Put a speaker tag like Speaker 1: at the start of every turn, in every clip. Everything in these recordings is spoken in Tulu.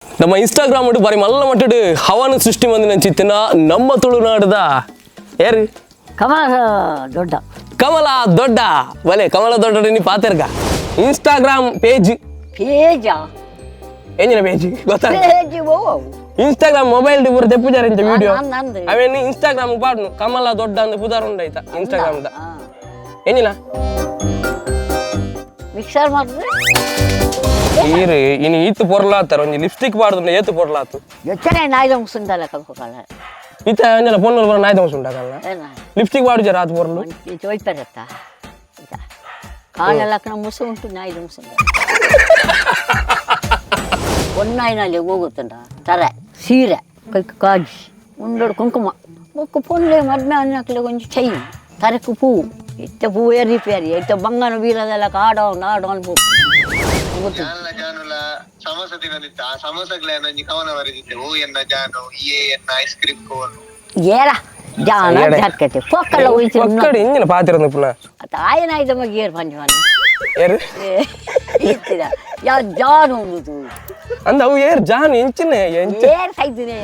Speaker 1: ನಮ್ಮ ಇನ್ಸ್ಟಾಗ್ರಾಮ್ ಉಂಟು ಬಾರಿ ಮಲ್ಲ ಮಟ್ಟಡು ಹವನ ಸೃಷ್ಟಿ ಮಂದಿನ ಚಿತ್ತಿನ ನಮ್ಮ ತುಳುನಾಡದ ಏರು
Speaker 2: ಕಮಲ ದೊಡ್ಡ
Speaker 1: ಕಮಲ ದೊಡ್ಡ ಬಲೆ ಕಮಲ ದೊಡ್ಡ ನೀ ಪಾತೆರ್ಗ ಇನ್ಸ್ಟಾಗ್ರಾಮ್ ಪೇಜ್
Speaker 2: ಪೇಜಾ
Speaker 1: ಎಂಜಿನ ಪೇಜ್ ಗೊತ್ತಾ
Speaker 2: ಪೇಜ್ ಓ
Speaker 1: ಇನ್ಸ್ಟಾಗ್ರಾಮ್ ಮೊಬೈಲ್ ಪೂರ ತೆಪ್ಪುಜಾರ ಇಂಚ ವಿಡಿಯೋ
Speaker 2: ಆ, ನಂದು.
Speaker 1: ಅವೇನು ಇನ್ಸ್ಟಾಗ್ರಾಮ್ ಪಾಡ್ನು ಕಮಲ ದೊಡ್ಡ ಅಂದ್ ಪುದಾರ್ ಉಂಡಾಯ್ತಾ ಇನ್ಸ್ಟಾಗ್ರಾಮ್ the ಎಂಜಿನ
Speaker 2: ಮಿಕ್ಸರ್ ಮಾಡಿದ್ರೆ
Speaker 1: ಈರು ಇನಿ ಈತು ಪೊರ್ಲಾತಾರ ಒಂಜಿ ಲಿಪ್ಸ್ಟಿಕ್ ಪಾಡ್ದು ಏತು ಪೊರ್ಲಾತು
Speaker 2: ಎಚ್ಚನೆ ನಾಯ್ದ ಮುಸುಂದಲ್ಲ ಕಲ್ಕೊಕಲ್ಲ
Speaker 1: ಈತ ಅಂಜಲ ಪೊನ್ನಲ್ ಬರ ನಾಯ್ದ ಉಂಟಾಗಲ್ಲ
Speaker 2: ಏನ
Speaker 1: ಲಿಪ್ಸ್ಟಿಕ್ ಪಾಡುಜಾರ ಆತು ಪೊರ್ಲು
Speaker 2: ಹೋಯ್ತಾರತ್ತ ಕಾಲೆಲ್ಲ ಮುಸು ಉಂಟು ನಾಯ್ದ ಮುಸುಂದ ಒನ್ನಾಯಿನಲ್ಲಿ ಹೋಗುತ್ತಂಡ ತರೆ ಸೀರೆ ಕೈ ಕಾಜಿ ಉಂಡೋಡು ಕುಂಕುಮ ಬೊಕ್ಕ ಪೊಲ್ಲೆ ಮದ್ಮೆ ಅನ್ನಕ್ಲೆ ಒಂಜಿ ಚೈನ್ ತರಕು ಹೂವು ಇತ್ತ ಹೂವು ಏರಿ ಪೇರಿ ಇತ್ತ ಬಂಗನ ಬೀರದೆಲ್ಲ ಕಾಡೋ ನಾಡೋ ಅನ್ಬೋದು ಗೊತ್ತು
Speaker 3: ಜಾನ್ಲ ಜಾನುಲ ಸಮೋಸ ತಿನ್ನದಿತ್ತ ಆ ಸಮೋಸಗ್ಲ ಒಂಜಿ ಕವನ ಬರೆದಿದ್ದೆ ಓ ಎನ್ನ ಜಾನು ಎ ಎನ್ನ ice cream cone
Speaker 2: ಏರ ಜಾನ
Speaker 1: ಏಡೆ.
Speaker 2: ಜರ್ಕತೆ ಪೊಕ್ಕಲ್ಲ ಹೋಯ್ತು
Speaker 1: ಒಕ್ಕಡಿ ಇಂಜಿನ ಪಾತಿರಂದು ಪುನಃ
Speaker 2: ತಾಯಿನಾಯ್ದ ಮಗಿಯರ್ ಪಂಚವನ
Speaker 1: ಏರು
Speaker 2: ಇತ್ತಿದ ಯಾವ ಜಾನು ಉಂದು
Speaker 1: ಅಂದ ಅವು ಏರ್ ಜಾನ್ ಎಂಚಿನ ಎಂಚ
Speaker 2: ಏರ್ ಸೈದಿನೇ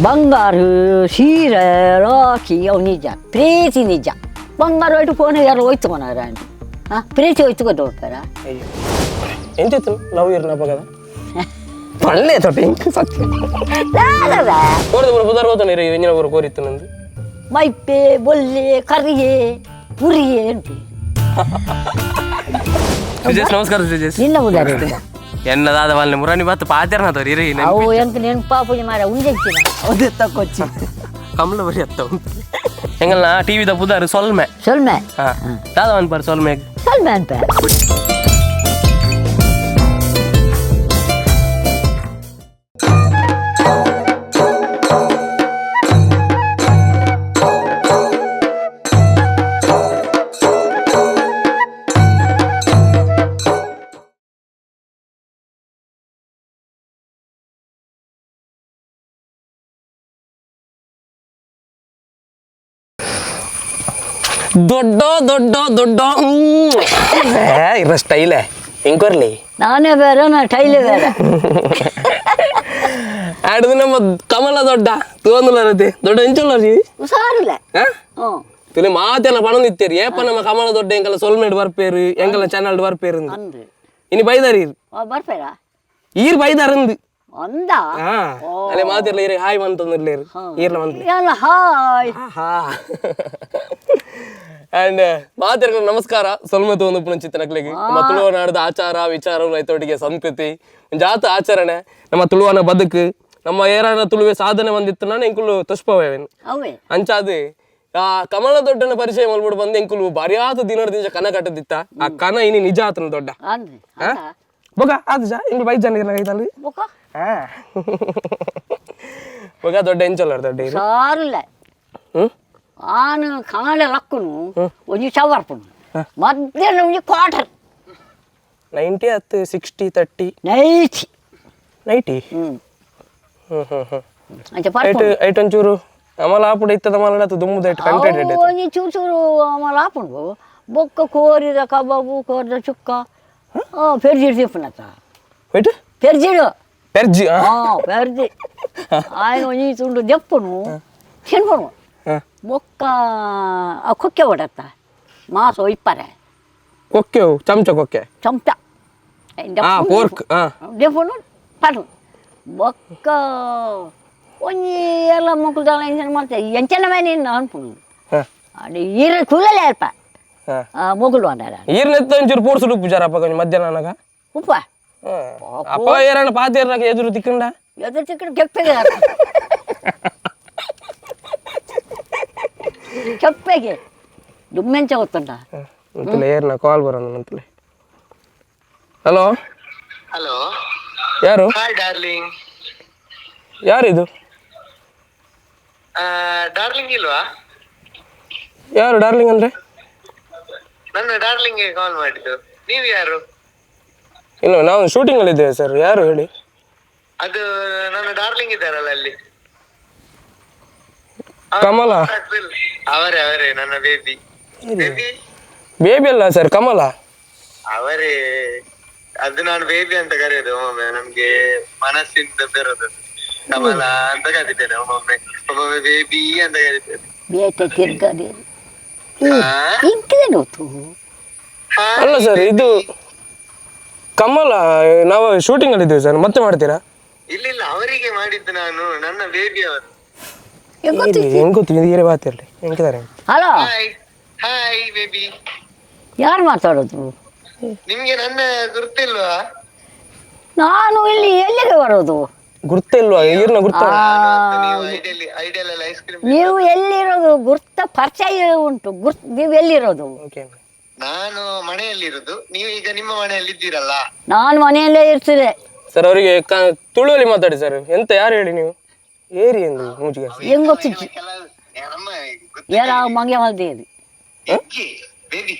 Speaker 2: ಬಂಗಾರು ಸೀರೆ ರಾಖಿ ಅವು ನಿಜ ಪ್ರೀತಿ ನಿಜ ಬಂಗಾರ ಹೋಯ್ತು ಫೋನ್ ಯಾರು ಹೋಯ್ತು ಮನಾರ ಹಾಂ ಪ್ರೀತಿ ಹೋಯ್ತು ಗೊತ್ತಾರ
Speaker 1: ಅಯ್ಯೋ ಎಂಚಿತ್ತು ಲವ್ ಇರ್ ನಪಗದ ಪಳ್ಳೆ ತೊಟ್ಟೆ ಇಂಕ್ ಸತ್ಯ ಕೋರ್ದು ಪೂರ ಪುದಾರ್ ಹೋತನ ಇರು ಎಂಜಿನ ಪೂರ ಕೋರಿತ್ತು ನಂದು
Speaker 2: ಮೈಪೆ ಬೊಲ್ಲೆ ಕರಿಯೆ ಪುರಿಯೆ ಉಂಟು
Speaker 1: ಸುಜೇಶ್ ನಮಸ್ಕಾರ ಸುಜೇಶ್
Speaker 2: ನಿನ್ನ ಉದಾರ
Speaker 1: ಎನ್ನದಾದ ವಾಲ್ನೆ ಮುರಾನಿ ಬಾತ್ ಪಾತೆರ್ನ ತೋರಿ ಇರಿ
Speaker 2: ಅವು ಎಂತ ನೆನಪಾಪುಜಿ ಮಾರ ಉಂಜೆಕ್ಕಿನ
Speaker 1: ಅದೇ ತಕ್ಕೊಚ್ಚಿ ಕಮಲ ಬರಿ ಅತ್ತ ಎಂಗಲ್ನ ಟಿವಿದ ಪುದಾರು ಸೊಲ್ಮೆ
Speaker 2: ಸೊಲ್ಮೆ
Speaker 1: ಹಾ ದಾದ ಅನ್ಪಾರು ಸೊಲ್ಮೆ
Speaker 2: ಸೊಲ್ಮೆ ಅನ್ಪ
Speaker 1: ದೊಡ್ಡ ದೊಡ್ಡ ದೊಡ್ಡ ಇರ ಸ್ಟೈಲೇ ಹೆಂಗ್
Speaker 2: ನಾನೇ ಬೇರೆ ನಾ ಟೈಲೇ ಬೇರೆ
Speaker 1: ಆಡ್ದು ನಮ್ಮ ಕಮಲ ದೊಡ್ಡ ತೋಂದುಲರತಿ ದೊಡ್ಡ ಎಂಚುಲ್ಲರಿ
Speaker 2: ಹುಷಾರಿಲ್ಲ
Speaker 1: ಹಾ
Speaker 2: ಹ್ಞೂ
Speaker 1: ತುಲಿ ಮಾತೆಲ್ಲ ಪಣೊಂದು ಇತ್ತೇರಿ ಏಪ ನಮ್ಮ ಕಮಲ ದೊಡ್ಡ ಎಂಕಲ್ಲ ಸೊಲ್ಮೇಡ್ ಬರ್ಪೇರು ಎಂಕಲ್ಲ ಚಾನಲ್ ಬರ್ಪೇರು ಅಂದು.
Speaker 2: ಅಂದ್ರು
Speaker 1: ಇನಿ ಬೈದಾರಿ
Speaker 2: ಬರ್ಪೇರಾ
Speaker 1: ಈರ್ ಬೈದಾರಂದು
Speaker 2: ಅಂದ
Speaker 1: ಹಾ ಅಲ್ಲೇ ಮಾತಿರ್ಲ ಈರ್ ಹಾಯ್ ಬಂತಂದಿರ್ಲಿ ಈರ್ಲ ಬಂದ್ಲಿ
Speaker 2: ಎಲ್ಲ ಹಾಯ್
Speaker 1: ಹಾ ಅಂಡ್ ಮಾತಿರ್ಕ ನಮಸ್ಕಾರ ಸೊಲ್ಮೆ ತೋಂದು ಪುಣಚಿತ್ತನಕ್ಲಿಗೆ ನಮ್ಮ ತುಳುವ ನಾಡದ ಆಚಾರ ವಿಚಾರ ರೈತೊಟ್ಟಿಗೆ ಸಂಸ್ಕೃತಿ ಜಾತ ಆಚರಣೆ ನಮ್ಮ ತುಳುವನ ಬದುಕು ನಮ್ಮ ಏರಾನ ತುಳುವೆ ಸಾಧನೆ ಬಂದಿತ್ತು ನಾನು ಎಂಕುಲು ತುಷ್ಪವೇನು
Speaker 2: ಅವೇ
Speaker 1: ಅಂಚಾದು ಆ ಕಮಲ ದೊಡ್ಡನ ಪರಿಚಯ ಮಲ್ಬಿಡು ಬಂದು ಎಂಕುಲು ಬಾರಿಯಾದ ದಿನದ ದಿನ ಕನ ಕಟ್ಟದಿತ್ತ ಆ ಕನ ಇನಿ ನಿಜ ಆತನ ದೊಡ್ಡ
Speaker 2: ಅಂದ್ರಿ
Speaker 1: ಹಾ? ಬೊಗ ಆದು ಜಾ ಎಂಕುಲು ಬೈ ಜನ ಇರ್ಲ ಐತಲ್ಲಿ
Speaker 2: ಬೊಕ್ಕ
Speaker 1: ಬೊಗ ದೊಡ್ಡ ಎಂಚಲ್ಲ ದೊಡ್ಡ ಇರು
Speaker 2: ಹುಷಾರಿಲ್ಲ
Speaker 1: ಹ್ಮ್
Speaker 2: ಆನು ಕಾಣೆ ಲಕ್ಕುನು ಒಂಜಿ ಚವರ್ಪುನು ಮಧ್ಯಾಹ್ನ ಒಂಜಿ ಕ್ವಾರ್ಟರ್
Speaker 1: 90 ಹತ್ತು 60 30
Speaker 2: ನೈಟಿ
Speaker 1: 90
Speaker 2: ಹ್ಞೂ
Speaker 1: ಹ್ಮ್ ಹ್ಮ್ ಹ್ಮ್
Speaker 2: ಅಂಚ
Speaker 1: ಐಟ್
Speaker 2: ಪರ್ಪುನು
Speaker 1: ಐಟ್ ಒಂಚೂರು ಅಮಲ ಆಪುಡ ಇತ್ತದ ಮಲ ದುಮ್ಮುದ ಐಟ್ ಕಂಟೆಂಟ್
Speaker 2: ಅವು ಒಂಜಿ ಚೂರು ಚೂರು ಅಮಲ ಆಪುಂಡು ಬೊಕ್ಕ ಕೋರಿದ ಕಬಾಬು ಕೋರಿದ ಚುಕ್ಕ ಪೆರ್ಜಿಡ್ ತಿಪ್ಪುನತ್ತ
Speaker 1: ಐಟ್
Speaker 2: ಪೆರ್ಜಿಡು
Speaker 1: ಪೆರ್ಜಿ
Speaker 2: ಹಾ ಪೆರ್ಜಿ ఆయన ಒಂಜಿ ತುಂಡು ದೆಪ್ಪುನು ತಿನ್ಪುನು ಬೊಕ್ಕ ಆ ಕೊಕ್ಕೆ ಓಡತ್ತ ಮಾಸ ಒಯ್ಪರೆ
Speaker 1: ಕೊಕ್ಕೆ ಅವು, ಚಮಚ ಕೊಕ್ಕೆ
Speaker 2: ಚಮಚ
Speaker 1: ಹಾ ಪೋರ್ಕ್ ಹಾ
Speaker 2: ದೆಪ್ಪುನು ಪಡು ಬೊಕ್ಕ ಒಂಜಿ ಎಲ್ಲ ಮೊಕ್ಕಲು ದಾಲ ಎಂಚನ ಮಾಡ್ತೆ ಎಂಚನ ಮೇಲೆ ನಿನ್ನ ಅನ್ಪುನು
Speaker 1: ಹಾ
Speaker 2: ಅದು ಈರ ಕೂಲಲ್ಲೇ ಅಲ್ಪ
Speaker 1: ಹಾ
Speaker 2: ಮೊಗುಲು ಅಂದಾರ
Speaker 1: ಈರ್ನೆತ್ತ ಒಂಚೂರು ಪೋರ್ಸುಡು ಉಪ್ಪು ಜರಪ್ಪ ಕೊಂಚ ಮಧ್ಯಾಹ್ನ ನನಗ
Speaker 2: ಉಪ್ಪ
Speaker 1: ಅಪ್ಪ ಏರಣ ಪಾತೇರ್ನಾಗ ಎದುರು ತಿಕ್ಕಂಡ
Speaker 2: ಎದುರು ಚಿಕ್ಕಡು ಕೆಪ್ಪೆಗೆ ಕೆಪ್ಪೆಗೆ ದುಮ್ಮೆಂಚ ಗೊತ್ತುಂಟ
Speaker 1: ಅಂತಲೇ ಏರ್ನ ಕಾಲ್ ಬರೋಣ ಅಂತಲೇ ಹಲೋ
Speaker 3: ಹಲೋ
Speaker 1: ಯಾರು
Speaker 3: ಹಾಯ್ ಡಾರ್ಲಿಂಗ್
Speaker 1: ಯಾರಿದು
Speaker 3: ಡಾರ್ಲಿಂಗ್ ಇಲ್ವಾ
Speaker 1: ಯಾರು ಡಾರ್ಲಿಂಗ್ ಅಂದ್ರೆ
Speaker 3: ನನ್ನ ಡಾರ್ಲಿಂಗ್ ಕಾಲ್ ಮಾಡಿದ್ದು ನೀವು ಯಾರು
Speaker 1: ಇಲ್ಲ ನಾವು ಶೂಟಿಂಗ್ ಅಲ್ಲಿ ಇದ್ದೇವೆ ಸರ್ ಯಾರು ಹೇಳಿ
Speaker 3: ಅದು ನನ್ನ ಡಾರ್ಲಿಂಗ್ ಇದ್ದಾರಲ್ಲ ಅಲ್ಲಿ
Speaker 1: ಕಮಲ
Speaker 3: ಅವರೇ ಅವರೇ ನನ್ನ baby baby
Speaker 1: baby ಅಲ್ಲ ಸರ್ ಕಮಲ
Speaker 3: ಅವರೇ ಅದು ನಾನು ಬೇಬಿ ಅಂತ ಕರೆಯೋದು ಒಮ್ಮೊಮ್ಮೆ, ನಮ್ಗೆ ಮನಸ್ಸಿಂದ ಬೆರೋದು ಕಮಲ ಅಂತ ಕರೀತೇನೆ ಒಮ್ಮೊಮ್ಮೆ, ಒಮ್ಮೊಮ್ಮೆ ಬೇಬಿ ಅಂತ ಕರೀತೇನೆ.
Speaker 2: ಬೇಟೆ ತಿರ್ಗದೆ
Speaker 3: ಹಾ?
Speaker 2: ಇಂಕೇನು ಗೊತ್ತು.
Speaker 3: ಹಾ?
Speaker 1: ಅಲ್ಲ ಸರ್, ಇದು ಕಮಲ, ನಾವು ಶೂಟಿಂಗ್ ಅಲ್ಲಿ ಇದ್ದೇವೆ ಸರ್, ಮತ್ತೆ ಮಾಡ್ತೀರಾ?
Speaker 3: ಇಲ್ಲ ಇಲ್ಲ, ಅವರಿಗೆ ಮಾಡಿದ್ದು ನಾನು, ನನ್ನ ಬೇಬಿ ಅವರು.
Speaker 2: ಗೊತ್ತು.
Speaker 1: ಹೆಂಗ್ ಗೊತ್ತು? ಇದು ಹೀರೆ ಬಾತಿರ್ಲಿ ಹೆಂಗಿದ್ದಾರೆ.
Speaker 2: Hello.
Speaker 3: Hi hi baby.
Speaker 2: ಯಾರು ಮಾತಾಡೋದು?
Speaker 3: ನಿಮ್ಗೆ ನನ್ನ ಗುರ್ತಿಲ್ವಾ?
Speaker 2: ನಾನು ಇಲ್ಲಿ ಎಲ್ಲಿಗೆ ಬರೋದು?
Speaker 1: ಗುರ್ತಿಲ್ವಾ? ಈರ್ನ ಗುರ್ತ.
Speaker 3: ನೀವು ಐಡಿಯಲ್ ಐಡಿಯಲ್ ಅಲ್ಲಿ ಐಸ್ ಕ್ರೀಮ್.
Speaker 2: ನೀವು ಎಲ್ಲಿರೋದು? ಗುರ್ತ ಪರಿಚಯ ಉಂಟು, ಗುರ್ತ. ನೀವು ಎಲ್ಲಿರೋದು?
Speaker 1: ಓಕೆ.
Speaker 3: ನಾನು ಮನೆಯಲ್ಲಿರುದು. ನೀವು ಈಗ ನಿಮ್ಮ ಮನೆಯಲ್ಲಿ ಇದ್ದೀರಲ್ಲ?
Speaker 2: ನಾನು ಮನೆಯಲ್ಲೇ ಇರ್ತಿದ್ದೆ.
Speaker 1: ಸರ್, ಅವರಿಗೆ ತುಳುವಲ್ಲಿ ಮಾತಾಡಿ ಸರ್. ಎಂತ ಯಾರು ಹೇಳಿ ನೀವು ಏರಿ ಎಂದು ಮೂಜಿಗೆ.
Speaker 2: ಹೆಂಗ್ ಗೊತ್ತಿತ್ತು?
Speaker 3: ಕೆಲವು ನಮ್ಮ
Speaker 2: ಏರ ಮಂಗೆ ಮಲ್ದೇವಿ.
Speaker 3: ಬೇಬಿ.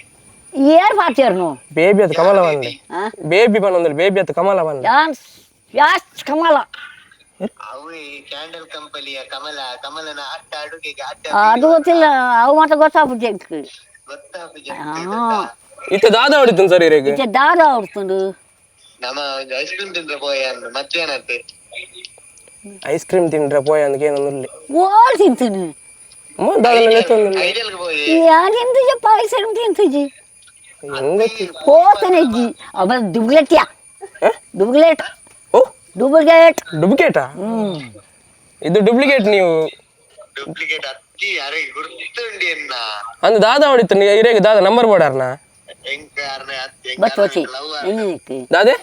Speaker 2: ಏರ್ ಪಾತಿಯರ್ನು?
Speaker 1: ಬೇಬಿ ಅದು ಕಮಲ ಬಂದೆ.
Speaker 2: ಆ?
Speaker 1: ಬೇಬಿ ಬಂದ್ರೆ ಬೇಬಿ ಅದು ಕಮಲ ಬಂದೆ.
Speaker 2: ಯಾನ್ ಯಾಸ್ ಕಮಲ.
Speaker 3: ಅವು ಈ ಕ್ಯಾಂಡಲ್ ಕಂಪನಿಯ ಕಮಲ, ಕಮಲನ ಅಟ್ಟ ಅಡುಗೆಗೆ ಅಡ್ಡ.
Speaker 2: ಅದು ಗೊತ್ತಿಲ್ಲ, ಅವು ಮಾತ್ರ ಗೊತ್ತಾಗ್ಬಿಟ್ಟು ಎಂಕ್.
Speaker 3: ಗೊತ್ತಾಪುಜಿ.
Speaker 1: ಇತ್ತ ದಾದ ಹೊಡಿತು ಸರ್ ಇರೆಗ್.
Speaker 2: ಇತ್ತೆ ದಾದ ಹೊಡ್ತುಂಡು?
Speaker 3: ನಮ್ಮ ಐಸ್ ಕ್ರೀಮ್ ತಿಂದ್ರೆ ಪೋಯ ಅಂದ್ರೆ ಮಧ್ಯಾಹ್ನಕ್ಕೆ.
Speaker 1: ಐಸ್ ಕ್ರೀಮ್ ತಿಂಡ್ರೆ ಪೋಯ ಅಂದ್ ಏನೊಂದು.
Speaker 2: ಓಲ್ ತಿಂತೀನಿ.
Speaker 1: ದಾದ ನೆತ್ತೊಂದು.
Speaker 3: ಐಡಿಯಲ್ಗೆ ಪೋಯೆ.
Speaker 2: ಯಾನ್ ತಿಂತುಜಿ, ಪಾಯಸ ತಿಂತುಜಿ.
Speaker 1: ಹೆಂಗತಿ?
Speaker 2: ಹೋತನೆ ಇಜ್ಜಿ ಅವ ಡುಬ್ಲೆಟ್ಯಾ, ಡೂಪ್ಲಿಕೇಟ್.
Speaker 1: ಓ.
Speaker 2: ಡೂಪ್ಲಿಕೇಟ್.
Speaker 1: ಡೂಪ್ಲಿಕೇಟಾ? ಇದು ಡೂಪ್ಲಿಕೇಟ್ ನೀವು.
Speaker 3: ಡೂಪ್ಲಿಕೇಟ್ ಅಕ್ಕಿ ಅರೆ ಗುರ್ತುಂಡಿ ಎನ್ನ.
Speaker 1: ಅಂದ್ ದಾದ ಹೊಡಿತು ಇರೆಗ್ ದಾದ ನಂಬರ್ ಬೋಡಾರ್ನ?
Speaker 3: ಎಂಕ ಅರ್ನ ಅತ್ತಿ.
Speaker 2: ಬತ್ ವಚಿ.
Speaker 3: ಲವ್.
Speaker 2: ಎನ್ನಿಕ್?
Speaker 1: ದಾದೆ.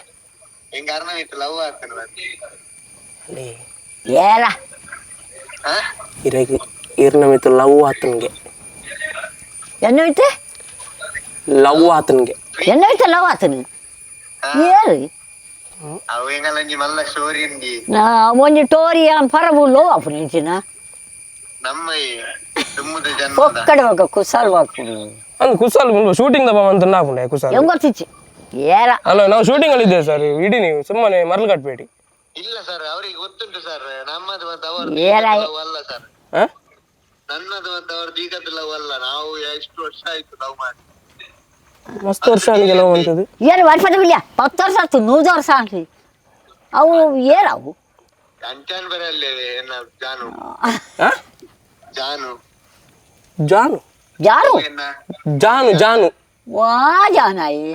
Speaker 3: ಎಂಕ ಅರ್ನ ಇತ್ತು ಲವ್ ಆಗ್ತಾನೆ.
Speaker 2: ಏಲ.
Speaker 3: ಹಾ.
Speaker 1: ಇರೆಗ್ ಇರ್ನ ಮಿತ್ತು ಲವ್ ಆತನ್ಗೆ.
Speaker 2: ಎನ್ನೈತೆ?
Speaker 1: ಲವ್ ಆತನ್ಗೆ.
Speaker 2: ಎನ್ನೈತೆ ಲವ್ ಆತನು ಏರು?
Speaker 3: ಅವು ಎಂಗಲ ಒಂಜಿ ಮಲ್ಲ ಸ್ಟೋರಿ ಉಂಡಿ.
Speaker 2: ಒಂಜಿ ಟೋರಿ ಪರಬುಲ್ಲೋ ಅಪ್ಪು ನಿಂಚಿನ.
Speaker 3: ನಮ್ಮ ಈ ದುಮ್ಮದ ಜನ್ಮದ.
Speaker 2: ಪೊಕ್ಕಡೆ ఒక ಕುಸಾಲ್ ವಾಕ್ಪುಡು.
Speaker 1: ಅಂದ್ ಕುಸಾಲ್ ಶೂಟಿಂಗ್ ದಪ್ಪ ಅಂತ ನಾಪುಂಡೆ ಕುಸಾಲ್.
Speaker 2: ಹೆಂಗ್ ಗೊತ್ತಿಚ್ಚಿ ಏರ.
Speaker 1: ಅಲ್ಲ, ನಾವು ಶೂಟಿಂಗ್ ಅಲ್ಲಿ ಇದ್ದೇವೆ ಸರ್, ಇಡಿ ನೀವು ಸುಮ್ಮನೆ ಮರಳು ಕಟ್ಬೇಡಿ.
Speaker 3: ಇಲ್ಲ ಸರ್, ಅವರಿಗೆ ಗೊತ್ತುಂಟು ಸರ್, ನಮ್ಮದು ಮತ್ತೆ ಅವರದ್ದು
Speaker 2: ಏರ.
Speaker 3: ಲವ್ ಅಲ್ಲ ಸರ್.
Speaker 1: ಹಾ.
Speaker 3: ನನ್ನದು ಮತ್ತೆ ಅವರದ್ದು ಈಗದ್ದು ಲವ್ ಅಲ್ಲ, ನಾವು ಎಷ್ಟು ವರ್ಷ ಆಯ್ತು ಲವ್ ಮಾಡಿ.
Speaker 1: ಮಸ್ತ್ ವರ್ಷ ಅವನಿಗೆ ಲವ್ ಅಂತದ್ದು.
Speaker 2: ಏರು ವರ್ಷದ ಬಿಲ್ಲ 10 ವರ್ಷ ಆಯ್ತು, 100 ವರ್ಷ ಆಗ್ಲಿ ಅವು ಏರ ಅವು.
Speaker 3: ಅಂಚಾನ್ ಬರಲ್ಲಿ ಎನ್ನ ಜಾನು.
Speaker 1: ಹಾ.
Speaker 3: ಜಾನು.
Speaker 1: ಜಾನು.
Speaker 2: ಜಾರು.
Speaker 3: ಎನ್ನ.
Speaker 1: ಜಾನು ಜಾನು.
Speaker 2: ವಾ ಜಾನಾಯಿ.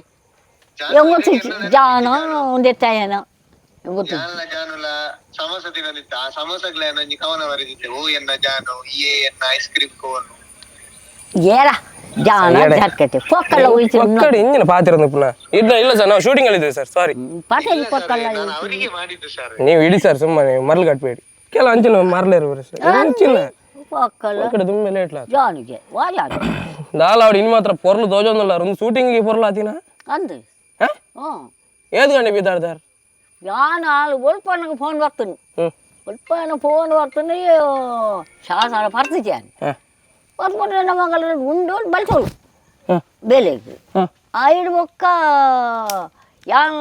Speaker 3: ಜಾನು.
Speaker 2: ಹೆಂಗ್ ಗೊತ್ತಿಚ್ಚಿ ಜಾನ ಒಂದೆತ್ತಾಯನ ಹೆಂಗ್ ಗೊತ್ತಿಚ್ಚಿ?
Speaker 3: ಜಾನ್ಲ ಜಾನುಲ ಸಮೋಸ ತಿನ್ನದಿತ್ತ, ಆ ಸಮೋಸಗ್ಲ ಒಂಜಿ ಕವನ ಬರೆದಿದ್ದೆ, ಓ ಎನ್ನ ಜಾನು ಏ ಎನ್ನ ಐಸ್ ಕ್ರೀಮ್ ಕೋನು.
Speaker 2: ಏರ ಜಾನ.
Speaker 1: ಏಡೆ.
Speaker 2: ಜರ್ಕತೆ ಪೊಕ್ಕಲ್ಲ ಹೋಯ್ತು.
Speaker 1: ಒಕ್ಕಡೆ ಇಂಜಿನ ಪಾತಿರೋದು ಪುನಃ. ಇಲ್ಲ ಇಲ್ಲ ಸರ್, ನಾವು ಶೂಟಿಂಗ್ ಅಲ್ಲಿ ಇದ್ದೇವೆ ಸರ್, ಸಾರಿ.
Speaker 2: ಪಟೇಲ್ ಪೊಕ್ಕಲ್ಲ.
Speaker 3: ನಾನು ಅವರಿಗೆ ಮಾಡಿದ್ದು ಸರ್.
Speaker 1: ನೀವು ಇಡಿ ಸರ್, ಸುಮ್ಮನೆ ಮರಳು ಕಟ್ಬೇಡಿ. ಕೆಲ ಅಂಚಿನ ಮರಲೇರು ಸರ್ ಅಂಚಿನ.
Speaker 2: ಪೊಕ್ಕಲ್ಲ.
Speaker 1: ಒಕ್ಕಡೆ ದುಮ್ಮೆ ಲೇಟ್ಲ.
Speaker 2: ಜಾನಿಗೆ ವಾ ಜಾನು.
Speaker 1: ದಾಲ ಅವಡು ಇನ್ನು ಮಾತ್ರ ಪೊರ್ಲು ದೋಜೊಂದುಲ್ಲ, ಒಂದು ಶೂಟಿಂಗ್ ಪೊರ್ಲು ಆತಿನ.
Speaker 2: ಅಂದು.
Speaker 1: ಹಾ.
Speaker 2: ಹ್ಞೂ.
Speaker 1: ಏದು ಗಂಟೆ ಬಿದ್ದಾಡ್ದಾರ್?
Speaker 2: ಯಾನ್ ಆಳು ಒಲ್ಪನಗೆ ಫೋನ್ ಬರ್ತೀನಿ.
Speaker 1: ಹ್ಞೂ.
Speaker 2: ಒಲ್ಪನ ಫೋನ್ ಬರ್ತೀನಿ, ಶಾಸನ ಬರ್ತಿದ್ಯಾನ.
Speaker 1: ಹಾಂ.
Speaker 2: ಬರ್ಕೊಂಡು ನಮ್ಮ ಮಗಳ ಉಂಡು ಬಲ್ಸೋಳು.
Speaker 1: ಹಾಂ.
Speaker 2: ಬೇಲೆಗ್.
Speaker 1: ಹಾಂ.
Speaker 2: ಆಯ್ಡು ಬೊಕ್ಕ ಯಾನ್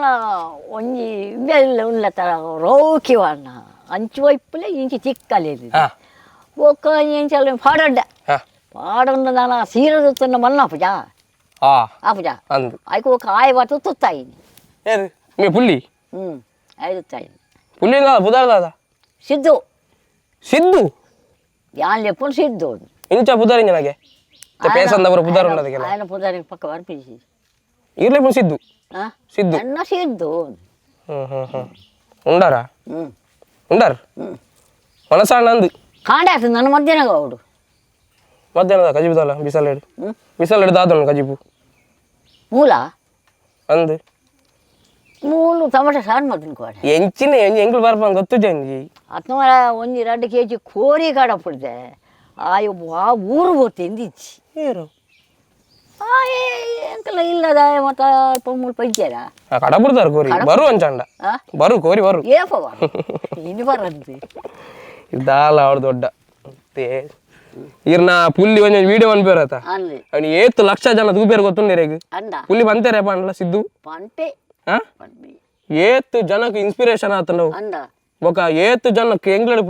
Speaker 2: ಒಂಜಿ ಬೆಲ್ಲ ಉಲ್ಲ ತರ ರೋಕಿವಣ್ಣ ಅಂಚು ಒಯ್ಪುಲೆ ಇಂಚಿ ಚಿಕ್ಕಲೇದು.
Speaker 1: ಹಾಂ.
Speaker 2: ಬೊಕ್ಕ ಇಂಚಲ ಪಾಡಡ್ಡ.
Speaker 1: ಹಾಂ.
Speaker 2: ಪಾಡೊಂದು ನಾನು ಸೀರೆ ತುತ್ತನ್ನ ಮಲ್ನ ಪುಜ.
Speaker 1: ಆ.
Speaker 2: ಆ ಪುಜ.
Speaker 1: ಅಂದು.
Speaker 2: ಐಕು ಬೊಕ್ಕ ಆಯ್ ಬಾತು ತುತ್ತಾಯಿನಿ.
Speaker 1: ಏರು ಮೇ ಪುಲ್ಲಿ?
Speaker 2: ಹ್ಞೂ, ಆಯ್ ತುತ್ತಾಯಿನಿ.
Speaker 1: ಪುಲ್ಲಿ ದಾದ ಪುದಾರ್ ದಾದ?
Speaker 2: ಸಿದ್ದು.
Speaker 1: ಸಿದ್ದು.
Speaker 2: ಯಾನ್ ಲೆಪ್ಪುನು ಸಿದ್ದು.
Speaker 1: ಇಂಚ ಪುದಾರ್ ಇಂಜನಾಗೆ ಪೇಸಂದವರ ಪುದಾರ್ ಉಂಡದಕ್ಕೆಲ್ಲ.
Speaker 2: ఆయన ಪುದಾರಿ ಪಕ್ಕ ಬರ್ಪಿಸಿ.
Speaker 1: ಇರ್ಲೆ ಪುನ್ ಸಿದ್ದು.
Speaker 2: ಆ.
Speaker 1: ಸಿದ್ದು.
Speaker 2: ಎನ್ನ ಸಿದ್ದು.
Speaker 1: ಹ್ಞೂ ಹ್ಞೂ ಹ್ಞೂ ಉಂಡಾರಾ?
Speaker 2: ಹ್ಞೂ.
Speaker 1: ಉಂಡಾರ್.
Speaker 2: ಹ್ಞೂ.
Speaker 1: ಮನಸಾಣ ಅಂದು.
Speaker 2: ಕಾಂಡೆ ಆಗ್ತದೆ ನನ್ನ ಮಧ್ಯಾಹ್ನ ಅವಡು.
Speaker 1: ಮಧ್ಯಾಹ್ನದ ಕಜಿಬುದಲ್ಲ ಬಿಸಲೆಡು.
Speaker 2: ಹ್ಞೂ.
Speaker 1: ಬಿಸಲೆಡು ದಾದನು ಕಜಿಬು.
Speaker 2: ಮೂಲ.
Speaker 1: ಅಂದು.
Speaker 2: ಮೂಲು ಟೊಮೆಟೊ ಸಾರು ಮಾಡ್ತೀನಿ ಕೋಡೆ.
Speaker 1: ಎಂಚಿನ ಎಂಗ್ಳು ಬರ್ಪ ಗೊತ್ತು ಜಂಜಿ.
Speaker 2: ಅತ್ನವರ ಒಂಜಿ 2 ಕೆಜಿ ಕೋರಿ ಕಾಡಪಡ್ದೆ ಆಯ್ ಆ ಊರು ಬೋತಿಂದಿಚ್ಚಿ.
Speaker 1: ಏರು?
Speaker 2: ಆಯ್ ಎಂಕಲ ಇಲ್ಲದ ಮತ್ತ ಅಲ್ಪ ಮುಲ್ಪ ಇಜ್ಜಾರ.
Speaker 1: ಕಡಬುರ್ದಾರ ಕೋರಿ ಬರು ಅಂಚಾಂಡ.
Speaker 2: ಆ?
Speaker 1: ಬರು ಕೋರಿ ಬರು.
Speaker 2: ಏಪ ಇನ್ನು ಬರಂತಿ.
Speaker 1: ದಾಲ ಅವಳು ದೊಡ್ಡ ಇರ್ನ ಪುಲ್ಲಿ ಒಂಜಿ ವಿಡಿಯೋ ಅನ್ಪೇರತ.
Speaker 2: ಅನ್ಲಿ.
Speaker 1: ಅವನು ಏತ್ ಲಕ್ಷ ಜನ ತೂಪೇರು ಗೊತ್ತುಂಡಿರೇಗ್.
Speaker 2: ಅಂಡ.
Speaker 1: ಪುಲ್ಲಿ ಬಂತೇರೆ ಪಂಡ್ಲ ಸಿದ್ದು.
Speaker 2: ಪಂಪೆ.
Speaker 1: ಹಾ.
Speaker 2: ಪಂಪೆ.
Speaker 1: ಏತ್ ಜನಕ್ಕೆ ಇನ್ಸ್ಪಿರೇಷನ್ ಆತ ನಾವು.
Speaker 2: ಅಂಡ.
Speaker 1: ಬೊಕ ಏತ್ ಜನಕ್ಕೆ ಎಂಗ್ಲಡ್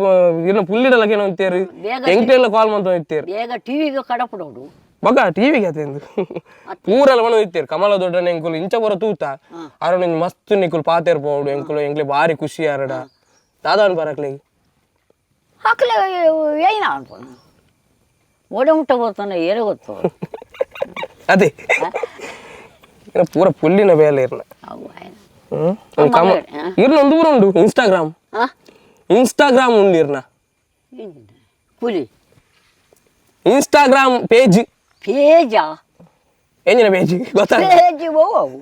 Speaker 1: ಇರ್ನ ಪುಲ್ಲಿಡಲಕ್ಕೆ ಏನೋ ಅಂತೀರಿ.
Speaker 2: ಬೇಗ.
Speaker 1: ಎಂಕ್ಲೆಲ್ಲ ಕಾಲ್ ಮಂತ ಇತ್ತೀರಿ.
Speaker 2: ಬೇಗ ಟಿವಿಗೆ ಕಡಪಡೋಡು.
Speaker 1: ಬಗ ಟಿವಿ ಅತೆಂದು ಪೂರಲ ಮನ ಇತ್ತೀರ್ ಕಮಲ ದೊಡ್ಡನ ಎಂಕುಲು ಇಂಚ ಪೂರ ತೂತ ಅರಣ ಮಸ್ತ್ ನಿಕುಲು ಪಾತೆರ್ ಪೋಡು ಎಂಕುಲು ಎಂಕ್ಲೆ ಬಾರಿ ಖುಷಿ ಅರಡ ದಾದಾನ್ ಬರಕ್ಲೆ
Speaker 2: ಹಾಕಲೆ ಏನ ಅನ್ಕೊಂಡು ಓಡೆ ಮುಟ್ಟ ಬರ್ತಾನೆ ಏರೆ ಗೊತ್ತು.
Speaker 1: ಅದೇ ಪೂರ ಪುಲ್ಲಿನ ಬೇಲೆ ಇರ್ನ.
Speaker 2: ಅವು ಆಯ್ನ.
Speaker 1: ಹ್ಮ್ ಕಮ ಇರ್ನ ಒಂದು ಊರು ಉಂಡು ಇನ್ಸ್ಟಾಗ್ರಾಮ್. ಇನ್ಸ್ಟಾಗ್ರಾಮ್ ಉಂಡು ಇರ್ನ.
Speaker 2: ಕೂಲಿ.
Speaker 1: Instagram page.
Speaker 2: ಪೇಜಾ?
Speaker 1: ಎಂಜಿನ ಪೇಜ್ ಗೊತ್ತಾ?
Speaker 2: ಪೇಜ್ ಅವು.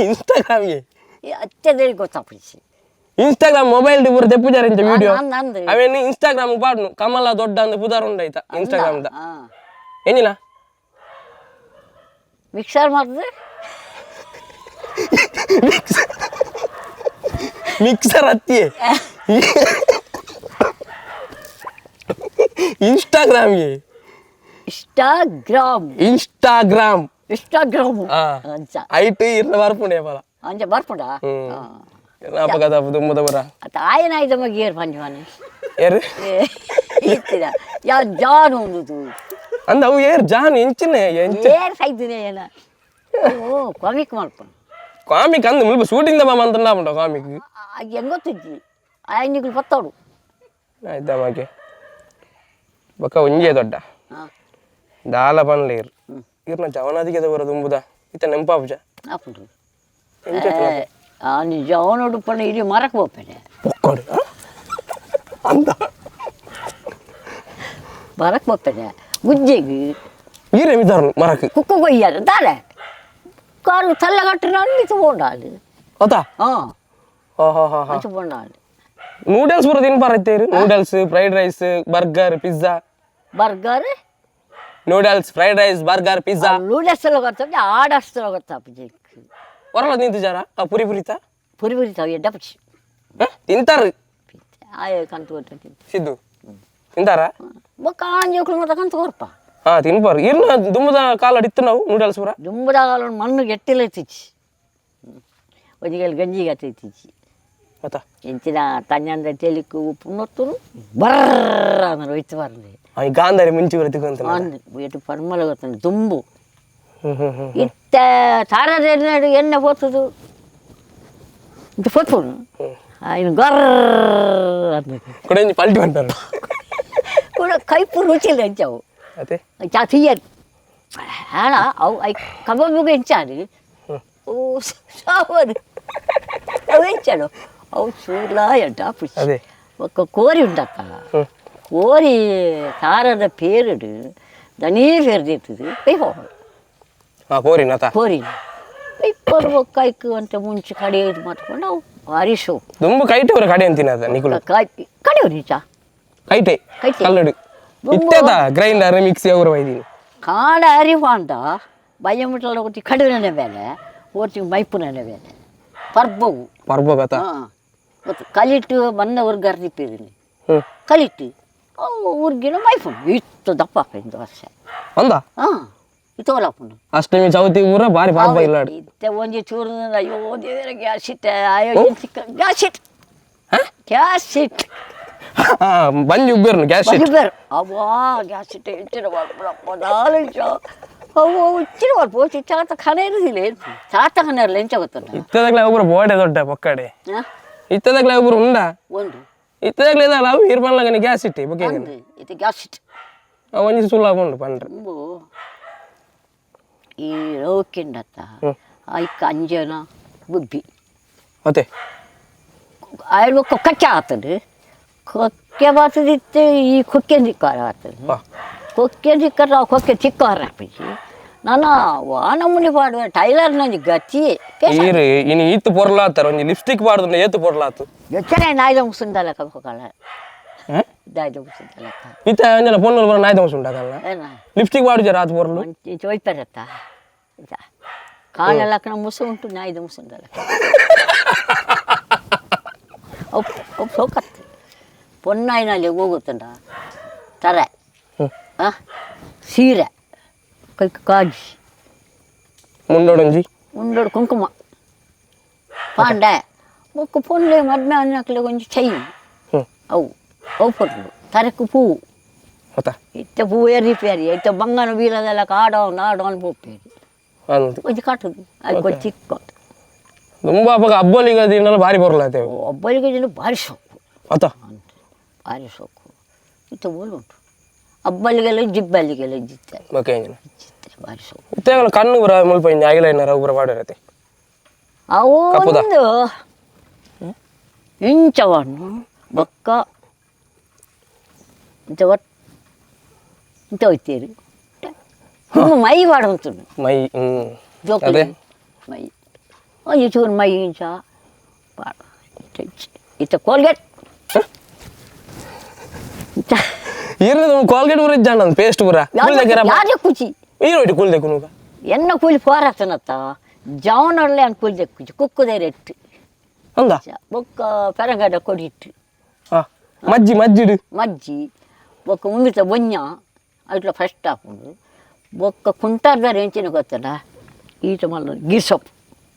Speaker 1: ಇನ್ಸ್ಟಾಗ್ರಾಮ್ಗೆ
Speaker 2: ಅತ್ಯದೇ ಗೊತ್ತಾಪಿಸಿ.
Speaker 1: ಇನ್ಸ್ಟಾಗ್ರಾಮ್ ಮೊಬೈಲ್ ಪೂರ ತೆಪ್ಪುಜಾರ ಇಂಚ ವಿಡಿಯೋ.
Speaker 2: ನಂದು.
Speaker 1: ಅವೇನು ಇನ್ಸ್ಟಾಗ್ರಾಮ್ ಪಾಡ್ನು ಕಮಲ ದೊಡ್ಡ ಅಂದ್ ಪುದಾರ್ ಉಂಡಾಯ್ತ ಇನ್ಸ್ಟಾಗ್ರಾಮ್ the. ಎಂಜಿನ?
Speaker 2: Mixer ಮಾಡಿದ್ರೆ.
Speaker 1: ಮಿಕ್ಸರ್ ಹತ್ತಿಯೇ ಇನ್ಸ್ಟಾಗ್ರಾಮ್ಗೆ.
Speaker 2: Instagram.
Speaker 1: Instagram.
Speaker 2: Instagram ಅಂಚ.
Speaker 1: ಐಟ್ ಇರ್ನ ಬರ್ಪುಂಡೆ ಪಲ.
Speaker 2: ಅಂಚ ಬರ್ಪುಂಡ.
Speaker 1: ಅಪಗದ ದುಮ್ಮದ ಬರ.
Speaker 2: ಅತ್ತ ಆಯನ ಆಯ್ದ ಮಗ ಏರ್ ಪಂಜವಾನೆ.
Speaker 1: ಏರ್
Speaker 2: ಇತ್ತಿದ ಯಾ ಜಾನು ಉಂದು.
Speaker 1: ಅಂದ ಅವು ಏರ್ ಜಾನ್ ಎಂಚಿನ ಎಂಚ.
Speaker 2: ಏರ್ ಸೈದಿನ ಏನ ಓ ಕಾಮಿಕ್ ಮಾಡ್ಪುಂಡು.
Speaker 1: ಕಾಮಿಕ್ ಅಂದ್ ಮುಲ್ಪ ಶೂಟಿಂಗ್ the ಮಾಮ ಅಂತ ಉಂಟು ಕಾಮಿಕ್.
Speaker 2: ಹೆಂಗ್ ಗೊತ್ತಿದ್ದಿ ಆಯನಿಗಳು ಬತ್ತಾಡು.
Speaker 1: ಆಯ್ತಾ ಮಾಕೆ ಬೊಕ್ಕ ಒಂಜೇ ದೊಡ್ಡ ದಾಲ ಪನ್ಲೇರ್ ಇರ್ನ ಜವನಾದಿಗೆ ಬರ ದುಂಬುದ ಇತ್ತ ನೆಂಪಾಪುಜ.
Speaker 2: ಆಪುಂಡು ಆ ಜವನೋಡು ಪಂಡ ಇಡೀ ಮರಕ್ಕೆ ಹೋಗ್ತೇನೆ.
Speaker 1: ಪೊಕ್ಕೊಡು ಅಂದ.
Speaker 2: ಮರಕ್ಕೆ ಹೋಗ್ತೇನೆ ಗುಜ್ಜೆಗೆ.
Speaker 1: ಈರೆ ಮಿತಾರು ಮರಕ್.
Speaker 2: ಕುಕ್ಕು ಕೊಯ್ಯಾರ ದಾಲೆ ಕಾರು ತಲ್ಲ ಕಟ್ಟಿನ ಮಿತು ಪೋಂಡಾಲು.
Speaker 1: ಹೌದಾ?
Speaker 2: ಹಾಂ.
Speaker 1: ಹಾ ಹಾ ಹಾ ಹಾ.
Speaker 2: ಮಿತು ಪೋಂಡಾಲು.
Speaker 1: ನೂಡಲ್ಸ್ ಪೂರ ತಿನ್ಪಾರ ಇತ್ತೇರು? Noodles, fried rice, burger, pizza.
Speaker 2: Burger.
Speaker 1: Noodles, fried rice, burger, pizza.
Speaker 2: Noodles ಎಲ್ಲ ಗೊತ್ತಾಪ, ಆಡರ್ಸ್ ಎಲ್ಲ ಗೊತ್ತಾಪ.
Speaker 1: ಹೊರಲ್ಲ ನಿಂತು ಜಾರ ಆ ಪುರಿ ಪುರಿತ.
Speaker 2: ಪುರಿ ಪುರಿ ತಾವು ಎಡ್ಡ ಪುಚ್ಚಿ.
Speaker 1: ತಿಂತಾರು.
Speaker 2: ಆಯ ಕಂತು ಕೊಟ್ಟು.
Speaker 1: ಸಿದ್ದು ತಿಂತಾರ?
Speaker 2: ಬೊಕ್ಕ ಆಂಜೋಕ್ಲು ಮತ್ತೆ ಕಂತು ಕೊರ್ಪ.
Speaker 1: ಹಾ ತಿನ್ಪಾರು. ಇರ್ನ ದುಮ್ಮದ ಕಾಲಡ್ ಇತ್ತು ನಾವು ನೂಡಲ್ಸ್ ಪೂರ.
Speaker 2: ದುಂಬದ ಕಾಲ ಮಣ್ಣು ಗೆಟ್ಟಿಲ್ಲ ಇತ್ತಿಚ್ಚಿ, ಒಂಜಿಗೆಲ್ಲ ಗಂಜಿಗೆ ಅತ್ತಿತ್ತಿಚ್ಚಿ.
Speaker 1: ಮತ್ತ
Speaker 2: ಎಂಚಿನ ತಂಜಂದ ತೆಲಿಕ್ಕು ಉಪ್ಪು ನೊತ್ತುನು ಬರ್ರ ಅಂದ್ರೆ ಒಯ್ತು ಬರ್ಲಿ.
Speaker 1: ಈ ಗಾಂಧಾರಿ ಮುಂಚಿ ಬರ ತಿಕ್ಕಂತ.
Speaker 2: ಅಂದ್ ಎಟ್ಟು ಪರ್ಮಲ ಗೊತ್ತಂಡು ದುಂಬು.
Speaker 1: ಹ್ಮ್ ಹ್ಮ್ ಹ್ಮ್.
Speaker 2: ಇತ್ತ ತಾರದ ಎಣ್ಣೆ ಎಣ್ಣೆ ಪೋತದು ಇಂತ ಪೋತ್ಪುನು ఆయన గొర్ర ಅಂದ.
Speaker 1: ಕೊಡೆಂಜಿ ಪಲ್ಟಿ ಬಂತಾರು.
Speaker 2: ಕೂಡ ಕೈಪು ರುಚಿ ಎಂಚವು.
Speaker 1: ಅದೇ.
Speaker 2: ಚಾ తీಯರು ಆಣ ಅವು I ಕಬಾಬುಗೆ ಎಂಚಾರು ಓ ಸಾವರು ಅವು ಎಂಚಾಡು ಅವು ಚೂರ್ಲ ಎಡ್ಡ ಪುಚ್ಚಿ.
Speaker 1: ಅದೇ.
Speaker 2: ಒಕ್ಕ ಕೋರಿ ಉಂಡತ್ತ. ಕೋರಿ ತಾರದ ಪೇರುಡು ದನಿ ಪೇರು ದಿತ್ತದು ಕೈ ಹೋಗೋದು.
Speaker 1: ಹಾ ಕೋರಿನ ತಾ.
Speaker 2: ಕೋರಿ ಇಪ್ಪರು ಕೈಕು ಅಂತ ಮುಂಚೆ ಕಡೆ ಇದು ಮಾಡ್ಕೊಂಡು ಅವು ಭಾರಿ ಶೋ.
Speaker 1: ದುಂಬು ಕೈಟೆ ಅವರ ಕಡೆ ಅಂತೀನಿ ಅದ ನಿಕುಲು.
Speaker 2: ಕಡೆ ನಿಜ.
Speaker 1: ಕೈಟೆ.
Speaker 2: ಕೈಟೆ.
Speaker 1: ಕಲ್ಲಡು ಇತ್ತೇತ ಗ್ರೈಂಡರ್ ಮಿಕ್ಸಿ ಅವರು ವೈದೀನಿ.
Speaker 2: ಕಾಡ ಅರಿವಾಂಡ ಬಯ್ಯ ಮುಟ್ಟಲ ಒತ್ತಿ ಕಡುವಿನ ಮೇಲೆ ಓರ್ತಿ ಮೈಪುನ ಮೇಲೆ ಪರ್ಬವು.
Speaker 1: ಪರ್ಬೋಗತ.
Speaker 2: ಹಾಂ ಮತ್ತು ಕಲಿಟ್ಟು ಮನ್ನ ಉರ್ಗಾರ್ ತಿಪ್ಪಿದ್ದೀನಿ. ಕಲಿಟ್ಟು ಅವು ಉರ್ಗಿನ ಮೈಪುನು ಇತ್ತು ದಪ್ಪ ಹಾಕಿದ್ದು ವರ್ಷ.
Speaker 1: ಅಂದ.
Speaker 2: ಹಾಂ ಇತ್ತೋಲಪ್ಪನು.
Speaker 1: ಅಷ್ಟಮಿ ಚೌತಿ ಊರ ಬಾರಿ ಪರ್ಬ ಇಲ್ಲ.
Speaker 2: ಇತ್ತೆ ಒಂಜಿ ಚೂರು ಅಯ್ಯೋ ದೇವರ ಗ್ಯಾಸ್ ಇಟ್ಟೆ ಅಯ್ಯೋ ಗ್ಯಾಸ್ ಇಟ್ಟು ಗ್ಯಾಸ್ ಇಟ್ಟು.
Speaker 1: ಬಂಜಿ ಉಬ್ಬೇರ್ನು ಗ್ಯಾಸ್ ಇಟ್ಟು.
Speaker 2: ಬಜಿ ಅವ್ವಾ ಗ್ಯಾಸ್ ಇಟ್ಟೆ ಇಟ್ಟಿರ ಅವು ಉಚ್ಚಿನ ಪೋಚಿ ಚಾತ ಖಾನೆ ಇರುದಿಲ್ಲ ಚಾತ ಖಾನೆ ಇರಲ್ಲ ಎಂಚ ಗೊತ್ತುಂಟ.
Speaker 1: ಇತ್ತದಾಗ್ಲೇ ಒಬ್ಬರು ಬೋಡೆ ದೊಡ್ಡ ಪೊಕ್ಕಡೆ. ಇತ್ತದಾಗ್ಲೇ ಒಬ್ಬರು ಉಂಡ.
Speaker 2: ಒಂದು.
Speaker 1: ಇತ್ತದಾಗ್ಲೇ ಇದಲ್ಲ ಅವು ಇರ್ಬನ್ಲಾಗನೆ ಗ್ಯಾಸ್ ಇಟ್ಟೆ ಬೊಕ್ಕೆ.
Speaker 2: ಅಂದು ಇದು ಗ್ಯಾಸ್ ಇಟ್ಟು.
Speaker 1: ಒಂಜಿ ಸುಳ್ಳು ಉಂಡು ಪಂಡ್ರೆ.
Speaker 2: ತುಂಬು ಈ ರೌಕಿಂಡತ್ತ ಐಕ್ ಅಂಜನ ಬುಬ್ಬಿ.
Speaker 1: ಮತ್ತೆ
Speaker 2: ಆಯ್ಲು ಕೊಕ್ಕಕ್ಕೆ ಆಗ್ತದೆ ಕೊಕ್ಕೆ ಬಾತದಿತ್ತು ಈ ಕೊಕ್ಕೆ ದಿಕ್ಕಾರ ಆಗ್ತದೆ. ಕೊಕ್ಕೆ ದಿಕ್ಕರ ಕೊಕ್ಕೆ ಚಿಕ್ಕ ಹಾಪಿಸಿ ನಾನು ವಾನಮುನಿ ಪಾಡುವ ಟೈಲರ್ ನಂಜಿ ಗತಿ.
Speaker 1: ಈರು ಇನ್ನು ಈತು ಪೊರ್ಲಾತಾರ ಒಂಜಿ ಲಿಪ್ಸ್ಟಿಕ್ ಪಾಡ್ದು ಏತು ಪೊರ್ಲಾತು.
Speaker 2: ಯೋಚನೆ ನಾಯ್ದ ಮುಸುಂದಲಕ ಹೋಗಲ್ಲ ದಾಯ್ದ ಮುಸುಂದಲಕ.
Speaker 1: ಇತ್ತ ಅಂಜನ ಪೊಣ್ಣು ಬರ ನಾಯ್ದ ಮುಸುಂಡಾಗಲ್ಲ.
Speaker 2: ಏನ?
Speaker 1: ಲಿಪ್ಸ್ಟಿಕ್ ಪಾಡು ಜರ ಆತು ಪೊರ್ಲು.
Speaker 2: ಚೊಯ್ಪರತ್ತ ಕಾಲಲಕ್ಕನ ಮುಸು ಉಂಟು ನಾಯ್ದ ಮುಸುಂದಲಕ ಒಪ್ ಒಪ್ ಸೋಕತ್ತು ಪೊನ್ನಾಯಿನಲ್ಲಿ ಹೋಗುತ್ತಂಡ ತರೆ ಸೀರೆ ಕೈ ಕಾಜಿ.
Speaker 1: ಮುಂಡೋಡೊಂಜಿ.
Speaker 2: ಮುಂಡೋಡು ಕುಂಕುಮ ಪಾಂಡೆ ಬೊಕ್ಕ ಪೊನ್ಲೆ ಮದ್ಮೆ ಅನ್ನಕ್ಲೆ ಒಂಜಿ ಚೈನ್. ಅವು ಅವು ಪೊರ್ಲು ತರೆಕ್ಕು ಪೂವು.
Speaker 1: ಗೊತ್ತಾ?
Speaker 2: ಇತ್ತೆ ಪೂ ಏರಿಪೇರಿ ಇತ್ತೆ ಬಂಗನ ಬೀಳದೆಲ್ಲ ಕಾಡವನ್ ಆಡವನ್ ಪೋಪೇರಿ.
Speaker 1: ಅಂದು
Speaker 2: ಒಂಜಿ ಕಟ್ಟುದು ಅದಕ್ಕೆ ಚಿಕ್ಕ.
Speaker 1: ತುಂಬ ಅಪ್ಪಗ ಹಬ್ಬಲಿಗೆ ದಿನ ಭಾರಿ ಬರಲ್ಲ ಆಯ್ತು.
Speaker 2: ಒಬ್ಬರಿಗೆ ಜನ ಭಾರಿ ಸೊಕ್ಕು.
Speaker 1: ಅತ್ತ.
Speaker 2: ಭಾರಿ ಸೊಕ್ಕು ಇತ್ತೆ ಓಲು ಉಂಟು ಅಬ್ಬಲಿಗೆಲ್ಲ ಜಿಬ್ಬಲ್ಲಿಗೆಲ್ಲ ಜಿತ್ತೆ.
Speaker 1: ಓಕೆ.
Speaker 2: ಜಿತ್ತೆ ಭಾರಿ ಸೊಕ್ಕು.
Speaker 1: ಇತ್ತೆ ಕಣ್ಣು ಪೂರ ಮುಲ್ಪ ಇಂಜ ಆಗಿಲ್ಲ ಏನಾರ ಪೂರ ಪಾಡಿರತ್ತೆ.
Speaker 2: ಅವು
Speaker 1: ಕಪ್ಪುದ?
Speaker 2: ಒಂದು ಇಂಚವನ್ನು ಬೊಕ್ಕ ಇಂಚ ಒಟ್ ಇಂಚ ಹೋಯ್ತೀರಿ ನಿಮ್ಮ ಮೈ ಪಾಡುಂಟು.
Speaker 1: ಮೈ
Speaker 2: ಜೋಕುಲು.
Speaker 1: ಅದೇ.
Speaker 2: ಮೈ ಒಂಜಿ ಚೂರು ಮೈ ಇಂಚ ಪಾಡು ಇತ್ತೆ ಇಜ್ಜಿ. ಇತ್ತೆ ಕೋಲ್ಗೇಟ್ ಇಂಚ.
Speaker 1: ಇರ್ನ ಕೋಲ್ಗೇಟ್ ಪೂರ ಇಜ್ಜಾಂಡ ಪೇಸ್ಟ್ ಪೂರ ಕೂಲ್.
Speaker 2: ಯಾರು ಕುಚಿ?
Speaker 1: ಈರೋಟಿ ಕೂಲ್ ದೆಕ್ಕುನುಗ.
Speaker 2: ಎನ್ನ ಕೂಲಿ ಪೋರಾತನತ್ತ ಜವನೊಳ್ಳೆ ಅನ್ ಕೂಲಿ ದೆಕ್ಕುಚಿ ಕುಕ್ಕುದೇ ರೆಟ್ಟು.
Speaker 1: ಅಂದ.
Speaker 2: ಬೊಕ್ಕ ಪೆರಂಗಡ ಕೊಡಿಟ್ಟು.
Speaker 1: ಹಾ ಮಜ್ಜಿ ಮಜ್ಜಿಡು.
Speaker 2: ಮಜ್ಜಿ ಬೊಕ್ಕ ಉಂಬಿತ ಬೊಂಜ ಅಟ್ಲ ಫಸ್ಟ್ ಹಾಕೊಂಡು ಬೊಕ್ಕ ಕುಂಟಾರ್ದಾರ ಎಂಚಿನ ಗೊತ್ತಲ್ಲ ಈಟ ಮಲ್ಲ ಗೀರ್ ಸೊಪ್ಪು.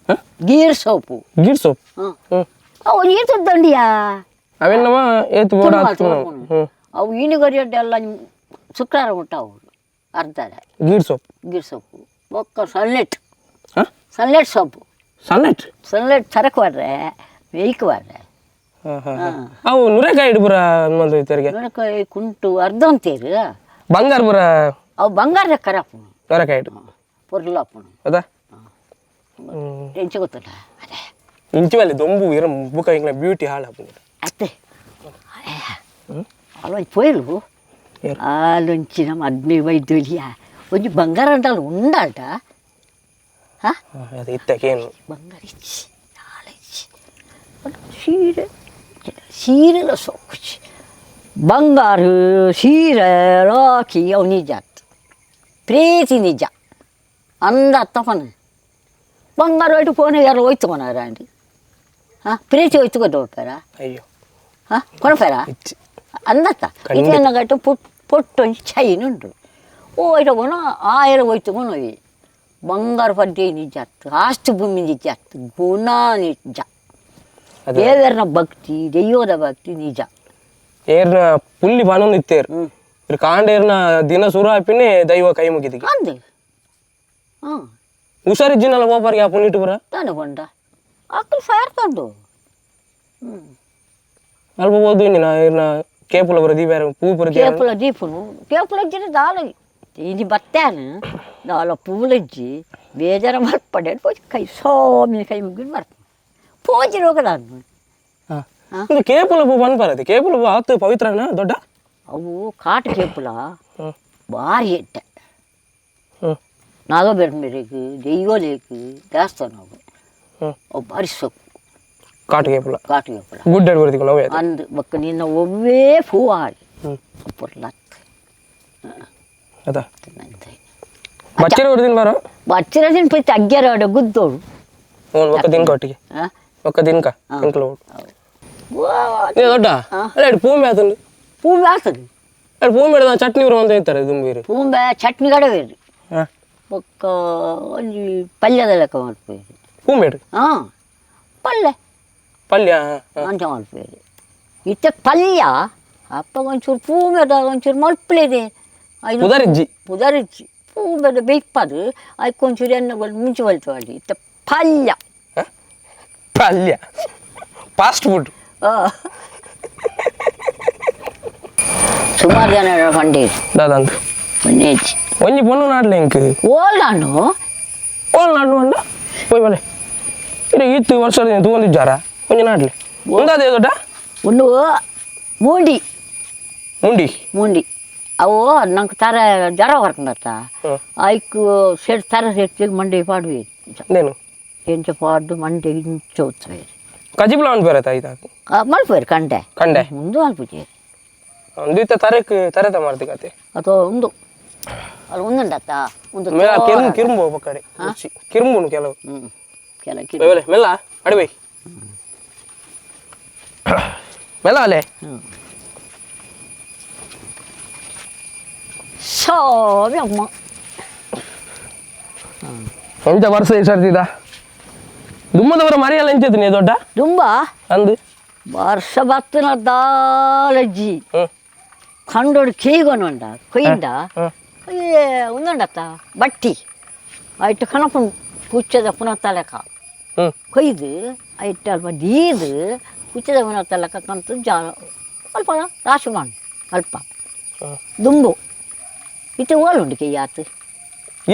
Speaker 1: ಹ?
Speaker 2: ಗೀರ್ ಸೊಪ್ಪು.
Speaker 1: ಗೀರ್ ಸೋಪ್.
Speaker 2: ಹಾಂ, ಅವು ಈತದ್ದಂಡಿಯಾ.
Speaker 1: ಅವೆಲ್ಲವ ಏತು ಬೋಡ.
Speaker 2: ಅವು ಈನುಗರಿ ಎಲ್ಲ ಶುಕ್ರವಾರ ಉಂಟಾವು ಅರ್ಧಾರ.
Speaker 1: ಗೀರ್ ಸೋಪ್.
Speaker 2: ಗೀರ್ ಸೊಪ್ಪು ಬೊಕ್ಕ ಸನ್ಲೈಟ್.
Speaker 1: ಹಾ.
Speaker 2: ಸನ್ಲೈಟ್ ಸೊಪ್ಪು.
Speaker 1: ಸನ್ಲೈಟ್.
Speaker 2: ಸನ್ಲೈಟ್ ಸರಕು ವಾಡ್ರೆ ಮೇಯ್ಕ್ ವಾಡ್ರೆ.
Speaker 1: ಅವು ನುರೆಕಾಯಿ ಪೂರ ಮಂದು ಇತ್ತರಿಗೆ.
Speaker 2: ನುರೆಕಾಯಿ ಕುಂಟು ಅರ್ಧ ಅಂತೀರಿ.
Speaker 1: ಬಂಗಾರ ಪೂರ.
Speaker 2: ಅವು ಬಂಗಾರದ ಕರಪುನು.
Speaker 1: ನುರೆಕಾಯಿ
Speaker 2: ಪೊರ್ಲಾಪುನು.
Speaker 1: ಹೌದಾ?
Speaker 2: ಎಂಚ ಗೊತ್ತಲ್ಲ ಅದೇ.
Speaker 1: ಇಂಚಿ ಮೇಲೆ ದೊಂಬು ಇರ ಬುಕ್ಕ ಇಂಗ್ಲ ಬ್ಯೂಟಿ ಹಾಳು.
Speaker 2: ಅತ್ತೆ ಅಲ್ಲೊಂಜಿ ಪೋಯ್ಲು.
Speaker 1: ಏರು?
Speaker 2: ಆಲೊಂಚಿ ನಮ್ಮ 15 ವೈದ್ಯ ಒಂಜಿ ಬಂಗಾರ ಅಂಟಲ್ಲ ಉಂಡಾಲ್ಟ ಹಾ.
Speaker 1: ಅದು ಇತ್ತಕೇನು?
Speaker 2: ಬಂಗಾರ ಇಚ್ಚಿ ನಾಳೆ ಇಚ್ಚಿ ಒಂದು ಸೀರೆ ಸೀರೆಲ ಸೊಕ್ಕುಚಿ ಬಂಗಾರ ಸೀರೆ ರಾಕಿ ಅವು ನಿಜ ಆತ್. ಪ್ರೀತಿ ನಿಜ ಅಂದ ತಪನ ಬಂಗಾರ ಹೋಯ್ತು ಫೋನ್ ಯಾರು ಹೋಯ್ತು ಕೊನಾರ ಅಂಡಿ ಹಾಂ ಪ್ರೀತಿ ಹೋಯ್ತು ಕೊಡ್ಪಾರ.
Speaker 1: ಅಯ್ಯೋ.
Speaker 2: ಹಾಂ ಕೊನಪೇರ.
Speaker 1: ಇಚ್ಚಿ.
Speaker 2: ಅಂದತ್ತ.
Speaker 1: ಖಂಡಿತ.
Speaker 2: ಇದನ್ನ ಗಟ್ಟು ಪುಟ್ ಪೊಟ್ಟು ಒಂಜಿ ಚೈನ್ ಉಂಟು ಓ ಇಟಗೋಣ ಆಯರ ಹೋಯ್ತು ಕೊನೋಯಿ ಬಂಗಾರ ಪಡ್ಡೆ ನಿಜ ಆತ್, ಆಸ್ತಿ ಭೂಮಿ ನಿಜ ಆತ್, ಗುಣ ನಿಜ.
Speaker 1: ಅದೇ.
Speaker 2: ದೇವರನ ಭಕ್ತಿ ದೈವದ ಭಕ್ತಿ ನಿಜ.
Speaker 1: ಏರ್ನ ಪುಲ್ಲಿ ಬಾನೊಂದು ಇತ್ತೇರು ಇರ್ ಕಾಂಡೇರ್ನ ದಿನ ಸುರು ಹಾಪಿನೇ ದೈವ ಕೈ ಮುಗಿದಿಗೆ.
Speaker 2: ಅಂದು ಹಾಂ.
Speaker 1: ಹುಷಾರಿಜ್ಜಿನಲ್ಲ ಹೋಪರಿಗೆ ಆ ಪುಣ್ಯಿಟ್ಟು ಪುರ.
Speaker 2: ತಾನು ಕೊಂಡ ಅಕ್ಕಲು ಫೈರ್ ತಂದು ಹ್ಞೂ.
Speaker 1: ಅಲ್ಪ ಓದು ಇಂಜಿನ ಏರ್ನ ಕೇಪುಲ ಬರ ದೀಪ ಪೂ ಪುರ.
Speaker 2: ಕೇಪುಲ ದೀಪನು ಕೇಪುಲ ಇಜ್ಜಿನ ದಾಲ ಇನಿ ಬತ್ತಾನು ದಾಲ ಪೂಲಜ್ಜಿ ಬೇಜಾರ ಮಲ್ಪಡೆ ಪೋಜಿ ಕೈ ಸೋಮಿನ ಕೈ ಮುಗಿದು ಬರ್ತ ಪೋಜಿ ರೋಗದಾನು.
Speaker 1: ಇದು ಕೇಪುಲ ಪೂ ಪನ್ಪರದು ಕೇಪುಲ ಪೂ ಆತು ಪವಿತ್ರನ ದೊಡ್ಡ.
Speaker 2: ಅವು ಕಾಟು ಕೇಪುಲ. ಭಾರಿ ಎಟ್ಟೆ. ನಾಗಬೆರ್ಮೆರೆಗ್ ದೈವಲೇಕ್ ದೇವಸ್ಥಾನ ಅವು. ಅವು ಭಾರಿ ಸೊಪ್ಪು.
Speaker 1: ಕಾಟು ಕೇಪುಲ.
Speaker 2: ಕಾಟು ಕೇಪುಲ.
Speaker 1: ಗುಡ್ಡೆ ಬರ್ದಿಕ್ಕ ನೋವೇ.
Speaker 2: ಅಂದು ಬೊಕ್ಕ ನಿನ್ನ ಒವ್ವೇ ಹೂ ಆಡಿ ಪೊರ್ಲತ್.
Speaker 1: ಅದ ಬಚ್ಚಿರ ಬರ್ದಿನ ಬಾರೋ.
Speaker 2: ಬಚ್ಚಿರ ದಿನ ಪೈತೆ ಅಗ್ಗ್ಯಾರ ಗುದ್ದೋಡು.
Speaker 1: ಹ್ಞೂ ಒಕ್ಕ ದಿನಕ ಒಟ್ಟಿಗೆ.
Speaker 2: ಆ?
Speaker 1: ಒಕ್ಕ ದಿನಕ ಇಂಕ್ಲ ನೀ ದೊಡ್ಡ ಅಲ್ಲ ಇಡು ಪೂ ಆತಂದು.
Speaker 2: ಪೂ ಆಗ್ತದೆ.
Speaker 1: ಅಲ್ಲ ಪೂ ಮೇಡ ಚಟ್ನಿ ಊರು ಅಂತ ಇರ್ತಾರೆ ದುಂಬೀರು.
Speaker 2: ಪೂಂಬೆ ಚಟ್ನಿ ಕಡವೇರು.
Speaker 1: ಹಾಂ.
Speaker 2: ಬೊಕ್ಕ ಒಂಜಿ ಪಲ್ಯದ ಲೆಕ್ಕ ಮಲ್ಪೇರು.
Speaker 1: ಪೂ ಮೇಡು.
Speaker 2: ಹಾಂ ಪಲ್ಯ.
Speaker 1: ಪಲ್ಯ.
Speaker 2: ಅಂಚ ಮಲ್ಪೇರು ಇತ್ತೆ ಪಲ್ಯ ಅಪ್ಪ ಒಂಚೂರು ಪೂಂಬೆದ ಒಂಚೂರು ಮಲ್ಪಲೇದೆ ಐನು.
Speaker 1: ಉದರಿಜ್ಜಿ.
Speaker 2: ಪುದರಿಜ್ಜಿ ಪೂಂಬೆದ ಬೇಯ್ಪದು ಐಕ್ ಒಂಚೂರು ಎಣ್ಣೆ ಬಲ್ ಮುಂಚೆ ಬಲ್ತವಾಡಿ ಇತ್ತೆ ಪಲ್ಯ.
Speaker 1: ಪಲ್ಯ ಫಾಸ್ಟ್ ಫುಡ್.
Speaker 2: ಆ. ಸುಮಾರು ಜನ ಪಂಡೀರು.
Speaker 1: ದಾದಂತ.
Speaker 2: ಒಂಜಿ.
Speaker 1: ಒಂಜಿ ಪೊಣ್ಣು ನಾಡ್ಲೆ ಇಂಕ್.
Speaker 2: ಓಲ್ಡಾಂಡು.
Speaker 1: ಓಲ್ ನಾಡ್ಲು ಅಂಡ ಪೋಯ್ ಬಲೆ ಇರೆ ಇತ್ತು ವರ್ಷ ತೂವೊಂದಿಜ್ಜಾರ ಒಂಜಿ ನಾಡ್ಲೆ ಒಂದಾದೆ ದೊಡ್ಡ.
Speaker 2: ಒಂದು ಮೂಂಡಿ.
Speaker 1: ಮುಂಡಿ.
Speaker 2: ಮೂಂಡಿ ಅವು ನಂಗೆ ತರ ಜ್ವರ ಹೊರ್ಕೊಂಡತ್ತ. ಐಕ್ ಸೆಟ್ ತರ ಸೆಟ್ ಮಂಡೆ ಪಾಡುವೆ.
Speaker 1: ನೇನು.
Speaker 2: ಎಂಚ ಪಾಡು ಮಂಡೆ ಇಂಚ ಹೋಗ್ತವೆ.
Speaker 1: ಕಜಿಬ್ಲ ಅನ್ಪೇರತ ಆಯ್ತಾ?
Speaker 2: ಮಲ್ಪೇರು ಕಂಡೆ.
Speaker 1: ಕಂಡೆ.
Speaker 2: ಮುಂದೆ ಮಲ್ಪುಜೆ.
Speaker 1: ಒಂದು ಇತ್ತ ತರಕ್ ತರೆತ ಮಾಡ್ತಿಕತೆ.
Speaker 2: ಅಥವಾ ಒಂದು ಅದು ಒಂದುಂಡತ್ತ ಒಂದು.
Speaker 1: ಮೇಲ ಕಿರ್ಮು ಕಿರ್ಮು ಒಬ್ಬ ಕಡೆ ರುಚಿ ಕಿರ್ಮುನು ಕೆಲವು.
Speaker 2: ಹ್ಞೂ ಕೆಲ.
Speaker 1: ಬೆಲೆ ಮೆಲ್ಲ ಅಡಿಬೈ ಮೆಲ್ಲ ಅಲೆ.
Speaker 2: ಸ್ವಾಮಿ ಅಮ್ಮ.
Speaker 1: ಎಂಚ ವರ್ಷ ಈ ಸರ್ತಿದ ದುಮ್ಮದವರ ಮರಿಯಲ್ಲ ಎಂಚ ದೊಡ್ಡ.
Speaker 2: ದುಂಬ.
Speaker 1: ಅಂದು.
Speaker 2: ವರ್ಷ ಬತ್ತಿನ ದಾಲಜ್ಜಿ.
Speaker 1: ಹ್ಞೂ.
Speaker 2: ಕಂಡೋಡು ಕೇಗೊನುಂಡ ಕೊಯ್ಯಿಂದ ಉಂದುಂಡತ್ತ ಬಟ್ಟಿ ಐಟ್ ಕಣಪುಂಡು ಪುಚ್ಚದ ಪುನಃ ತಲೆಕ ಕೊಯ್ದು ಐಟ್ ಅಲ್ಪ ದೀದು ಪುಚ್ಚದ ಪುನಃ ತಲೆಕ ಕಂತು ಜಾ ಅಲ್ಪ ರಾಶಿ ಮಾಡು ಅಲ್ಪ ದುಂಬು ಇತ್ತೆ ಓಲುಂಡು ಕೆಯ್ಯಾತು.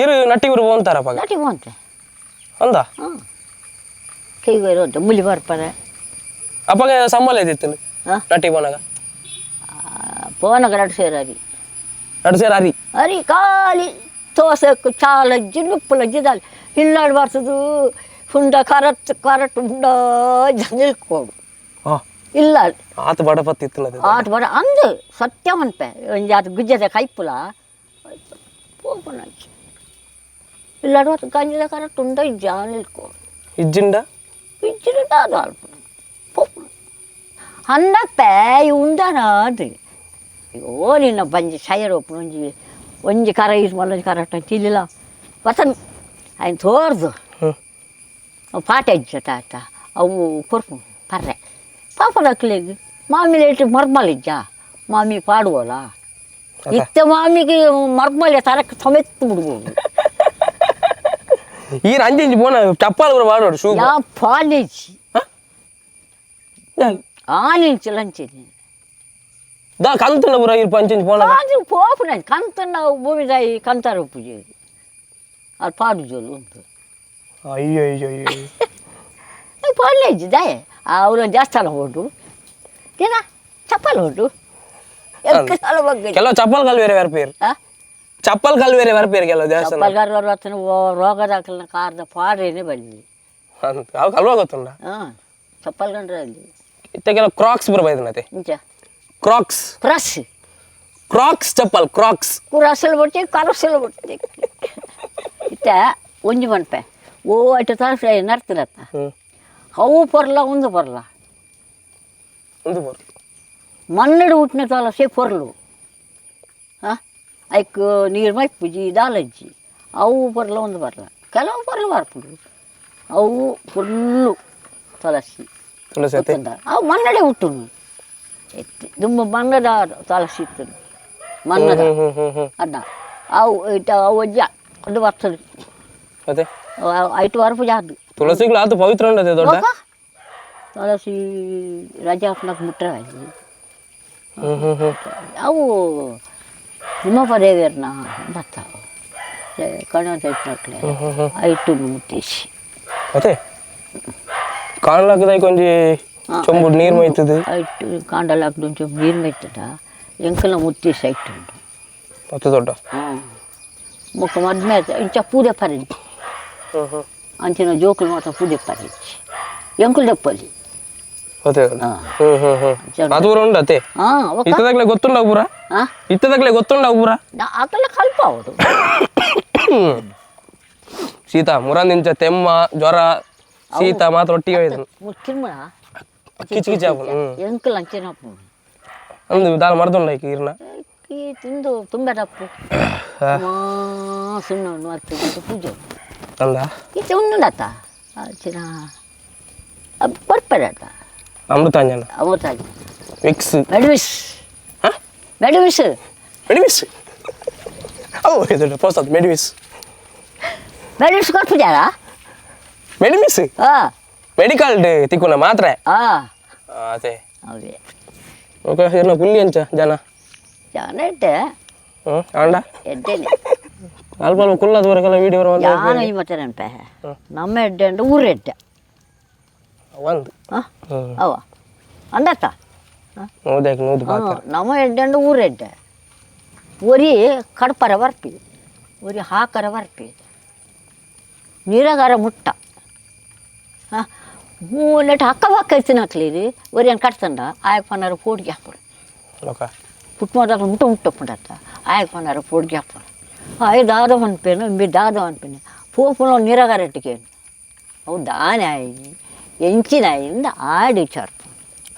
Speaker 1: ಇರು ನಟ್ಟಿ ಊರು ಹೋಗ್ತಾರಪ್ಪ.
Speaker 2: ನಟಿ ಹೋಂತೆ.
Speaker 1: ಅಂದ.
Speaker 2: ಹಾಂ, ಕೈಗೆ ಉಂಟು ಮುಲಿ ಬರ್ಪರೆ.
Speaker 1: ಅಪ್ಪಗೆ ಸಂಬಳ ಇದ್ದಿತ್ತು?
Speaker 2: ಹಾಂ.
Speaker 1: ನಟ್ಟಿ ಪೋನಾಗ.
Speaker 2: ಪೋನಗ 2 ಸೇರು ಅರಿ.
Speaker 1: 2 ಸೇರು ಅರಿ.
Speaker 2: ಅರಿ ಖಾಲಿ ದೋಸೆಕ್ಕು ಚಾಲಜ್ಜಿ ನುಪ್ಪುಲಜ್ಜಿ ದಾಲ್ ಇಲ್ಲಾಡು ಬರ್ತದು ಹುಂಡ ಕರಟ್ ಕರಟ್ ಹುಂಡ ನಿಲ್ಕೋಡು. ಇಲ್ಲ.
Speaker 1: ಆತ ಬಡಪತ್ತು ಇತ್ತು ಅದು.
Speaker 2: ಆಟ ಬಡ ಅಂದು ಸತ್ಯ ಮನ್ಪೆ ಒಂಜಿ ಆತ ಗುಜ್ಜದ ಕೈಪುಲ ಪೋಪುನ ಇಲ್ಲಾಡು ಹೊತ್ತು ಗಂಜಿದ ಕರಟ್ ಉಂಡ ಇಜ್ಜ ನಿಲ್ಕೋಡು.
Speaker 1: ಇಜ್ಜಿಂಡ.
Speaker 2: ಇಜ್ಜಿಂಡ ಅದು ಅಲ್ಪುನ ಪೋಪುನ ಅಂದಪ್ಪೆ ಉಂಡನ ಅದು ಅಯ್ಯೋ ನಿನ್ನ ಬಂಜಿ ಸೈರ್ ಒಪ್ಪುನ ಒಂಜಿ ಒಂಜಿ ಕರ is ಮಲ್ಲೊಂಜಿ ಕರಟ್ ತಿಲ್ಲಿಲ್ಲ ವಸನ್ ఆయన ತೋರ್ದು ಪಾಠ ಇಜ್ಜ ತಾತ ಅವು ಕೊರ್ಪು ಪರ್ರೆ ಪಾಪದಕ್ಲೆಗ್ ಮಾಮಿ ಲೇಟ್ ಮರ್ಮಲ್ ಇಜ್ಜ ಮಾಮಿ ಪಾಡುವಲ್ಲ ಇತ್ತೆ ಮಾಮಿಗೆ ಮರ್ಮಲೆ ತರಕ್ಕೆ ಸಮೇತ ಬಿಡ್ಬೋದು.
Speaker 1: ಈ ಅಂಜಿಂಜಿ ಪೋನ ಚಪ್ಪಾಲ್ ಕೂಡ ಪಾಡೋಡು ಶೂ.
Speaker 2: ಯಾ ಪಾಲೇಜಿ ಆನಿಂಚು ಲಂಚಿನಿ.
Speaker 1: ದಾ ಕಂತನ ಪೂರ ಇರ್ಪ ಅಂಚಿಂಚಿ ಪೋನ.
Speaker 2: ಕಾಂಜಿ ಪೋಪುನ ಕಂತನ ಭೂಮಿದಾಯಿ ಕಂತಾರ ಪೂಜೆ ಅದು ಪಾಡು ಜೋಲು ಉಂಟು.
Speaker 1: ಅಯ್ಯೋ ಅಯ್ಯೋ ಅಯ್ಯೋ.
Speaker 2: ಪಾಲೇಜಿ ದಾಯೆ ಅವರ ದೇವಸ್ಥಾನ ಹೊಂಟು ಏನ ಚಪ್ಪಲ್ ಹೊಂಟು
Speaker 1: ಕೆಲವು ಚಪ್ಪಲ್ ಕಲ್ ಬೇರೆ ಬರ್ಪೇರು. ಚಪ್ಪಲ್ ಕಲ್ ಬೇರೆ ಬರ್ಪೇರು ಕೆಲವು ದೇವಸ್ಥಾನ.
Speaker 2: ಚಪ್ಪಲ್ ಕಲ್ಲು ರೋಗದಾಕಲ್ನ ಕಾರ್ದ ಪಾಡ್ರೇನೆ ಬಲ್ಲಿ.
Speaker 1: ಅವು ಕಲ್ವ ಗೊತ್ತುಂಡ.
Speaker 2: ಹಾಂ, ಚಪ್ಪಲ್ ಕಂಡ್ರೆ ಅಲ್ಲಿ.
Speaker 1: ಇತ್ತೆ ಕೆಲವು ಕ್ರಾಕ್ಸ್ ಬರಬೈದು
Speaker 2: ಇಂಚ.
Speaker 1: Cracks.
Speaker 2: Cross.
Speaker 1: Cracks chappal Crocs.
Speaker 2: ಕುರಸಲ್ ಬಿಡ್ತಿ ಕರಸಲ್ ಬಿಡ್ತಿ ಇತ್ತೆ ಒಂಜಿ ಮನ್ಪೆ ಓ ಅಟ್ಟು ತರಸ ನಡ್ತಿರತ್ತ ಅವು ಪೊರ್ಲ ಒಂದು ಪೊರ್ಲ.
Speaker 1: ಒಂದು ಪೊರ್ಲು.
Speaker 2: ಮಣ್ಣಡು ಹುಟ್ಟಿನ ತಲಸೆ ಪೊರ್ಲು ಹಾಂ ಐಕ್ ನೀರು ಮೈಪುಜಿ ದಾಲಜ್ಜಿ ಅವು ಪೊರ್ಲ ಒಂದು ಪೊರ್ಲ ಕೆಲವು ಪೊರ್ಲು ಬರ್ಪುಂಡು ಅವು ಫುಲ್ಲು ತುಳಸಿ.
Speaker 1: ತುಳಸಿ ಅತ್ತೆ.
Speaker 2: ಅವು ಮಣ್ಣಡೆ ಹುಟ್ಟುನು ದುಂಬ ಮಣ್ಣದ ತುಳಸಿ ಇತ್ತು ಮಣ್ಣದ ಅಡ್ಡ ಅವು ಇಟ್ಟ ಅವು ಅಜ್ಜ ಅದು ಬರ್ತದೆ.
Speaker 1: ಅದೇ.
Speaker 2: ಐಟು ವರಪು ಜಾದು.
Speaker 1: ತುಳಸಿಗಳು ಆತು ಪವಿತ್ರ ಉಂಟದೆ ದೊಡ್ಡ.
Speaker 2: ತುಳಸಿ ರಜಾ ಹಾಕ್ನಕ್ ಮುಟ್ರೆ ಅವು ತಿಮ್ಮಪ್ಪ ದೇವಿಯರ್ನ ಬರ್ತಾವ ಕಣ್ಣು ಮಕ್ಕಳೇ ಐಟು ಮುತ್ತೇಸಿ.
Speaker 1: ಅದೇ ಕಾಣಲಾಕದ ಕೊಂಜಿ ಚೊಂಬು ನೀರು ಮೈತದೆ.
Speaker 2: ಐಟು ಕಾಂಡಲಾಕದ ಒಂಚೂರು ನೀರು ಮೈತದ ಎಂಕಲ್ನ ಮುತ್ತೇಸಿ ಐಟು ಉಂಟು.
Speaker 1: ಮತ್ತೆ ದೊಡ್ಡ.
Speaker 2: ಹಾಂ, ಮುಖ ಮದ್ಮೆ ಇಂಚ ಪೂಜೆ ಪರಿಂಚಿ ಅಂಚಿನ ಜೋಕುಲು ಮಾತ್ರ ಪೂಜೆ ಪರಿಂಚಿ ಎಂಕುಲು ದೆಪ್ಪಲಿ.
Speaker 1: ಅದು ಪೂರ ಉಂಡು ಅತ್ತೆ. ಇತ್ತದಾಗ್ಲೇ ಗೊತ್ತುಂಡ ಪೂರ. ಇತ್ತದಾಗ್ಲೇ ಗೊತ್ತುಂಡ ಪೂರ.
Speaker 2: ಅಕಲ್ಲ ಕಲ್ಪ ಅವಡು.
Speaker 1: ಶೀತ ಮುರಂದಿಂಚ ತೆಮ್ಮ ಜ್ವರ ಶೀತ ಮಾತ್ರ ಒಟ್ಟಿಗೆ ಹೋಯ್ತು.
Speaker 2: ಕಿರ್ಮಣ
Speaker 1: ಕಿಚಿ ಕಿಚಿ ಆಪುಂಡು.
Speaker 2: ಎಂಕುಲು ಅಂಚಿನ
Speaker 1: ಅಂದು ದಾಲ ಮರ್ದುಂಡ ಐಕ್ ಈರ್ನ.
Speaker 2: ತಿಂದು ತುಂಬ ತಪ್ಪು ಸುಣ್ಣ ಅತ್ತು ಪೂಜೆ
Speaker 1: ಅಂದ.
Speaker 2: ಇತ್ತೆ ಉಂಡುಂಡತ್ತ ಚಿನ ಕೊರ್ಪೆಡತ್ತ.
Speaker 1: ಅಮೃತಾಂಜನ.
Speaker 2: ಅಮೃತಾಂಜನ.
Speaker 1: ವಿಕ್ಸ್.
Speaker 2: ಮೆಡಿಮಿಸ್. ಮೆಡಿಮಿಸ್.
Speaker 1: ಮೆಡಿಮಿಸ್ ಅವು ಇದು ಪೋಸ್ತದ ಮೆಡಿಮಿಸ್.
Speaker 2: ಮೆಡಿಮಿಸ್ ಕೊರ್ಪುಜಾರ.
Speaker 1: ಮೆಡಿಮಿಸ್. ಮೆಡಿಕಲ್ ತಿಕ್ಕುನ ಮಾತ್ರ. ಅದೇ.
Speaker 2: ಅವೇ.
Speaker 1: ಓಕೆ ಇರ್ನ ಪುಲ್ಲಿ ಅಂಚ ಜನ.
Speaker 2: ಜನ ಇಟ್ಟೆ.
Speaker 1: ಆಂಡ.
Speaker 2: ಎಡ್ಡೆನೆ.
Speaker 1: ಅಲ್ಪ ಅಲ್ಪ ಕುಲ್ಲದವರೆಗೆಲ್ಲ ವೀಡಿಯೋ
Speaker 2: ಯಾನ ಈ ಮತ್ತೆ ನೆನಪೆ ನಮ್ಮ ಎಡ್ಡೆ ಅಂದ್ರೆ ಊರು ಎಡ್ಡೆ.
Speaker 1: ಒಂದು.
Speaker 2: ಅವ ಅಂದತ್ತ. ನಮ್ಮ ಎಡ್ಡೆ ಅಂದ್ರೆ ಊರು ಎಡ್ಡೆ. ಒರಿ ಕಡ್ಪರ ಬರ್ಪಿ ಒರಿ ಹಾಕರ ಬರ್ಪಿ ನೀರಾಗಾರ ಮುಟ್ಟ ಹಾಂ ಮೂಲೆಟ್ ಹಕ್ಕ ಪಕ್ಕ ಇತ್ತಿನ ಹಾಕ್ಲಿರಿ ಒರಿ ಏನು ಕಟ್ತಂಡ ಆಯಕ್ ಪನ್ನಾರ ಪೋಡ್ಗೆ ಹಾಕೋಡು ಪುಟ್ಟ ಮುಟ್ಟ ಮುಟ್ಟಪ್ಪುಂಡತ್ತ ಆಯಕ್ ಪನ್ನಾರ ಪೋಡ್ಗೆ ಹಾಕೋಡು ಆಯ್ ದಾದ ಅನ್ಪೇನು ಇಂಬಿ ದಾದ ಅನ್ಪೇನು ಪೋಪುನ ನೀರಾಗಾರ ಇಟ್ಟಿಕೇನು ಅವು ದಾನೆ ಆಯಿ ಎಂಚಿನ ಆಯಿಂದ ಆಡಿ ವಿಚಾರ.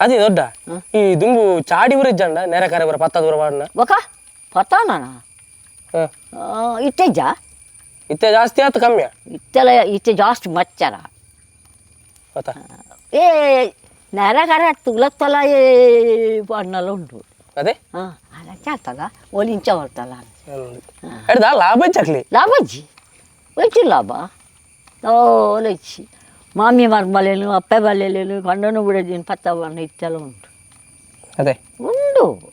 Speaker 1: ಅದೇ ದೊಡ್ಡ ಈ ದುಂಬು ಚಾಡಿ ಊರ ಇಜ್ಜಂಡ ನೆರೆ ಕರೆ ಬರ ಪತ್ತದ ಊರ ಬಾಡ್ನ
Speaker 2: ಒಕ ಪತ್ತಾನ ಇತ್ತೆಜ್ಜ
Speaker 1: ಇತ್ತೆ ಜಾಸ್ತಿ ಆತು ಕಮ್ಮಿ.
Speaker 2: ಇತ್ತೆಲ್ಲ ಇತ್ತೆ ಜಾಸ್ತಿ ಮಚ್ಚರ ಏ ನೆರೆ ಕರೆ ತುಲತ್ತಲ ಏ ಬಣ್ಣಲ ಉಂಟು.
Speaker 1: ಅದೇ
Speaker 2: ಹಾಂ ಚಾತಲ್ಲ ಓಲಿ ಇಂಚ ಬರ್ತಲ್ಲ.
Speaker 1: ಎಡ್ದ ಲಾಭ ಚಕ್ಲಿ.
Speaker 2: ಲಾಭಜ್ಜಿ ಒಚ್ಚಿ ಲಾಭ ಓಲಚ್ಚಿ ಮಾಮಿ ಮರ್ಮಲೇನು ಅಪ್ಪೆ ಬಲ್ಲೆಲೇನು ಗಂಡನು ಬಿಡೋದಿನ ಪತ್ತವನ್ನ ಇತ್ತೆಲ್ಲ ಉಂಟು.
Speaker 1: ಅದೇ
Speaker 2: ಉಂಡು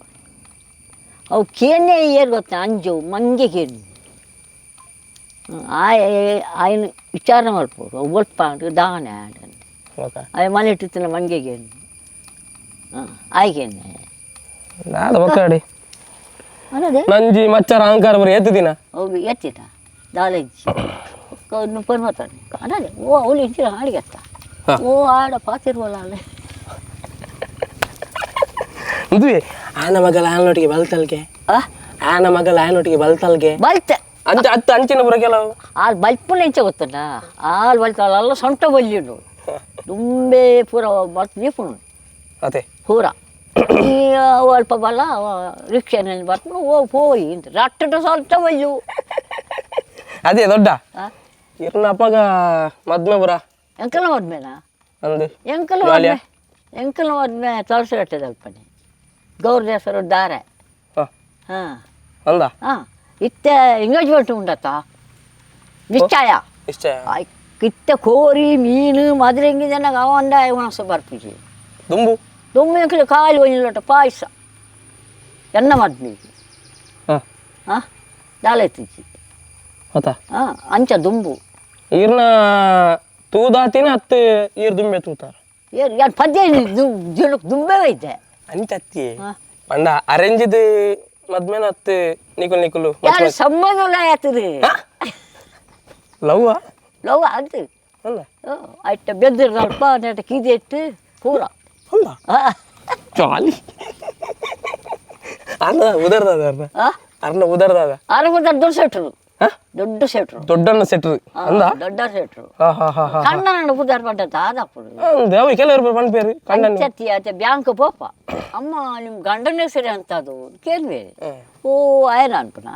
Speaker 2: ಅವು ಕೇನೆ ಏರ್ ಗೊತ್ತ ಅಂಜು ಮಂಗೆ ಕೇನು ಆಯ ಆಯ್ನ ವಿಚಾರ ಮಾಡ್ಬೋದು ಅವು ಒಲ್ಪ ಉಂಟು ದಾನೆ
Speaker 1: ಓಕೆ.
Speaker 2: ಆಯ ಮನೆ ಇಟ್ಟಿತ್ತಿನ ಮಂಗೆಗೇನು ಹಾಂ ಆಯ್ಕೇನೆ.
Speaker 1: ನಾದ ಒಕ್ಕಡಿ.
Speaker 2: ಅನ್ನದೇ.
Speaker 1: ನಂಜಿ ಮಚ್ಚರ ಅಹಂಕಾರ ಬರೀ ಏತು ದಿನ.
Speaker 2: ಅವು ಎತ್ತಿದ ದಾಲಜ್ಜಿ ನುಪ್ಪನ್ ಮಾತಾಡ ಅನ್ನದೇ ಓ ಅವಳು ಇಂಚಿನ ಹಾಡಿಗೆತ್ತ.
Speaker 1: ಹಾ.
Speaker 2: ಓ ಆಡ ಪಾತಿರ್ವಲ್ಲ ಅಲ್ಲೇ.
Speaker 1: ಮದುವೆ ಆನ ಮಗಳ ಆನೊಟ್ಟಿಗೆ ಬಲ್ತಲ್ಗೆ.
Speaker 2: ಆ
Speaker 1: ಆನ ಮಗಳ ಆನೊಟ್ಟಿಗೆ ಬಲ್ತಲ್ಗೆ.
Speaker 2: ಬಲ್ತೆ.
Speaker 1: ಅಂಚ ಅತ್ತ ಅಂಚಿನ ಬುರ ಕೆಲವು.
Speaker 2: ಆಲ್ ಬಲ್ಪುನ ಎಂಚ ಗೊತ್ತಲ್ಲ ಆಲ್ ಬಲ್ತಾಳ ಅಲ್ಲ ಸೊಂಟ ಬಲ್ಲಿಡು ದುಂಬೆ ಪೂರ ಬಲ್ತ್ ದೀಪುನು.
Speaker 1: ಅದೇ.
Speaker 2: ಪೂರ ಈ ಅಲ್ಪ ಬಲ್ಲ ರಿಕ್ಷಾನಲ್ಲಿ ಬರ್ತು ಓ ಪೋಯಿ ಇಂತ ರಟ್ಟಟ ಸೊಂಟ ಬಲ್ಲು.
Speaker 1: ಅದೇ ದೊಡ್ಡ.
Speaker 2: ಆ?
Speaker 1: ಇರ್ನ ಅಪ್ಪಗ ಮದ್ಮೆ ಬುರ.
Speaker 2: ಎಂಕಲ ಮದ್ಮೆನಾ?
Speaker 1: ಅಂದು.
Speaker 2: ಎಂಕಲ
Speaker 1: ಜಾಲಿಯಾ?
Speaker 2: ಮದ್ಮೆ ಎಂಕಲ ಮದ್ಮೆ ತುಳಸಿ ಕಟ್ಟದಲ್ಪನೆ ಗೌರ ಹೆಸರು ದಾರೆ.
Speaker 1: ಹಾ.
Speaker 2: ಹಾಂ.
Speaker 1: ಅಂದ.
Speaker 2: ಹಾಂ ಇತ್ತೆ ಎಂಗೇಜ್ಮೆಂಟ್ ಉಂಡತ್ತ ನಿಶ್ಚಯ.
Speaker 1: ಇಷ್ಟ.
Speaker 2: ಕಿತ್ತೆ ಕೋರಿ ಮೀನು ಮದುರೆಂಗಿ ಜನ ಅವಂಡ ಒಣಸ ಬರ್ಪುಜಿ.
Speaker 1: ದುಂಬು.
Speaker 2: ದೊಮ್ಮೆ ಖಾಲಿ ಒಂಜಿ ಲೋಟ ಪಾಯಸ ಎನ್ನ ಮದ್ಮೆ.
Speaker 1: ಹಾ.
Speaker 2: ಹಾಂ ದಾಲ ಇತ್ತಿಜ್ಜಿ.
Speaker 1: ಆತ.
Speaker 2: ಹಾಂ ಅಂಚ ದುಂಬು.
Speaker 1: ಈರ್ನ ತೂದಾತಿನ ಹತ್ತು ಈರ್ ದುಂಬೆ ತೂತಾರ.
Speaker 2: ಏನು ಯಾರು ಪದ್ಯ ಜೀವನಕ್ಕೆ ದುಂಬೆ ಐತೆ.
Speaker 1: ಅಂಚ ಅತ್ತಿ.
Speaker 2: ಹಾ.
Speaker 1: ಪಂಡ ಅರೇಂಜಿದ್ ಮದ್ಮೇನ ಹತ್ತು ನಿಕುಲ್ ನಿಕುಲು.
Speaker 2: ಯಾರು ಸಂಬಂಧ ಆಯ್ತದೆ.
Speaker 1: ಲವ್ವ.
Speaker 2: ಲವ್ ಅದು.
Speaker 1: ಅಲ್ಲ.
Speaker 2: ಅಟ್ಟ ಬೆದ್ದಿರ ಸ್ವಲ್ಪ ನೆಟ ಕೀದಿ ಇಟ್ಟು ಪೂರ.
Speaker 1: ಅಲ್ಲ.
Speaker 2: ಹಾಂ.
Speaker 1: ಜಾಲಿ ಅರ್ಣ ಉದರ್ದಾದ ಅರ್ಣ.
Speaker 2: ಹಾಂ.
Speaker 1: ಅರ್ಣ ಉದರ್ದಾದ.
Speaker 2: ಆರೋಗ್ಯ ದೊಡ್ಡ ಸೆಟ್ರು.
Speaker 1: ಹಾ?
Speaker 2: ದೊಡ್ಡ ಸೆಟ್ರು.
Speaker 1: ದೊಡ್ಡಣ್ಣ ಸೆಟ್ರು ಅಂದ.
Speaker 2: ದೊಡ್ಡ ಸೆಟ್ರು.
Speaker 1: ಹಾ ಹಾ ಹಾ ಹಾ.
Speaker 2: ಕಣ್ಣನ ಪುದಾರ್ ಪಡ್ಡ ದಾದಪ್ಪಡು.
Speaker 1: ಅಂದ್ ಅವು ಕೆಲವರು ಪನ್ಪೇರು ಕಣ್ಣನ್.
Speaker 2: ಪಂಚತಿ ಆತ ಬ್ಯಾಂಕ್ ಪೋಪ ಅಮ್ಮ ನಿಮ್ಮ ಗಂಡನ ಹೆಸರು ಅಂತದು ಕೇಳ್ಬೇರೆ. ಓ ಆಯನ ಅನ್ಪುನ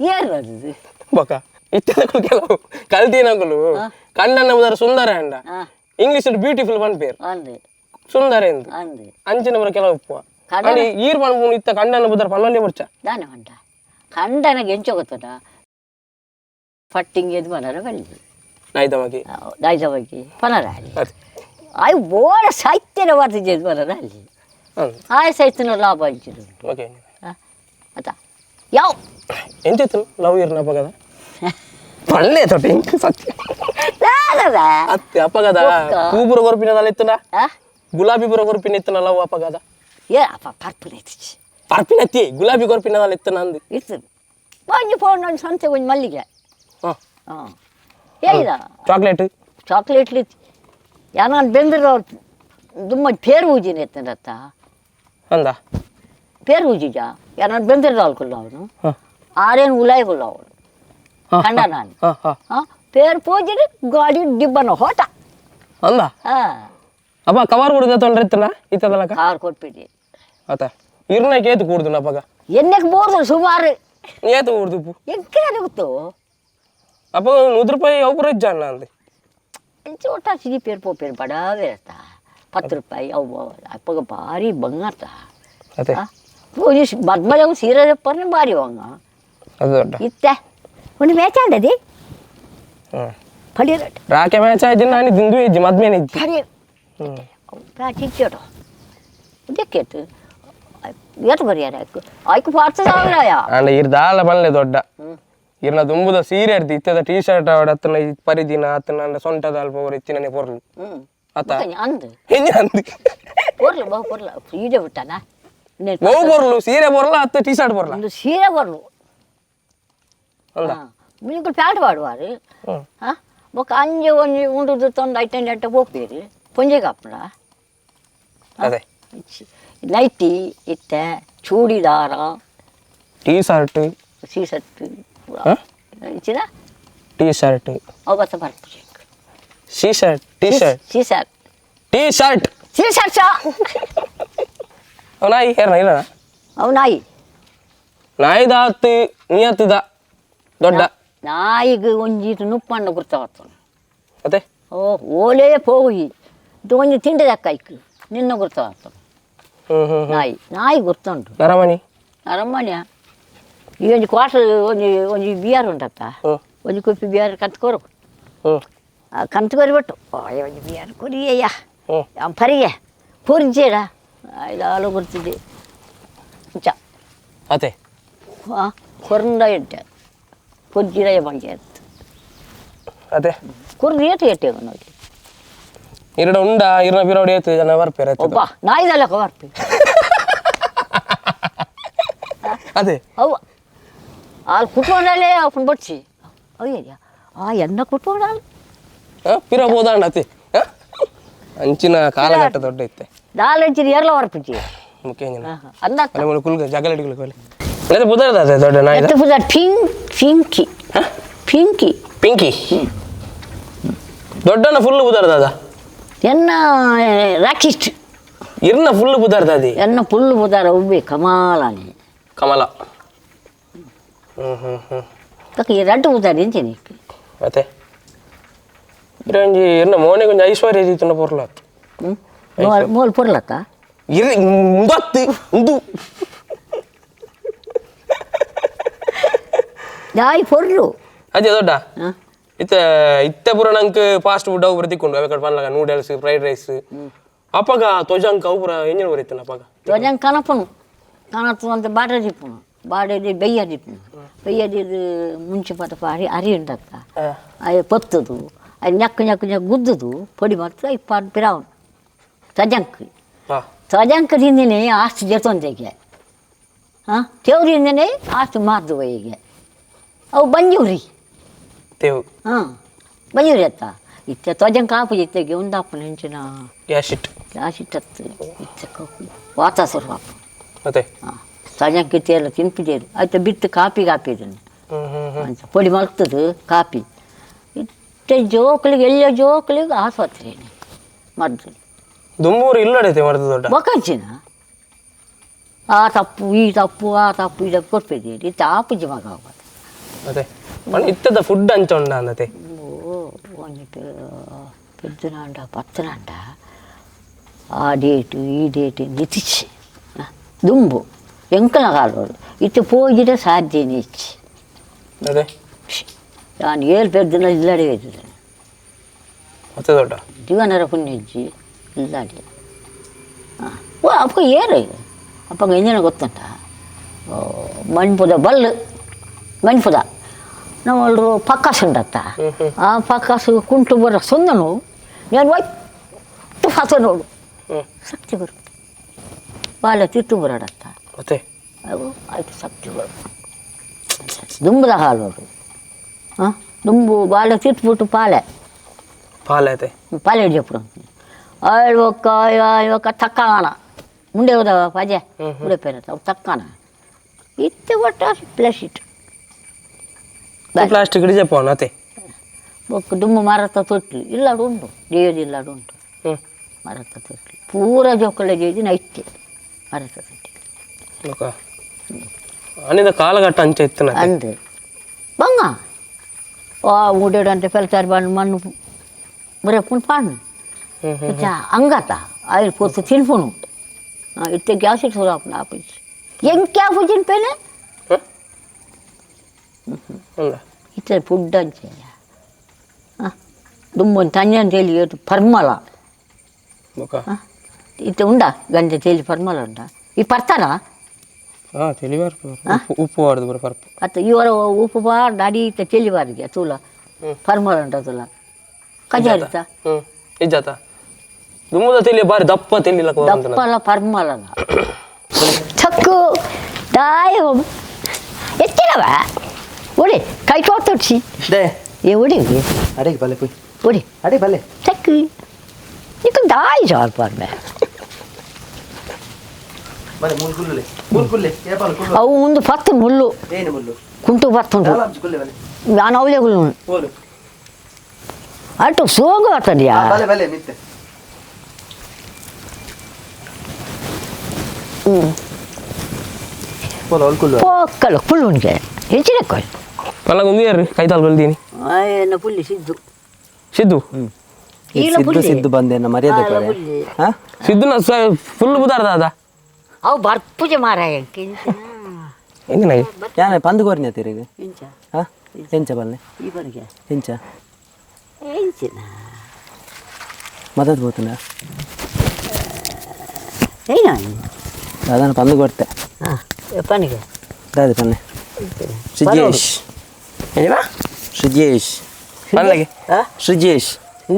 Speaker 2: ಏರು ಅದು.
Speaker 1: ಬಕ ಇತ್ತದಕ್ಕೂ ಕೆಲವು ಕಲ್ತಿನಕುಲು ಕಣ್ಣನ್ನ ಉದರ ಸುಂದರ ಅಂಡ.
Speaker 2: ಹಾ.
Speaker 1: ಇಂಗ್ಲಿಷ್ ಬ್ಯೂಟಿಫುಲ್ ಪನ್ಪೇರು.
Speaker 2: ಅಂದು.
Speaker 1: ಸುಂದರ ಎಂದು.
Speaker 2: ಅಂದು.
Speaker 1: ಅಂಚಿನ ಬರ ಕೆಲವು ಉಪ್ಪು
Speaker 2: ಕಣ್ಣನ-
Speaker 1: ಅಂಡ್ ಈರ್ ಪನ್ಪುನು ಇತ್ತ ಕಣ್ಣನ್ನ ಬುದರ ಪನ್ನೊಂದೇ ಬರ್ಚ.
Speaker 2: ದಾನೆ ಹೊಂಟ ಕಂಡನಿಗೆ ಎಂಚ ಗೊತ್ತದ ಪಟ್ಟಿಂಗ್ ಎದ್ದು ಬನರ ಬಲ್ಲಿ.
Speaker 1: ನಾಯ್ದವಾಗಿ.
Speaker 2: ದಾಯ್ದವಾಗಿ ಪನರ ಅಲ್ಲಿ.
Speaker 1: ಅದೇ.
Speaker 2: ಆಯ್ ಬೋಡ ಸಾಹಿತ್ಯನ ಬರ್ತಿದ್ದೆ ಬನರ ಅಲ್ಲಿ.
Speaker 1: ಹ್ಮ್.
Speaker 2: ಆಯ್ ಸಾಹಿತ್ಯನ ಲಾಭ ಹಂಚಿರು.
Speaker 1: ಓಕೆ.
Speaker 2: ಅತ್ತ ಯಾವ.
Speaker 1: ಎಂಚಿತ್ತು ಲವ್ ಇರ್ನ ಅಪಗದ ಪಳ್ಳೆ ತೊಟ್ಟೆ ಇಂಕ್ ಸತ್ಯ.
Speaker 2: ದಾದದ.
Speaker 1: ಅತ್ತೆ ಅಪಗದ.
Speaker 2: ಬೊಕ್ಕ.
Speaker 1: ಪೂಪುರ ಕೊರ್ಪಿನ ಇತ್ತನ.
Speaker 2: ಆ
Speaker 1: ಗುಲಾಬಿ ಪುರ ಕೊರ್ಪಿನ ಇತ್ತನ ಲವ್ ಅಪಗದ.
Speaker 2: ಏ ಅಪ್ಪ ಪರ್ಪುನ ಇತ್ತಿಚ್ಚಿ.
Speaker 1: ಪರ್ಪಿನ ಅತ್ತಿ ಗುಲಾಬಿ ಕೊರ್ಪಿನ ಇತ್ತನ ಅಂದು.
Speaker 2: ಇರ್ತದೆ ಒಂಜಿ ಫೋನ್ ಒಂದು ಸಂತೆ ಒಂಜಿ ಮಲ್ಲಿಗೆ.
Speaker 1: ಹಾ.
Speaker 2: ಹಾಂ ಏಯ್ದ.
Speaker 1: ಚಾಕ್ಲೇಟ್.
Speaker 2: ಚಾಕ್ಲೇಟ್ಲಿ ಯಾನ ಬೆಂದ್ರೆ ದುಮ್ಮ ಪೇರು ಊಜಿನ ಎತ್ತನತ್ತ.
Speaker 1: ಅಂದ.
Speaker 2: ಪೇರು ಊಜಿಜ ಯಾನ ಬೆಂದ್ರೆ ಅಲ್ಕೊಲ್ಲ ಅವನು.
Speaker 1: ಹಾ.
Speaker 2: ಆರೇನು ಉಲಾಯಿಗೊಲ್ಲ ಅವನು.
Speaker 1: ಹಾ.
Speaker 2: ಕಂಡ ನಾನು.
Speaker 1: ಹಾ ಹಾ.
Speaker 2: ಹಾಂ ಪೇರು ಪೂಜಿನ ಗಾಡಿ ಡಿಬ್ಬನ ಹೋಟ.
Speaker 1: ಅಂದ.
Speaker 2: ಹಾಂ.
Speaker 1: ಅಪ್ಪ ಕವರ್ ಕೊಡುದ ತೊಂದ್ರೆ ಇತ್ತನ ಇತ್ತದಲಕ.
Speaker 2: ಕಾರ್ ಕೊಟ್ಬಿಡಿ.
Speaker 1: ಆತ ಇರ್ನ ಕೇತು ಕೂಡುದು ಅಪ್ಪಗ.
Speaker 2: ಎಣ್ಣೆಗೆ ಬೋರ್ದು ಸುಮಾರು.
Speaker 1: ಏತು ಕೂಡುದು ಉಪ್ಪು.
Speaker 2: ಎಂಕೆ ಗೊತ್ತು.
Speaker 1: ಅಪ್ಪ 100 ರೂಪಾಯಿ ಅವು ಇಜ್ಜ ಅಣ್ಣ ಅಂದೆ.
Speaker 2: ಚೋಟ ಸಿಗಿ ಪೇರು ಪೋಪೇರು ಬಡವೇ ಇರ್ತ 10 ರೂಪಾಯಿ ಅವು ಅಪ್ಪಗ ಭಾರಿ ಬಂಗಾರ್ತ.
Speaker 1: ಅದೇ.
Speaker 2: ಪೂಜೆ ಬದ್ಮಲೆ ಸೀರೆ ಪರ್ನೆ ಭಾರಿ ಬಂಗ.
Speaker 1: ಅದು ದೊಡ್ಡ.
Speaker 2: ಇತ್ತೆ ಒಂದು ಮ್ಯಾಚ್ ಆಡದಿ.
Speaker 1: ಹ್ಮ್.
Speaker 2: ಪಡಿಯರ.
Speaker 1: ರಾಕೆ ಮ್ಯಾಚ್ ಆಯ್ತು ನಾನು ದಿಂದು ಇಜ್ಜಿ ಮದ್ಮೇನೆ ಇಜ್ಜಿ.
Speaker 2: ಪಡಿಯ.
Speaker 1: ಹ್ಮ್.
Speaker 2: ಮ್ಯಾಚ್ ಇಚ್ಚೋಡು ಇದಕ್ಕೆತ್ತು ಏತು ಬರಿಯಾರ ಆಯ್ಕು 10,000.
Speaker 1: ಅಂಡ ಇರ್ ದಾಲ ಬಲ್ಲೆ ದೊಡ್ಡ ಇರ್ನ ದುಂಬುದ ಸೀರೆ ಇಡ್ತಿ ಇತ್ತದ ಟೀ ಶರ್ಟ್ ಆವಡ ಅತ್ತನ ಈ ಪರಿದಿನ ಅತ್ತನ ಅಂಡ ಸೊಂಟದ ಅಲ್ಪ ಅವರು ಇತ್ತಿನನೆ ಪೊರ್ಲು.
Speaker 2: ಹ್ಞೂ.
Speaker 1: ಆತ.
Speaker 2: ಅಂದು.
Speaker 1: ಹೆಂಗೆ ಅಂದು.
Speaker 2: ಪೊರ್ಲು ಬಹು ಪೊರ್ಲು ಸೀರೆ ಬಿಟ್ಟನ.
Speaker 1: ಬಹು ಪೊರ್ಲು ಸೀರೆ ಪೊರ್ಲ ಅತ್ತ ಟೀ ಶರ್ಟ್ ಪೊರ್ಲ.
Speaker 2: ಒಂದು ಸೀರೆ ಪೊರ್ಲು.
Speaker 1: ಅಂದ.
Speaker 2: ನೀವು ಪ್ಯಾಂಟ್ ಪಾಡುವಾರು.
Speaker 1: ಹ್ಮ್.
Speaker 2: ಹಾಂ ಬೊಕ್ಕ ಅಂಜೆ ಒಂಜಿ ಉಂಡುದು ತೊಂದು ಐಟೆಂಡ್ ಅಟ್ಟ ಪೋಪೇರು ಪೊಂಜೆಗೆ ಹಾಪುಣ.
Speaker 1: ಅದೇ.
Speaker 2: ನೈಟಿ ಇತ್ತೆ churidar.
Speaker 1: T shirt.
Speaker 2: T shirt.
Speaker 1: ಹಾ?
Speaker 2: ಇಚ್ಚಿನ.
Speaker 1: T shirt.
Speaker 2: ಅವು ಬತ್ತ ಬರ್ಪುಜಿ.
Speaker 1: She shirt T shirt.
Speaker 2: T shirt.
Speaker 1: T shirt.
Speaker 2: T shirt.
Speaker 1: ಅವ್ ನಾಯಿ ಹೇರ್ನ ಇಲ್ಲ.
Speaker 2: ಅವು ನಾಯಿ.
Speaker 1: ನಾಯಿದ ಆತ್ ನಿಯತ್ತದ ದೊಡ್ಡ.
Speaker 2: ನಾಯಿಗೆ ಒಂಜಿ ನುಪ್ಪಣ್ಣ ಗುರ್ತಾವತ್ತನು.
Speaker 1: ಅದೇ.
Speaker 2: ಓ ಓಲೇ ಪೋಯಿ ಇದು ಒಂಜಿ ತಿಂಡದಕ್ಕ ಐಕ್ ನಿನ್ನ ಗುರ್ತಾವತ್ತನು. ನಾಯಿ ನಾಯಿ ಗೊತ್ತುಂಟು.
Speaker 1: ನರಮಣಿ
Speaker 2: ಅರಮನೆ ಈ ಒಂಜಿ ಕ್ವಾರ್ಟರ್ ಒಂಜಿ ಒಂಜಿ ಬಿಯರ್ ಉಂಟತ್ತ, ಒಂಜಿ ಕುಪ್ಪಿ ಬಿಯರ್ ಕಂತ್ಕೋರು. ಕಂತ್ಕೋರಿ ಬಿಟ್ಟು ಒಂಜಿ ಬಿಯರ್ ಕೊರಿಯಯ್ಯ ಪರಿಗೆ ಕೊರಿಜೇಡ ಐದಾಳು ಕೊಡ್ತಿದ್ದೆ ಚ
Speaker 1: ಅದೇ
Speaker 2: ಕೊರಂಡ ಇಟ್ಟೆ ಕೊಜ್ಜಿರಯ್ಯ ಪಂಚಾಯತ್
Speaker 1: ಅದೇ
Speaker 2: ಕೊರ್ದು ಏಟು ಏಟು ನೋಡಿ.
Speaker 1: ಇರಡ ಉಂಡ ಇರನ ಬಿರೋಡಿ ಏತು ಜನ ಬರ್ಪೇರ.
Speaker 2: ಒಬ್ಬ ನಾಯಿದಲ್ಲ ಬರ್ಪೆ.
Speaker 1: ಅದೇ
Speaker 2: ಅವು ಅಲ್ಲಿ ಕುಟ್ಕೊಂಡಲ್ಲೇ ಅವನು ಬಡ್ಸಿ ಅಯ್ಯ ಆ ಎನ್ನ ಕುಟ್ಕೊಂಡಾಲ
Speaker 1: ಪಿರ ಬೋದಾಂಡ ಅತಿ ಅಂಚಿನ ಕಾಲಘಟ್ಟ ದೊಡ್ಡ ಇತ್ತೆ
Speaker 2: ದಾಲಂಚಿನ ಎರಲ ಬರ್ಪಿಚ್ಚಿ
Speaker 1: ಮುಖ್ಯ
Speaker 2: ಅಂದ
Speaker 1: ಅಲ್ಲ ಕುಲ್ಗ ಜಗಲಡಿಗಳು ಕೊಲೆ ಅದೇ ಬುದಾರದ ಅದೇ ದೊಡ್ಡ ನಾಯಿ
Speaker 2: ಬುದಾರ್ ಪಿಂಕ್ ಪಿಂಕಿ ಪಿಂಕಿ
Speaker 1: ಪಿಂಕಿ ದೊಡ್ಡನ ಫುಲ್ ಬುದಾರದ ಅದ
Speaker 2: ಎನ್ನ ರಾಕಿಸ್ಟ್
Speaker 1: ಇರ್ನ ಫುಲ್ ಬುದಾರದ ಅದಿ
Speaker 2: ಎನ್ನ ಫುಲ್ ಬುದಾರ ಉಬ್ಬೆ ಕಮಾಲಾನೆ
Speaker 1: ಕಮಲ. ಹ್ಮ್ ಹ್ಮ್ ಹ್ಮ್
Speaker 2: ತಕ್ಕ ಈ ರಡ್ಡು ಬುದಾರ ಎಂಚನೆ.
Speaker 1: ಮತ್ತೆ ಇರಂಜಿ ಇರ್ನ ಮೋನೆ ಕೊಂಚ ಐಶ್ವರ್ಯ ರೀತಿನ ಪೊರ್ಲಾತ್.
Speaker 2: ಮೋಲ್ ಪೊರ್ಲತ್ತ
Speaker 1: ಇರ್ ಉಂದತ್ತು ಉಂದು
Speaker 2: ನಾಯಿ ಪೊರ್ಲು
Speaker 1: ಅದೇ ದೊಡ್ಡ ಇತ್ತೆ ಇತ್ತೆ ಪೂರ ನಂಗೆ ಫಾಸ್ಟ್ ಫುಡ್ ಅವು ಪ್ರತಿಕೊಂಡು ಅವೆ ಕಡೆ ಪನ್ಲಗ noodles fried rice ಅಪ್ಪಗ ತೊಜಂಕ್ ಅವು ಪೂರ ಎಂಜಿನ ಬರೀತನ ಅಪ್ಪಗ
Speaker 2: ತೊಜಂಕ್ ಕನಪನು ಕನತು ಅಂತ ಬಾಡ ದಿಪ್ಪನು ಬಾಡದಿ ಬೆಯ್ಯ ದಿಪ್ಪನು ಬೆಯ್ಯದಿದ್ದು ಮುಂಚೆ ಪತ್ತ ಅರಿ ಅರಿ ಉಂಟತ್ತ ಅಯ್ಯ ಪೊತ್ತದು ಅದು ñಕ್ಕ ñಕ್ಕ ñಕ್ಕ ಗುದ್ದುದು ಪೊಡಿ ಮಾಡ್ತದೆ ಇಪ್ಪ ಪಿರಾವನು ತೊಜಂಕ್ ತೊಜಂಕ್ ತಿಂದಿನಿ ಆಸ್ತಿ ಜೊತೊಂದಿಗೆ ಹಾಂ ತೇವ್ರಿಂದನೇ ಆಸ್ತಿ ಮಾರ್ದು ಹೀಗೆ ಅವು ಬಂಜೂರಿ
Speaker 1: ತೇವು
Speaker 2: ಹಾಂ ಬಂಜೂರಿ ಅತ್ತ ಇತ್ತೆ ತೊಜಂಕ್ ಆಪು ಇತ್ತೆಗೆ ಉಂದಾಪುನ ಹೆಂಚಿನ
Speaker 1: ಗ್ಯಾಸಿಟ್
Speaker 2: ಗ್ಯಾಸಿಟ್ ಅತ್ತು ಇತ್ತೆ ವಾತ ಸುರುವಾಪು.
Speaker 1: ಮತ್ತೆ
Speaker 2: ಹಾಂ ತೊಜಂಕ್ ಇತ್ತೆಲ್ಲ ತಿನ್ಪಿದೇರು ಆಯ್ತು ಬಿತ್ತು ಕಾಪಿ ಕಾಪಿ ಇದನ್ನು ಅಂತ ಪೊಡಿ ಮಲ್ತದು ಕಾಪಿ ಇತ್ತೆ ಜೋಕುಲಿಗೆ ಎಲ್ಲ ಜೋಕುಲಿಗೆ ಆಸ್ಪತ್ರೆ ಮದ್ದು
Speaker 1: ದುಂಬೂರು ಇಲ್ಲಡೈತೆ ಮರ್ದು ದೊಡ್ಡ
Speaker 2: ಬೊಕಂಚಿನ ಆ ತಪ್ಪು ಈ ತಪ್ಪು ಆ ತಪ್ಪು ಈ ತಪ್ಪು ಕೊಡ್ಪಿದ್ದೀರಿ ಇತ್ತೆ ಆಪುಜಿ ಮಗ ಆಗೋದು.
Speaker 1: ಅದೇ ಇತ್ತದ ಫುಡ್ ಅಂಚ ಉಂಡ ಅಂದತೆ.
Speaker 2: ಓ ಒಂಜಿ ಪೆದ್ದುನಾಂಡ ಪತ್ತನಾಂಡ ಆ ಡೇಟು ಈ ಡೇಟು ನಿತಿಚ್ಚಿ ದುಂಬು ಎಂಕನ ಕಾಲೋಡು ಇತ್ತೆ ಪೋಜಿಡ ಸಾಧ್ಯ ನಿಚ್ಚಿ.
Speaker 1: ಅದೇ
Speaker 2: ನಾನು ಏಳು ಪೆದ್ದುನ ಇಲ್ಲಡೆ ಇದ್ದೆ.
Speaker 1: ಮತ್ತೆ ದೊಡ್ಡ
Speaker 2: ದಿವನರ ಪುಣ್ಯಜ್ಜಿ ಇಲ್ಲಾಡಿ ಹಾಂ ಓ ಅಪ್ಪ ಏರು ಅಪ್ಪಂಗೆ ಇಂಜಿನ ಗೊತ್ತುಂಟ ಮಣ್ಪುದ ಬಲ್ಲು ಮಣ್ಪುದ ನಾವು ಪಕ್ಕಾಸು ಉಂಟತ್ತ ಆ ಪಕ್ಕಾಸು ಕುಂಟು ಬರೋ ಸೊಂದನು ನಾನು ಒಯ್ತು ಫಸ ನೋಡು ಶಕ್ತಿ ಬರು ಬಾಲ ತಿಟ್ಟು ಬರೋಡತ್ತ
Speaker 1: ಮತ್ತೆ
Speaker 2: ಅವು ಆಯ್ತು ಶಕ್ತಿ ಬರು ದುಂಬದ ಹಾಲು ಹಾಂ ದುಂಬು ಬಾಲ ತಿಟ್ಬಿಟ್ಟು ಪಾಲೆ
Speaker 1: ಪಾಲೆ ಐತೆ
Speaker 2: ಪಾಲೆ ಹಿಡಿಯಪ್ಪು ಒಕ್ಕ ಒಕ್ಕ ತಕ್ಕಾಣ ಮುಂಡೆ ಹೋದವ ಪಜೆ ಮುಂಡೆ ಪೇರ ಅವು ತಕ್ಕಾಣ ಇತ್ತೆ ಒಟ್ಟ ಪ್ಲಾಸ್ಟಿಕ್
Speaker 1: ಪ್ಲಾಸ್ಟಿಕ್ ಹಿಡಿಜಪ್ಪ ಅತ್ತೆ
Speaker 2: ಬೊಕ್ಕ ದುಂಬು ಮರತ ತೊಟ್ಲು ಇಲ್ಲಾಡು ಉಂಟು ದೇವದ ಇಲ್ಲಾಡು ಉಂಟು ಮರತ ತೊಟ್ಲು ಪೂರ ಜೋಕುಲ ಜೇದಿ ನೈತೆ ಮರತ ತೊಟ್ಲು
Speaker 1: ಅನಿದ ಕಾಲಘಟ್ಟ ಅಂಚೆ ಇತ್ತು
Speaker 2: ಅಂದು ಬಂಗ ಆ ಉಡೇಡು ಅಂತ ಪೆಲ್ತಾರ್ ಬಣ್ಣ ಮಣ್ಣು ಬರಪ್ಪುನ್ ಪಾಣು ಅಂಗತ ಆಯ್ತು ಪೊತ್ತು ತಿನ್ಪುನು ಇತ್ತೆ ಗ್ಯಾಸ್ ಇಟ್ಟು ಆಪುಜಿ ಎಂಕೆ ಆಪುಜಿ ಪೇನೆ ಇತ್ತೆ ಫುಡ್ ಅಂಚೆ ದುಂಬೊಂದು ತಂಜನ್ ತೇಲಿ ಏಟು ಪರ್ಮಲ ಇತ್ತೆ ಉಂಡ ಗಂಜ ತೇಲಿ ಪರ್ಮಲ ಉಂಡ ಈ ಪರ್ತಾರ
Speaker 1: ಉಪ್ಪು ಬಾರ್ದು ಬರ ಪರ್ಪು
Speaker 2: ಅತ್ತ ಇವರ ಉಪ್ಪು ಬಾರ್ದು ಅಡಿ ಇತ್ತ ತೆಲಿ ಬಾರಿಗೆ ತೂಲ ಪರ್ಮಲ ಉಂಟ ತೂಲ ಕಜಾರಿತ
Speaker 1: ಇಜ್ಜಾತ ದುಮ್ಮದ ತೆಲಿ ಬಾರಿ ದಪ್ಪ ತೆಲಿ
Speaker 2: ದಪ್ಪಲ ಪರ್ಮಲ ಚಕ್ಕು ದಾಯ ಎತ್ತಿನವ ಒಡಿ ಕೈ ತೋರ್ತೊಡ್ಸಿ ಏ ಒಡಿ
Speaker 4: ಅಡೆ ಬಲೆ ಪುಯ್
Speaker 2: ಒಡಿ
Speaker 4: ಅಡೆ ಬಲೆ
Speaker 2: ಚಕ್ಕು ನಿಕ್ಕ ದಾಯಿ ಜಾರ್ ಪರ್ಮೆ
Speaker 4: ಬಲೆ ಮೂರು ಕುಲ್ಲುಲೆ ಮೂರು ಕುಲ್ಲೆ ಏಪಾಲ ಕುಲ್ಲು
Speaker 2: ಅವು ಒಂದು ಪತ್ತು ಮುಳ್ಳು
Speaker 4: ಏನು ಮುಳ್ಳು
Speaker 2: ಕುಂಟು ಪತ್ತುಂಟು
Speaker 4: ಕುಲ್ಲೆ ಬಲೆ
Speaker 2: ನಾನು ಅವಲೇ ಕುಲ್ಲು
Speaker 4: ಹೋಲು
Speaker 2: ಅటు ಸೋಂಗು ಬರ್ತದ್ಯಾ
Speaker 4: ಬಲೆ ಬಲೆ ಮಿತ್ತೆ ಹೋಲು ಹೋಲು ಕುಲ್ಲು
Speaker 2: ಪೋಕ್ಕಲು ಕುಳ್ಳುನ್ಗೆ ಹೆಚ್ಚಿನ ಕೊಯ್
Speaker 1: ಪಲ್ಲ ಗುಂದಿಯರ್ ಕೈ ತಾಲ್ ಬಲ್ದೀನಿ
Speaker 2: ಏನ ಪುಲ್ಲಿ ಸಿದ್ದು
Speaker 1: ಸಿದ್ದು
Speaker 2: ಈಲ
Speaker 4: ಸಿದ್ದು
Speaker 2: ಪುಲ್ಲಿ
Speaker 4: ಸಿದ್ದು ಬಂದೆ ಮರ್ಯಾದೆ
Speaker 2: ಆಲ
Speaker 4: ಕೊರೆ
Speaker 2: ಪುಲ್ಲಿ.
Speaker 4: ಹಾ
Speaker 1: ಸಿದ್ದುನ ಫುಲ್ ಬುದಾರ್ದ ಅದ
Speaker 2: ಅವು ಬರ್ಪುಜೆ ಮಾರಾಯ.
Speaker 1: ಎಂಜಿನ?
Speaker 4: ಯಾನೆ ಪಂದು ಕೋರಿನ ತಿರುಗಿ.
Speaker 2: ಎಂಚ?
Speaker 4: ಹಾ, ಎಂಚ ಬಲ್ಲೆ?
Speaker 2: ಈ ಬರಿಗೆ.
Speaker 4: ಎಂಚ?
Speaker 2: ಎಂಚಿನ?
Speaker 4: ಮದದ್ ಬೋತುನ.
Speaker 2: ಏನ?
Speaker 4: ದಾದಾನ ಪಂದು ಕೊರ್ತೆ.
Speaker 2: ಹಾಂ, ಪನಿಗೆ.
Speaker 4: ದಾದ ಪನ್ನೆ, ಸುಜೇಶ್.
Speaker 1: ಎಂಜಿನ?
Speaker 4: ಸುಜೇಶ್.
Speaker 1: ಪನ್ಲಗೆ.
Speaker 2: ಹಾಂ.
Speaker 4: ಸುಜೇಶ್.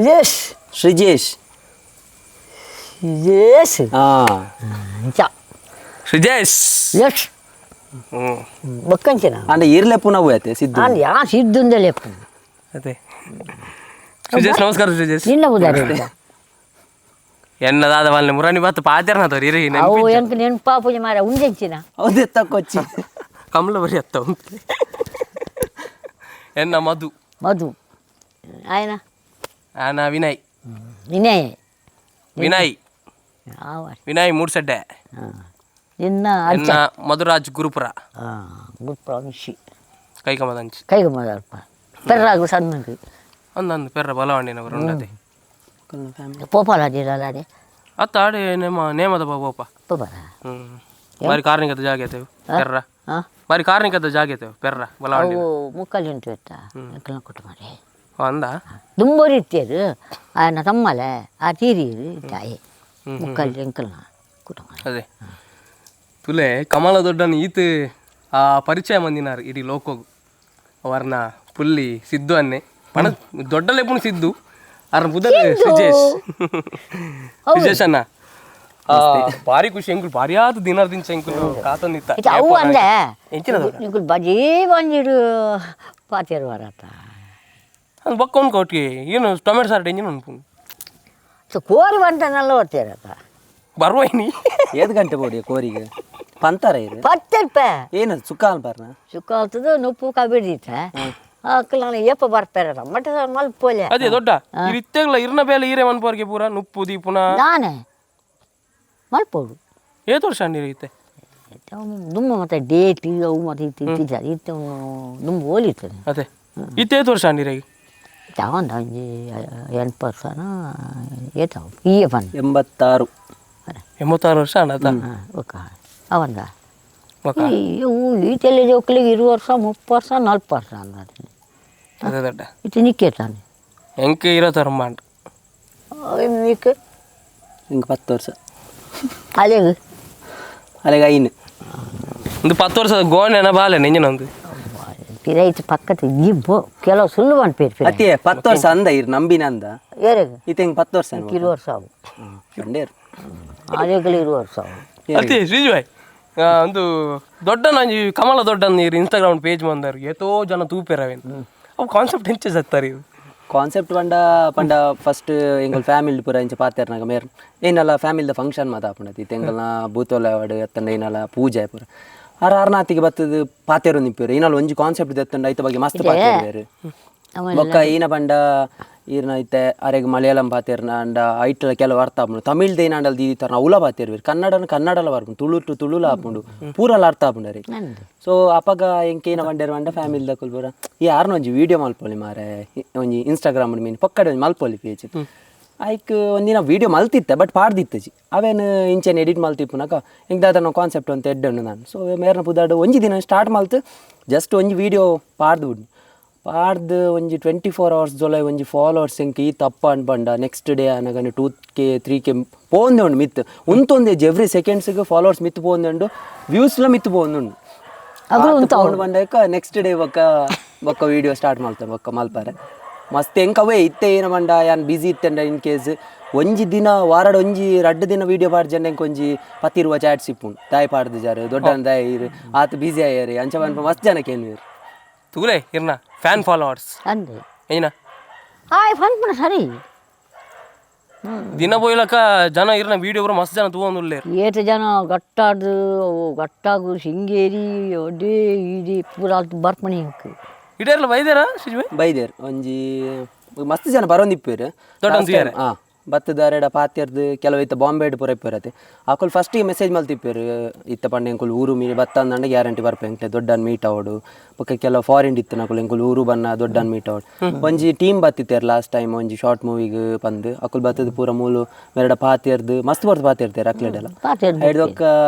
Speaker 2: ಯೇಶ್.
Speaker 4: ಸುಜೇಶ್.
Speaker 2: ಯೇಶ್.
Speaker 4: ಹಾ.
Speaker 2: ಇಂಚ.
Speaker 1: ಸುಜೇಶ್.
Speaker 2: ಯಶ್.
Speaker 1: ಹ್ಮ್.
Speaker 2: ಬೊಕ್ಕಂಚಿನ.
Speaker 4: ಅಂಡ ಈರ್ಲೆ ಪುನವು ಆಯ್ತೆ ಸಿದ್ದು.
Speaker 2: ನಾನು ಯಾ ಸಿದ್ದುಂದಲೇ.
Speaker 1: ಅದೇ ಸುಜೇಶ್, ನಮಸ್ಕಾರ ಸುಜೇಶ್.
Speaker 2: ನಿನ್ನ ಉದಾರಿ.
Speaker 1: ಎನ್ನ ದಾದ ವಾಲ್ನೆ ಮುರಾನಿ ಬಾತ್ ಪಾತೆರ್ನ ತೋರಿ ಇರಿ.
Speaker 2: ಅವು ಎಂಕ್ ನೆನ್ಪಾ ಪೂಜೆ ಮಾರ ಉಂಜೆಂಚಿನ.
Speaker 4: ಹೌದು, ತಕ್ಕೊಚ್ಚಿ.
Speaker 1: ಕಮಲ ಬರಿ ಅತ್ತ ಉಂಟು. ಎನ್ನ ಮಧು.
Speaker 2: ಮಧು ಆಯನ.
Speaker 1: ಆನ ವಿನಯ್.
Speaker 2: ವಿನಯ್.
Speaker 1: ವಿನಯ್.
Speaker 2: ಆವ.
Speaker 1: ವಿನಯ್ ಮೂಡ್ಸಡ್ಡೆ.
Speaker 2: ಹಾಂ, ನಿನ್ನ ಅರ್ಚ.
Speaker 1: ಎನ್ನ ಮಧುರಾಜ್ ಗುರುಪುರ.
Speaker 2: ಹಾಂ, ಗುರುಪುರ ಮಿಶಿ.
Speaker 1: ಕೈಕಮದಂಚಿ.
Speaker 2: ಕೈಗೆ ಮೊದಲ್ಪ ಪೆರ್ರಾಗು ಸಣ್ಣಗೆ.
Speaker 1: ಅಂದಂದು ಪೆರ್ರ ಬಲವಂಡಿನವರು ಉಂಡತೆ.
Speaker 2: ಪೋಪಾಲ ಅದಿರಲ್ಲ ಅದೇ.
Speaker 1: ಅತ್ತ ಆಡೆ ನೇಮ ನೇಮದ ಬಾಬೋಪ.
Speaker 2: ಪೋಪಾಲ.
Speaker 1: ಹ್ಮ್, ಬಾರಿ ಕಾರ್ಣಿಕದ ಜಾಗೆ ಐತೆ ಪೆರ್ರ.
Speaker 2: ಹಾಂ.
Speaker 1: ಬಾರಿ ಕಾರ್ಣಿಕದ ಜಾಗೆ ಐತೆ ಪೆರ್ರ ಬಲವಂಡಿ.
Speaker 2: ಅವು ಮುಕ್ಕಲ್ಲಿ ಉಂಟು ಇತ್ತ ಎಂಕಲ್ನ ಕೊಟ್ಟು ಮಾರೆ.
Speaker 1: ಅಂದ.
Speaker 2: ದುಂಬೋರಿ ಇತ್ತೇರು ಆಯನ ತಮ್ಮಲೆ ಆ ತೀರಿ ತಾಯಿ ಮುಕ್ಕಲ್ಲಿ ಎಂಕಲ್ನ ಕುಟುಂಬ.
Speaker 1: ಅದೇ ತುಲೆ ಕಮಲ ದೊಡ್ಡನ ಈತ ಆ ಪರಿಚಯ ಮಂದಿನಾರ್ ಇಡೀ ಲೋಕೋಗು ಅವರ್ನ ಪುಲ್ಲಿ ಸಿದ್ದು ಅನ್ನೆ ಪಣ ದೊಡ್ಡ ಲೆಪುಣು ಸಿದ್ದು ಅರ್ನ ಬುದರ್ ಸುಜೇಶ್. ಸುಜೇಶ್ ಅಣ್ಣ, ಆ, ಭಾರಿ ಖುಷಿ ಎಂಕುಲು, ಭಾರಿ ಆದ ದಿನ ದಿಂಚ ಎಂಕುಲು ಕಾತೊಂದಿತ್ತ.
Speaker 2: ಇತ್ತೆ ಅವು ಅಂದೆ.
Speaker 1: ಎಂಚಿನ ದೊಡ್ಡ?
Speaker 2: ನಿಕುಲು ಬಜೀ ಬಂದಿಡು ಪಾತೇರು ವರತ.
Speaker 1: ಅದು ಬೊಕ್ಕ ಉಂಡು ಕೊಟ್ಟಿಗೆ ಏನು ಟೊಮೆಟೊ ಸಾರು ಎಂಜಿನ ಉಂಟು.
Speaker 2: ಸೊ ಕೋರಿ ಬಂತನಲ್ಲ ಓದ್ತೇರತ.
Speaker 1: ಬರುವೈನಿ.
Speaker 4: ಏದು ಗಂಟೆ ಬೋಡಿ ಕೋರಿಗೆ ಪಂತಾರ ಇದು?
Speaker 2: 10 ರೂಪಾಯಿ.
Speaker 4: ಏನದು ಸುಕ್ಕ ಅನ್ಪಾರ್ನ?
Speaker 2: ಸುಕ್ಕ ಆಗ್ತದೆ, ನುಪ್ಪು ಕಬಿಡಿತ ಅಕ್ಕಲ ಏಪ ಬರ್ತಾರೆ ಮಟ್ಟ ಮಲ್ಪೋಲೆ.
Speaker 1: ಅದೇ ದೊಡ್ಡ ಇರ್ ಇತ್ತೆಗ್ಲ ಇರ್ನ ಬೇಲೆ ಈರೆ ಮನ್ಪೋರ್ಗೆ ಪೂರ ನುಪ್ಪು ದೀಪುನ.
Speaker 2: ನಾನೇ ಮಲ್ಪೋಡು.
Speaker 1: ಏತ್ ವರ್ಷ ನೀರು ಇತ್ತೆ?
Speaker 2: ದುಮ್ಮ ಮತ್ತೆ ಡೇಟ್ ಅವು ಮತ್ತೆ ಇತ್ತು ಇತ್ತಿದ್ದಾರೆ ಇತ್ತು ದುಂಬ ಹೋಲಿರ್ತದೆ.
Speaker 1: ಅದೇ ಇತ್ತೆ ಏತ್ ವರ್ಷ ನೀರಿಗೆ?
Speaker 2: ತಗೊಂಡ ಒಂಜಿ 8 ವರ್ಷನ ಏತಾವು ಈಯ ಪನ್.
Speaker 4: 86.
Speaker 1: 86 ವರ್ಷ ಅಣ್ಣ.
Speaker 2: ಹಾಂ, ಓಕ ಅವಂದ.
Speaker 1: ಬೊಕ್ಕ?
Speaker 2: ಈ ತೆಲೆ ಜೋಕ್ಲಿಗೆ 20 ವರ್ಷ, 30 ವರ್ಷ, 40 ವರ್ಷ ಅನ್ನೋದು.
Speaker 1: ಅದೇ ದೊಡ್ಡ.
Speaker 2: ಇತ್ತು ನಿಕ್ಕೇತಾನೆ.
Speaker 1: ಎಂಕ್ ಇರೋ ಮಾಂಡ್.
Speaker 2: ನಿಕ್ಕ.
Speaker 4: ಹಿಂಗೆ 10 ವರ್ಷ.
Speaker 2: ಅದೇ.
Speaker 4: ಅಲ್ಲಿಗೆ ಐನು.
Speaker 1: ಒಂದು 10 ವರ್ಷದ ಗೋಣೆನ ಬಾಲೆ ನೆಂಜಿನ ಒಂದು.
Speaker 2: ಪಿರೈತು ಪಕ್ಕದ ಇಬ್ಬು ಕೆಲವು ಸುಳ್ಳು ಪೇರು ಪಿರ.
Speaker 4: ಅತ್ತೆ 10 ವರ್ಷ ಅಂದ ಇರ್ ನಂಬಿನ ಅಂದ.
Speaker 2: ಏರೆಗ್?
Speaker 4: ಇತ್ತೆ ಹಿಂಗೆ 10 ವರ್ಷ.
Speaker 2: 20 ವರ್ಷ ಅವು.
Speaker 4: ಬಂಡೇರು.
Speaker 2: ಆರೇಗಲು 20 ವರ್ಷ ಅವು.
Speaker 1: ಅತ್ತೆ ಶ್ರೀಜು ಭಾಯ್, ಒಂದು ದೊಡ್ಡ ನಂಜಿ ಕಮಲ ದೊಡ್ಡ ನೀರು ಇನ್ಸ್ಟಾಗ್ರಾಮ್ ಪೇಜ್ ಬಂದಾರ, ಏತೋ ಜನ ತೂಪೇರವೇನು, ಅವು ಕಾನ್ಸೆಪ್ಟ್ ಹೆಂಚೆ ಸತ್ತಾರೆ ಇವು?
Speaker 4: ಕಾನ್ಸೆಪ್ಟ್ ಪಂಡ ಪಂಡ ಫಸ್ಟ್ ಎಂಗಲ್ ಫ್ಯಾಮಿಲಿ ಪೂರ ಇಂಚ ಪಾತೆರ್ನಾಗ ಮೇರ್ ಏನಲ್ಲ ಫ್ಯಾಮಿಲಿದ ಫಂಕ್ಷನ್ ಮಾತಾಪುಂಡತಿ ಇತ್ತೆ ಎಂಗಲ್ನ ಭೂತೋಲೆ ಅವಡು ಎತ್ತಂಡ ಏನಲ್ಲ ಪೂಜೆ ಪೂರ ಆರ್ ಆರ್ನಾತಿಗೆ ಬತ್ತದ ಪಾತೆರು ನಿಂಪೇರು ಏನಲ್ಲ ಒಂಜಿ ಕಾನ್ಸೆಪ್ಟ್ ದೆತ್ತಂಡ ಐತ ಬಗ್ಗೆ ಮಸ್ತ್ ಪಾತೆರು. ಬೊಕ್ಕ ಈನ ಪಂಡ ಈರ್ನ ಇತ್ತೆ ಅರೆಗ್ ಮಲಯಾಳಂ ಪಾತೆರ್ನ ಅಂಡ ಐಟ್ಲ ಕೆಲವು ಅರ್ಥ ಆಪುಂಡು. ತಮಿಳ್ ದೇನಾಂಡಲ್ ದೀದಿ ತರ್ನ ಅವಲ ಪಾತೆರ್ವೇರು, ಕನ್ನಡನ ಕನ್ನಡಲ ಬರ್ಪುಂಡು, ತುಳು ಟು ತುಳುಲ ಆಪುಂಡು, ಪೂರಲ ಅರ್ಥ ಆಪುಂಡು ಅರೆ. ಸೊ ಅಪಗ ಎಂಕೇನ ಬಂಡೇರು ಪಂಡ ಫ್ಯಾಮಿಲಿ ದಕುಲ್ ಪೂರ ಈ ಯಾರನ್ನ ಒಂಜಿ ವೀಡಿಯೋ ಮಲ್ಪೊಲಿ ಮಾರೆ, ಒಂಜಿ ಇನ್ಸ್ಟಾಗ್ರಾಮ್ ಮೀನ್ ಪಕ್ಕಡೆ ಒಂಜಿ ಮಲ್ಪೊಲಿ ಪೇಜ್. ಐಕ್ ಒಂದಿನ ವೀಡಿಯೋ ಮಲ್ತಿತ್ತೆ, ಬಟ್ ಪಾಡ್ದಿತ್ತಜಿ ಅವೇನು ಇಂಚೆನೆ ಎಡಿಟ್ ಮಲ್ತಿಪ್ಪುನಕ ಎಂಕ್ ದಾದ ಕಾನ್ಸೆಪ್ಟ್ ಅಂತ ಎಡ್ಡೆ ನಾನು. ಸೊ ಮೇರ್ನ ಪುದಾಡು ಒಂಜಿ ದಿನ ಸ್ಟಾರ್ಟ್ ಮಲ್ತು ಜಸ್ಟ್ ಒಂಜಿ ವೀಡಿಯೋ ಪಾಡ್ದು ಬಿಡ್ನು. ಪಾಡ್ದು ಒಂಜಿ 24 ಅವರ್ಸ್ ಜೊಲೆ ಒಂಜಿ ಫಾಲೋವರ್ಸ್ ಎಂಕ್ ಈ ತಪ್ಪ ಅನ್ಪಂಡ ನೆಕ್ಸ್ಟ್ ಡೇ ಅನಗನೆ 2K 3K ಪೋಂದೆ ಉಂಡು ಮಿತ್ ಉಂತೊಂದೆ. ಎವ್ರಿ ಸೆಕೆಂಡ್ಸ್ಗೆ ಫಾಲೋವರ್ಸ್ ಮಿತ್ ಪೋಂದೆ ಉಂಡು, ವ್ಯೂಸ್ಲ ಮಿತ್ ಪೋಂದುಂಡು. ಫೋನ್ ಬಂದಾಗ ನೆಕ್ಸ್ಟ್ ಡೇ ಬೊಕ್ಕ ಬೊಕ್ಕ ವೀಡಿಯೋ ಸ್ಟಾರ್ಟ್ ಮಲ್ತ ಬೊಕ್ಕ ಮಲ್ಪಾರೆ ಮಸ್ತ್ ಎಂಕ್ ಅವೇ ಇತ್ತೆ ಏನ ಪಂಡ ಯಾನ್ ಬಿಸಿ ಇತ್ತೆಂಡ ಇನ್ ಕೇಸ್ ಒಂಜಿ ದಿನ ವಾರಡ್ ಒಂಜಿ ರಡ್ಡು ದಿನ ವೀಡಿಯೋ ಪಾಡ್ಜಂಡ ಎಂಕ್ ಒಂಜಿ ಪತ್ತಿರುವ ಚಾಟ್ಸ್ ಇಪ್ಪುಂಡು, ದಾಯಿ ಪಾಡ್ದು ಜಾರು ದೊಡ್ಡ ದಾಯಿ ಇರು ಆತ ಬಿಸಿ ಆಯಾರಿ ಅಂಚ ಪನ್ಪ ಮಸ್ತ್ ಜನಕ್ಕೆ ಏನ್ವೇರು.
Speaker 1: ತೂಲೆ ಇರ್ನ ಫ್ಯಾನ್ ಫಾಲೋವರ್ಸ್.
Speaker 2: ಅಂದೆ.
Speaker 1: ಏನ?
Speaker 2: ಆಯ್ ಪನ್ಪುನ ಸರಿ.
Speaker 1: ದಿನ ಬೋಯ್ಲಕ ಜನ ಇರ್ನ ವೀಡಿಯೋ ಪೂರ ಮಸ್ತ್ ಜನ ತೂವೊಂದುಲ್ಲೇರು.
Speaker 2: ಏತು ಜನ ಗಟ್ಟಾಡು ಅವು ಗಟ್ಟಾಗು ಶೃಂಗೇರಿ ಅಡೇ ಇಡೀ ಪೂರ ಅಲ್ತ್ ಬರ್ಪಣಿ ಎಂಕ್.
Speaker 1: ಇಡೇರ್ಲ ಬೈದೇರಾ ಸುಜಿ ಭಾಯ್?
Speaker 4: ಬೈದೇರ್, ಒಂಜಿ ಮಸ್ತ್ ಜನ ಬರೋಂದಿಪ್ಪೇರು.
Speaker 1: ದೊಡ್ಡ ಒಂಜಿ.
Speaker 4: ಹಾ. ಬತ್ತದಾರೆಡ ಪಾತೆರ್ದು ಕೆಲವು ಇತ್ತ ಬಾಂಬೆಡ್ ಪೂರ ಇಪ್ಪರತೆ ಅಕುಲು ಫಸ್ಟಿಗೆ ಮೆಸೇಜ್ ಮಲ್ತಿಪ್ಪೇರು ಇತ್ತ ಪಂಡ ಎಂಕುಲು ಊರು ಮೀ ಬತ್ತ ಅಂದಂಡ ಗ್ಯಾರಂಟಿ ಬರ್ಪೆ ಎಂಕ್ಲೆ ದೊಡ್ಡನ್ ಮೀಟ್ ಆವಡು ಬೊಕ್ಕ ಕೆಲವು ಫಾರಿನ್ ಇತ್ತು ನಕುಲು ಎಂಕುಲು ಊರು ಬನ್ನ ದೊಡ್ಡನ್ ಮೀಟ್ ಆವಡು ಒಂಜಿ ಟೀಮ್ ಬತ್ತಿತ್ತೇರು ಲಾಸ್ಟ್ ಟೈಮ್ ಒಂಜಿ ಶಾರ್ಟ್ ಮೂವಿಗ್ ಪಂದ್ ಅಕುಲು ಬತ್ತದ ಪೂರ ಮೂಲು ಮೆರಡ ಪಾತೆರ್ದು ಮಸ್ತ್ ಬರ್ದು ಪಾತೆರ್ತಾರೆ ಅಕ್ಲೆಡೆಲ್ಲ
Speaker 2: ಪಾತೆರ್ದು
Speaker 4: ಐಡ್ದೊಕ್ಕ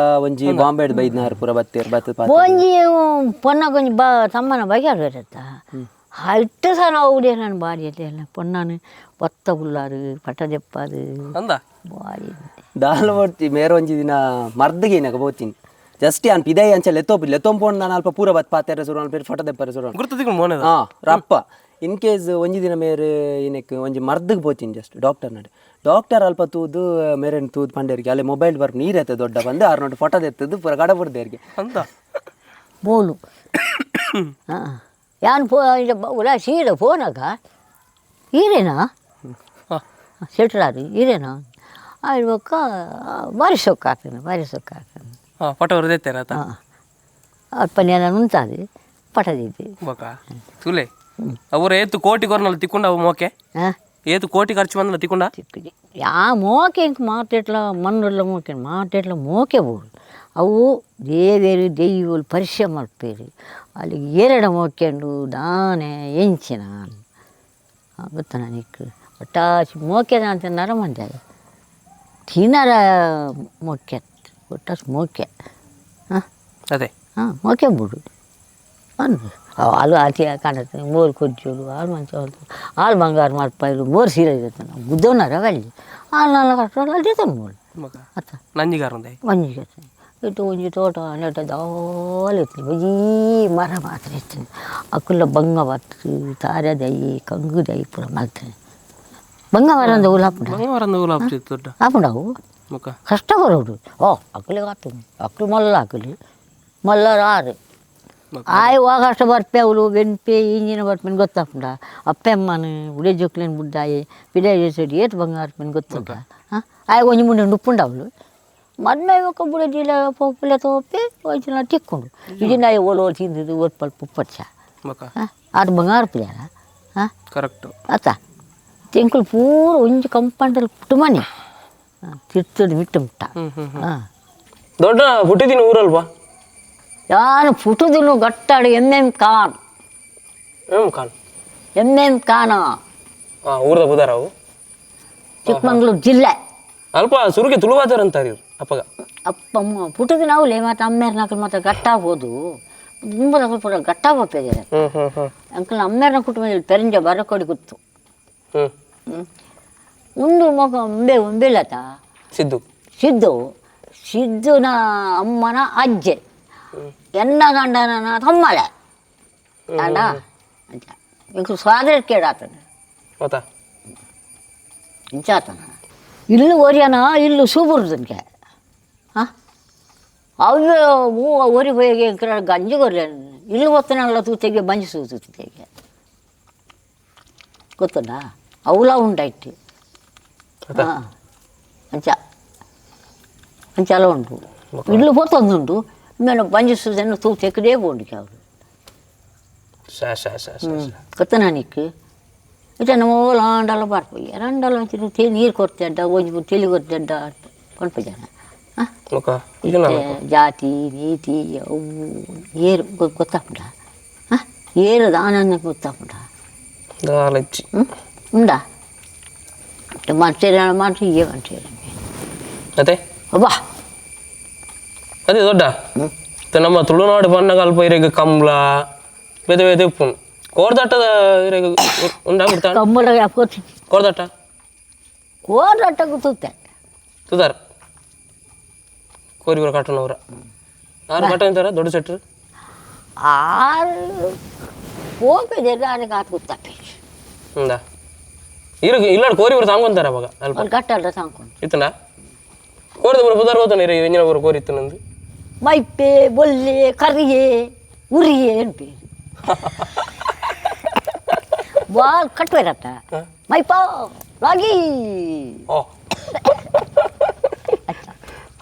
Speaker 4: ಒಂಜಿ ಬಾಂಬೆಡ್ ಬೈದ್ನಾರು ಪೂರ ಬತ್ತೇರು ಬತ್ತದ ಪಾತೆ
Speaker 2: ಒಂಜಿ ಪೊನ್ನಗೊಂಜಿ ಬಾ ತಮ್ಮನ ಬಗೆಹರಿತ ಅಟ್ಟು ಸಹ ನಾವು ನಾನು ಬಾರಿ ಎಲ್ಲ ಪೊನ್ನಾನು ಒತ್ತ ಉಲ್ಲಾರು ಪಟ ದೆಪ್ಪಾರು
Speaker 1: ಅಂದ
Speaker 2: ಬಾರಿ
Speaker 4: ದಾಲ್ ಬೋಡ್ತಿ ಮೇರೆ ಒಂಜಿ ದಿನ ಮರ್ದಿಗೆ ಏನಕ ಬೋತೀನಿ ಜಸ್ಟ್ ಅನ್ ಪಿದೈ ಅಂಚ ಲೆತ್ತೋಪಿ ಲೆತ್ತೊಂಪೋಂಡ್ ನಾನು ಅಲ್ಪ ಪೂರ ಬತ್ ಪಾತೆರೆ ಸುರು ಅಲ್ಪ ಫೋಟೋ ದೆಪ್ಪರೆ ಸುರು
Speaker 1: ಗುರ್ತದಿಗೆ ಮೋನೆದ
Speaker 4: ಹಾ ರಪ್ಪ ಇನ್ ಕೇಸ್ ಒಂಜಿ ದಿನ ಮೇರೆ ಏನಕ್ಕೆ ಒಂಜಿ ಮರ್ದಿಗೆ ಪೋತೀನಿ ಜಸ್ಟ್ ಡಾಕ್ಟರ್ ನಡೆ ಡಾಕ್ಟರ್ ಅಲ್ಪ ತೂದು ಮೇರೆನ್ ತೂದು ಪಂಡೇರಿಗೆ ಅಲ್ಲಿ ಮೊಬೈಲ್ ಬರ್ಪ ನೀರು ಎತ್ತ ದೊಡ್ಡ ಬಂದು ಆರು ನೋಡು ಫೋಟೋ ಎತ್ತದ್ದು ಪೂರ ಗಡಬುಡ್ದೇರಿಗೆ
Speaker 1: ಅಂದ
Speaker 2: ಬೋಲು ಹಾಂ ಯಾನ್ ಫೋ ಉಲ ಸೀರೆ ಫೋನಾಗ ಈರೇನಾ
Speaker 1: ಹಾ.
Speaker 2: ಶೆಟ್ರಾರು ಈರೇನಾ ಆಯ್ಬೊಕ್ಕ ಬಾರಿ ಸೊಕ್ಕ ಆಗ್ತಾನೆ ಬಾರಿ ಸೊಕ್ಕ ಆಗ್ತಾನೆ
Speaker 1: ಹಾ ಫೋಟೋ ಹೊರದೈತೇನ ಆತ
Speaker 2: ಹಾಂ ಅಪ್ಪ ನೇನ ಉಂಟಾದು ಪಟದಿದ್ದು
Speaker 1: ಬೊಕ ತುಲೆ ಅವರು ಏತು ಕೋಟಿ ಕೊರ್ನಲ್ಲ ತಿಕ್ಕೊಂಡ ಅವು ಮೋಕೆ
Speaker 2: ಹಾಂ
Speaker 1: ಏತು ಕೋಟಿ ಖರ್ಚು ಬಂದಲ್ಲ ತಿಕ್ಕೊಂಡ
Speaker 2: ತಿಕ್ಕಿದೆ ಯಾ ಮೋಕೆ ಇಂಕ ಮಾತೆಟ್ಲ ಮಣ್ಣುಲ್ಲ ಮೋಕೆ ಮಾತೆಟ್ಲ ಮೋಕೆ ಬೋಡು ಅವು ದೇವೇರು ದೈವಲು ಪರಿಚಯ ಮಲ್ಪೇರು ಅಲ್ಲಿಗೆ ಎರಡು ಮೋಕೆಂಡು ದಾನೆ ಎಂಚಿನ ಗೊತ್ತ ನನಗೆ ಒಟ್ಟಾಸಿ ಮೋಕೆ ಅಂತ ನರಮಂದೆ ತಿನ್ನರ ಮೋಕೆ ಒಟ್ಟಾಸಿ ಮೋಕೆ ಹಾಂ
Speaker 1: ಅದೇ
Speaker 2: ಹಾಂ ಮೋಕೆ ಬಿಡು ಅಂದು ಹಾಲು ಆತಿ ಕಾಣುತ್ತೆ ಮೋರು ಕೊಜ್ಜೋಳು ಹಾಲು ಮಂಚ ಹಾಲು ಬಂಗಾರ ಮಾಡ್ಪಾಯಿರು ಮೋರು ಸೀರೆ ಇರುತ್ತೆ ನಾವು ಗುದ್ದವನಾರ ಅಲ್ಲಿ ಹಾಲು ನಾಲ್ಕು ಕಟ್ಟೋಳು ಅಲ್ಲಿ ಮೂರು
Speaker 1: ಮಗ
Speaker 2: ಅತ್ತ
Speaker 1: ನಂಜಿಗಾರ ಒಂದೇ
Speaker 2: ಒಂಜಿ ಇಟ್ಟು ಒಂಜಿ ತೋಟ ನೆಟ ದಾಲ್ ಇತ್ತು ಬಜೀ ಮರ ಮಾತ್ರ ಇತ್ತು ಅಕ್ಕುಲ್ಲ ಬಂಗ ಬತ್ತು ತಾರದೈ ಕಂಗುದೈ ಪೂರ ಮಲ್ತದೆ ಬಂಗ ಮರ ಅಂದ ಹುಲ್ ಹಾಪುಂಡ
Speaker 1: ಬಂಗಾರ ಅಂದ ಹುಲ್ ಹಾಕ್ತಿತ್ತು ದೊಡ್ಡ
Speaker 2: ಹಾಪುಂಡವು
Speaker 1: ಮುಖ
Speaker 2: ಕಷ್ಟ ಬರೋಡು ಓ ಅಕ್ಕಲಿಗೆ ಆತು ಅಕ್ಕಲು ಮಲ್ಲ ಹಾಕಲಿ ಮಲ್ಲರು ಆರು ಆಯ್ ವಾ ಕಷ್ಟ ಬರ್ಪೆ ಅವಳು ಬೆನ್ಪೆ ಇಂಜಿನ ಬರ್ಪೆ ಗೊತ್ತಾಪುಂಡ ಅಪ್ಪೆ ಅಮ್ಮನು ಉಡೆ ಜೋಕ್ಲೇನು ಬುಡ್ಡಾಯಿ ಪಿಡೆ ಸಡಿ ಏಟ್ ಬಂಗಾರ ಪೆನ್ ಗೊತ್ತುಂಡ ಹಾಂ ಆಯ್ ಒಂಜಿ ಮುಂಡೆ ಉಪ್ಪುಂಡ ಅವಳು ಮದ್ಮೆ ಒಕ್ಕ ಬುಡೆ ಜಿಲ್ಲ ಪೊಪ್ಪಲೆ ತೋಪೆ ಒಂಚಿನ ತಿಕ್ಕೊಂಡು ಇಜಿನ ಓಲ್ ಓಲ್ ತಿಂದಿದ್ದು ಓಟ್ ಪಲ್ಪ ಉಪ್ಪಚ್ಚ
Speaker 1: ಮುಖ
Speaker 2: ಹಾಂ ಆಟ ಬಂಗಾರ ಪಿದಾರ ಹಾಂ
Speaker 1: ಕರೆಕ್ಟ್
Speaker 2: ಅತ್ತ ತಿಂకులు ಪೂರ ಒಂಜಿ ಕಂಪೌಂಡಲ್ಲಿ ಕುಟುಂಬನೇ ತಿರ್ತದ ಬಿಟ್ಟು ಮುಟ್ಟ
Speaker 1: ಹ್ಮ್ ಹ್ಮ್
Speaker 2: ಹಾಂ
Speaker 1: ದೊಡ್ಡ ಹುಟ್ಟಿದಿನ ಊರಲ್ವಾ
Speaker 2: ಯಾನು ಪುಟುದುನು ಗಟ್ಟಾಡು M M Khan
Speaker 1: hmm Khan
Speaker 2: M M Khan
Speaker 1: ಹಾ ಊರದ ಬುದಾರ ಅವು
Speaker 2: ಚಿಕ್ಕಮಂಗ್ಳೂರು ಜಿಲ್ಲೆ
Speaker 1: ಅಲ್ಪ ಸುರುಗೆ ತುಳುವಾದರ್ ಅಂತಾರೆ ಇವ್ರು ಅಪ್ಪಗ
Speaker 2: ಅಪ್ಪ ಅಮ್ಮ ಪುಟದ ನಾವು ಮತ್ತು ಅಮ್ಮೇರ್ ನಕಲು ಮಾತ್ರ ಗಟ್ಟಾಗ್ಬೋದು ತುಂಬ ನಕಲು ಪೂರ ಗಟ್ಟಾಗೋಗ್ತದೆ
Speaker 1: ಹ್ಮ್ ಹ್ಮ್ ಹ್ಮ್
Speaker 2: ಅಂಕಲ್ ಅಮ್ಮೇರ್ನ ಕುಟುಂಬದಲ್ಲಿ ಪೆರಂಜ ಬರಕೊಡಿ ಗೊತ್ತು
Speaker 1: ಹ್ಮ್
Speaker 2: ಹ್ಮ್. ಉಂಡು ಮಗ ಉಂಬೆ ಉಂಬೆಲತ
Speaker 1: ಸಿದ್ದು
Speaker 2: ಸಿದ್ದು ಸಿದ್ದುನ ಅಮ್ಮನ ಅಜ್ಜೆ ಎನ್ನ ಗಂಡನ ತಮ್ಮಲೆ ಅಣ್ಣ ಅಂತ ಇಂಕು ಸ್ವಾದರ ಕೇಳಾತನ
Speaker 1: ಮತ್ತ
Speaker 2: ಇಂಚಾತನ ಇಲ್ಲು ಒರಿಯನ ಇಲ್ಲು ಸೂಬುರ್ದನ್ಗೆ ಹಾಂ ಅವು ಒರಿ ಹೋಗಿ ಗಂಜಿ ಕೊರ್ಲೆ ಇಲ್ಲು ಒತ್ತನಲ್ಲ ತೂತೆಗೆ ಬಂಜಿ ಸೂತುತೆಗೆ ಗೊತ್ತಲ್ಲ ಅವಲ ಉಂಡಾಯ್ತು ಹಾಂ ಅಂಚ ಅಂಚ ಅಲ ಉಂಟು ಇಲ್ಲು ಪೊತ್ತೊಂದುಂಟು ಮೇಲೆ ಬಂಜಿ ಸೂದನ್ನು ತೂತೆಕ್ಕದೇ ಬೋಂಡಿಕೆ ಅವರು
Speaker 1: ಶಾ ಶಾ ಶಾ ಶಾ ಶಾ.
Speaker 2: ಗೊತ್ತನಾನಿಕ್ ಇತ್ತ ನಮ್ಮ ಓಲಾಂಡಲ ಬರ್ಪ ಎರಂಡಲ ಒಂಚೂರು ತೇ ನೀರು ಕೊಡ್ತೇಡ ಒಂಜಿ ತೆಲಿ ಕೊಡ್ತೇಡ ಪನ್ಪ ಜನ ಹಾಂ
Speaker 1: ಮುಖ ಈಗ ನಾನು
Speaker 2: ಜಾತಿ ನೀತಿ ಅವು ಏರು ಗೊತ್ತಾಪುಂಡ ಹಾಂ ಏರು ದಾನ ಗೊತ್ತಾಪುಂಡ
Speaker 1: ದಾಲಚ್ಚಿ
Speaker 2: ಹ್ಞೂ ಉಂಡಾ ಮನುಷ್ಯರ ಮನುಷ್ಯ ಏ ಮನುಷ್ಯರ
Speaker 1: ಅದೇ
Speaker 2: ಅಬ್ಬಾ
Speaker 1: ಅದೇ ದೊಡ್ಡ ಮತ್ತೆ ನಮ್ಮ ತುಳುನಾಡು ಬಣ್ಣಗ ಅಲ್ಪ ಇರೆಗ್ ಕಂಬ್ಳ ಬೇತೆ ಬೇತೆ ಉಪ್ಪು ಕೋರ್ದಟ್ಟದ ಇರೆಗ್ ಉಂಡಾ ಬಿಡ್ತಾ
Speaker 2: ಕಂಬಳ ಯಾಕೋತಿ
Speaker 1: ಕೋರ್ದಟ್ಟ
Speaker 2: ಕೋರಾಟ ಗೊತ್ತುತ್ತೆ
Speaker 1: ತುದಾರ್ ಕೋರಿ ಬರ ಕಟ್ಟನವರ ಯಾರು ಕಟ್ಟ ಅಂತಾರ ದೊಡ್ಡ ಸೆಟ್ರು
Speaker 2: ಆರು ಹೋಗಿದೆ ನನಗೆ ಆತ ಗೊತ್ತಾಪಿ
Speaker 1: ಉಂದಾ ಇರು ಇಲ್ಲ ಕೋರಿ ಬರ ತಾಂಗೊಂತಾರ ಅವಾಗ ಅಲ್ಪ
Speaker 2: ಅವ್ರು ಕಟ್ಟಲ್ಲ ಸಾಕೊಂಡು
Speaker 1: ಇತ್ತನ ಕೋರಿದ ಬರ ಬುದಾರ್ ಹೋತಾನೆ ಇರೆ ಎಂಜಿನ ಬರ ಕೋರಿ ಇತ್ತು ನಂದು
Speaker 2: ಮೈಪೆ ಬೊಲ್ಲೆ ಕರಿಯೆ ಉರಿಯೆ ಅನ್ಪೇರು ಬಾಲ್ ಕಟ್ಟುವೆರತ್ತ ಮೈಪ ಲಾಗಿ
Speaker 1: ಓ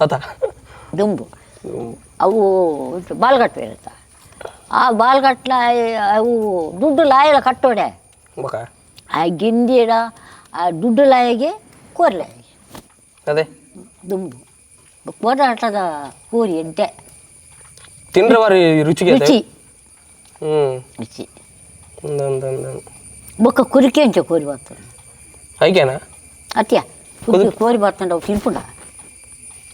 Speaker 1: ಆತ
Speaker 2: ದುಂಬು ಅವು ಬಾಲ್ ಕಟ್ಟುವೆರತ್ತ ಆ ಬಾಲ್ ಕಟ್ಲ ಅವು ದುಡ್ಡು ಲಾಯಲ ಕಟ್ಟೋಡೆ
Speaker 1: ಬಕ
Speaker 2: ಆ ಗಿಂಡಿಡ ಆ ದುಡ್ಡು ಲಾಯಿಗೆ ಕೋರ್ಲೆ
Speaker 1: ಅದೇ
Speaker 2: ದುಂಬು ಕೋರಾಟದ ಕೋರಿ ಎಡ್ಡೆ
Speaker 1: ತಿಂದ್ರೆ ಬಾರಿ ರುಚಿಗೆ ಅದೇ.
Speaker 2: ರುಚಿ
Speaker 1: ಹ್ಮ್
Speaker 2: ರುಚಿ
Speaker 1: ಅಂದ ಅಂದ
Speaker 2: ಬೊಕ್ಕ ಕುರಿಕೆ ಅಂಚೆ ಕೋರಿ ಬರ್ತದೆ
Speaker 1: ಐಕೆನಾ
Speaker 2: ಅತ್ಯ ಕುದುಕೆ ಕೋರಿ ಬರ್ತಂಡ ಅವು ತಿನ್ಪುಂಡ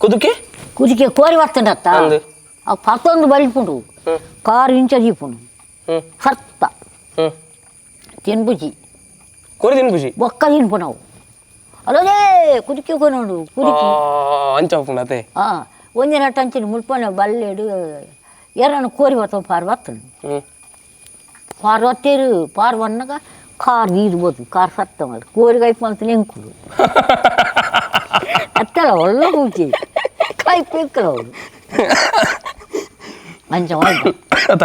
Speaker 1: ಕುದುಕೆ
Speaker 2: ಕುದಿಕೆ ಕೋರಿ ಬರ್ತಂಡತ್ತ
Speaker 1: ಅಂದು.
Speaker 2: ಅವು ಪತ್ತೊಂದು ಬಲಿಪುಂಡು
Speaker 1: ಹ್ಮ್.
Speaker 2: ಕಾರು ಇಂಚ ದೀಪುಂಡು
Speaker 1: ಹ್ಮ್
Speaker 2: ಸರ್ತ
Speaker 1: ಹ್ಮ್
Speaker 2: ತಿನ್ಬುಜಿ
Speaker 1: ಕೋರಿ ತಿನ್ಪುಜಿ
Speaker 2: ಬೊಕ್ಕ ತಿನ್ಪು ನಾವು ಅಲ್ಲದೇ ಕುದಿಕೆ ಕೊನೋಡು ಕುದಿಕೆ
Speaker 1: ಅಂಚ ಉಪ್ಪುಂಡು ಅದೇ
Speaker 2: ಆ ಒಂದಿನ ಟಂಚಿನ ಮುಲ್ಪನ ಬಲ್ಲೆಡು ಎರನ ಕೋರಿ ಬರ್ತವ ಪಾರ್ ಬರ್ತಂಡು
Speaker 1: ಹ್ಮ್
Speaker 2: ಪಾರ್ ಬತ್ತೇರು ಪಾರ್ ಬನ್ನಾಗ ಕಾರ್ ನೀರು ಬೋದು ಕಾರ್ ಸತ್ತ ಮಾಡಿ ಕೋರಿ ಕೈಪ್ ಅಂತ ನೆಂಕುಡು ಅತ್ತಲ್ಲ ಒಳ್ಳೆ ಕೂಚಿ ಕೈಪ್ ಇಕ್ಕಲ್ಲ ಅವರು ಅಂಚ ಮಾಡ್ದ
Speaker 1: ಅತ್ತ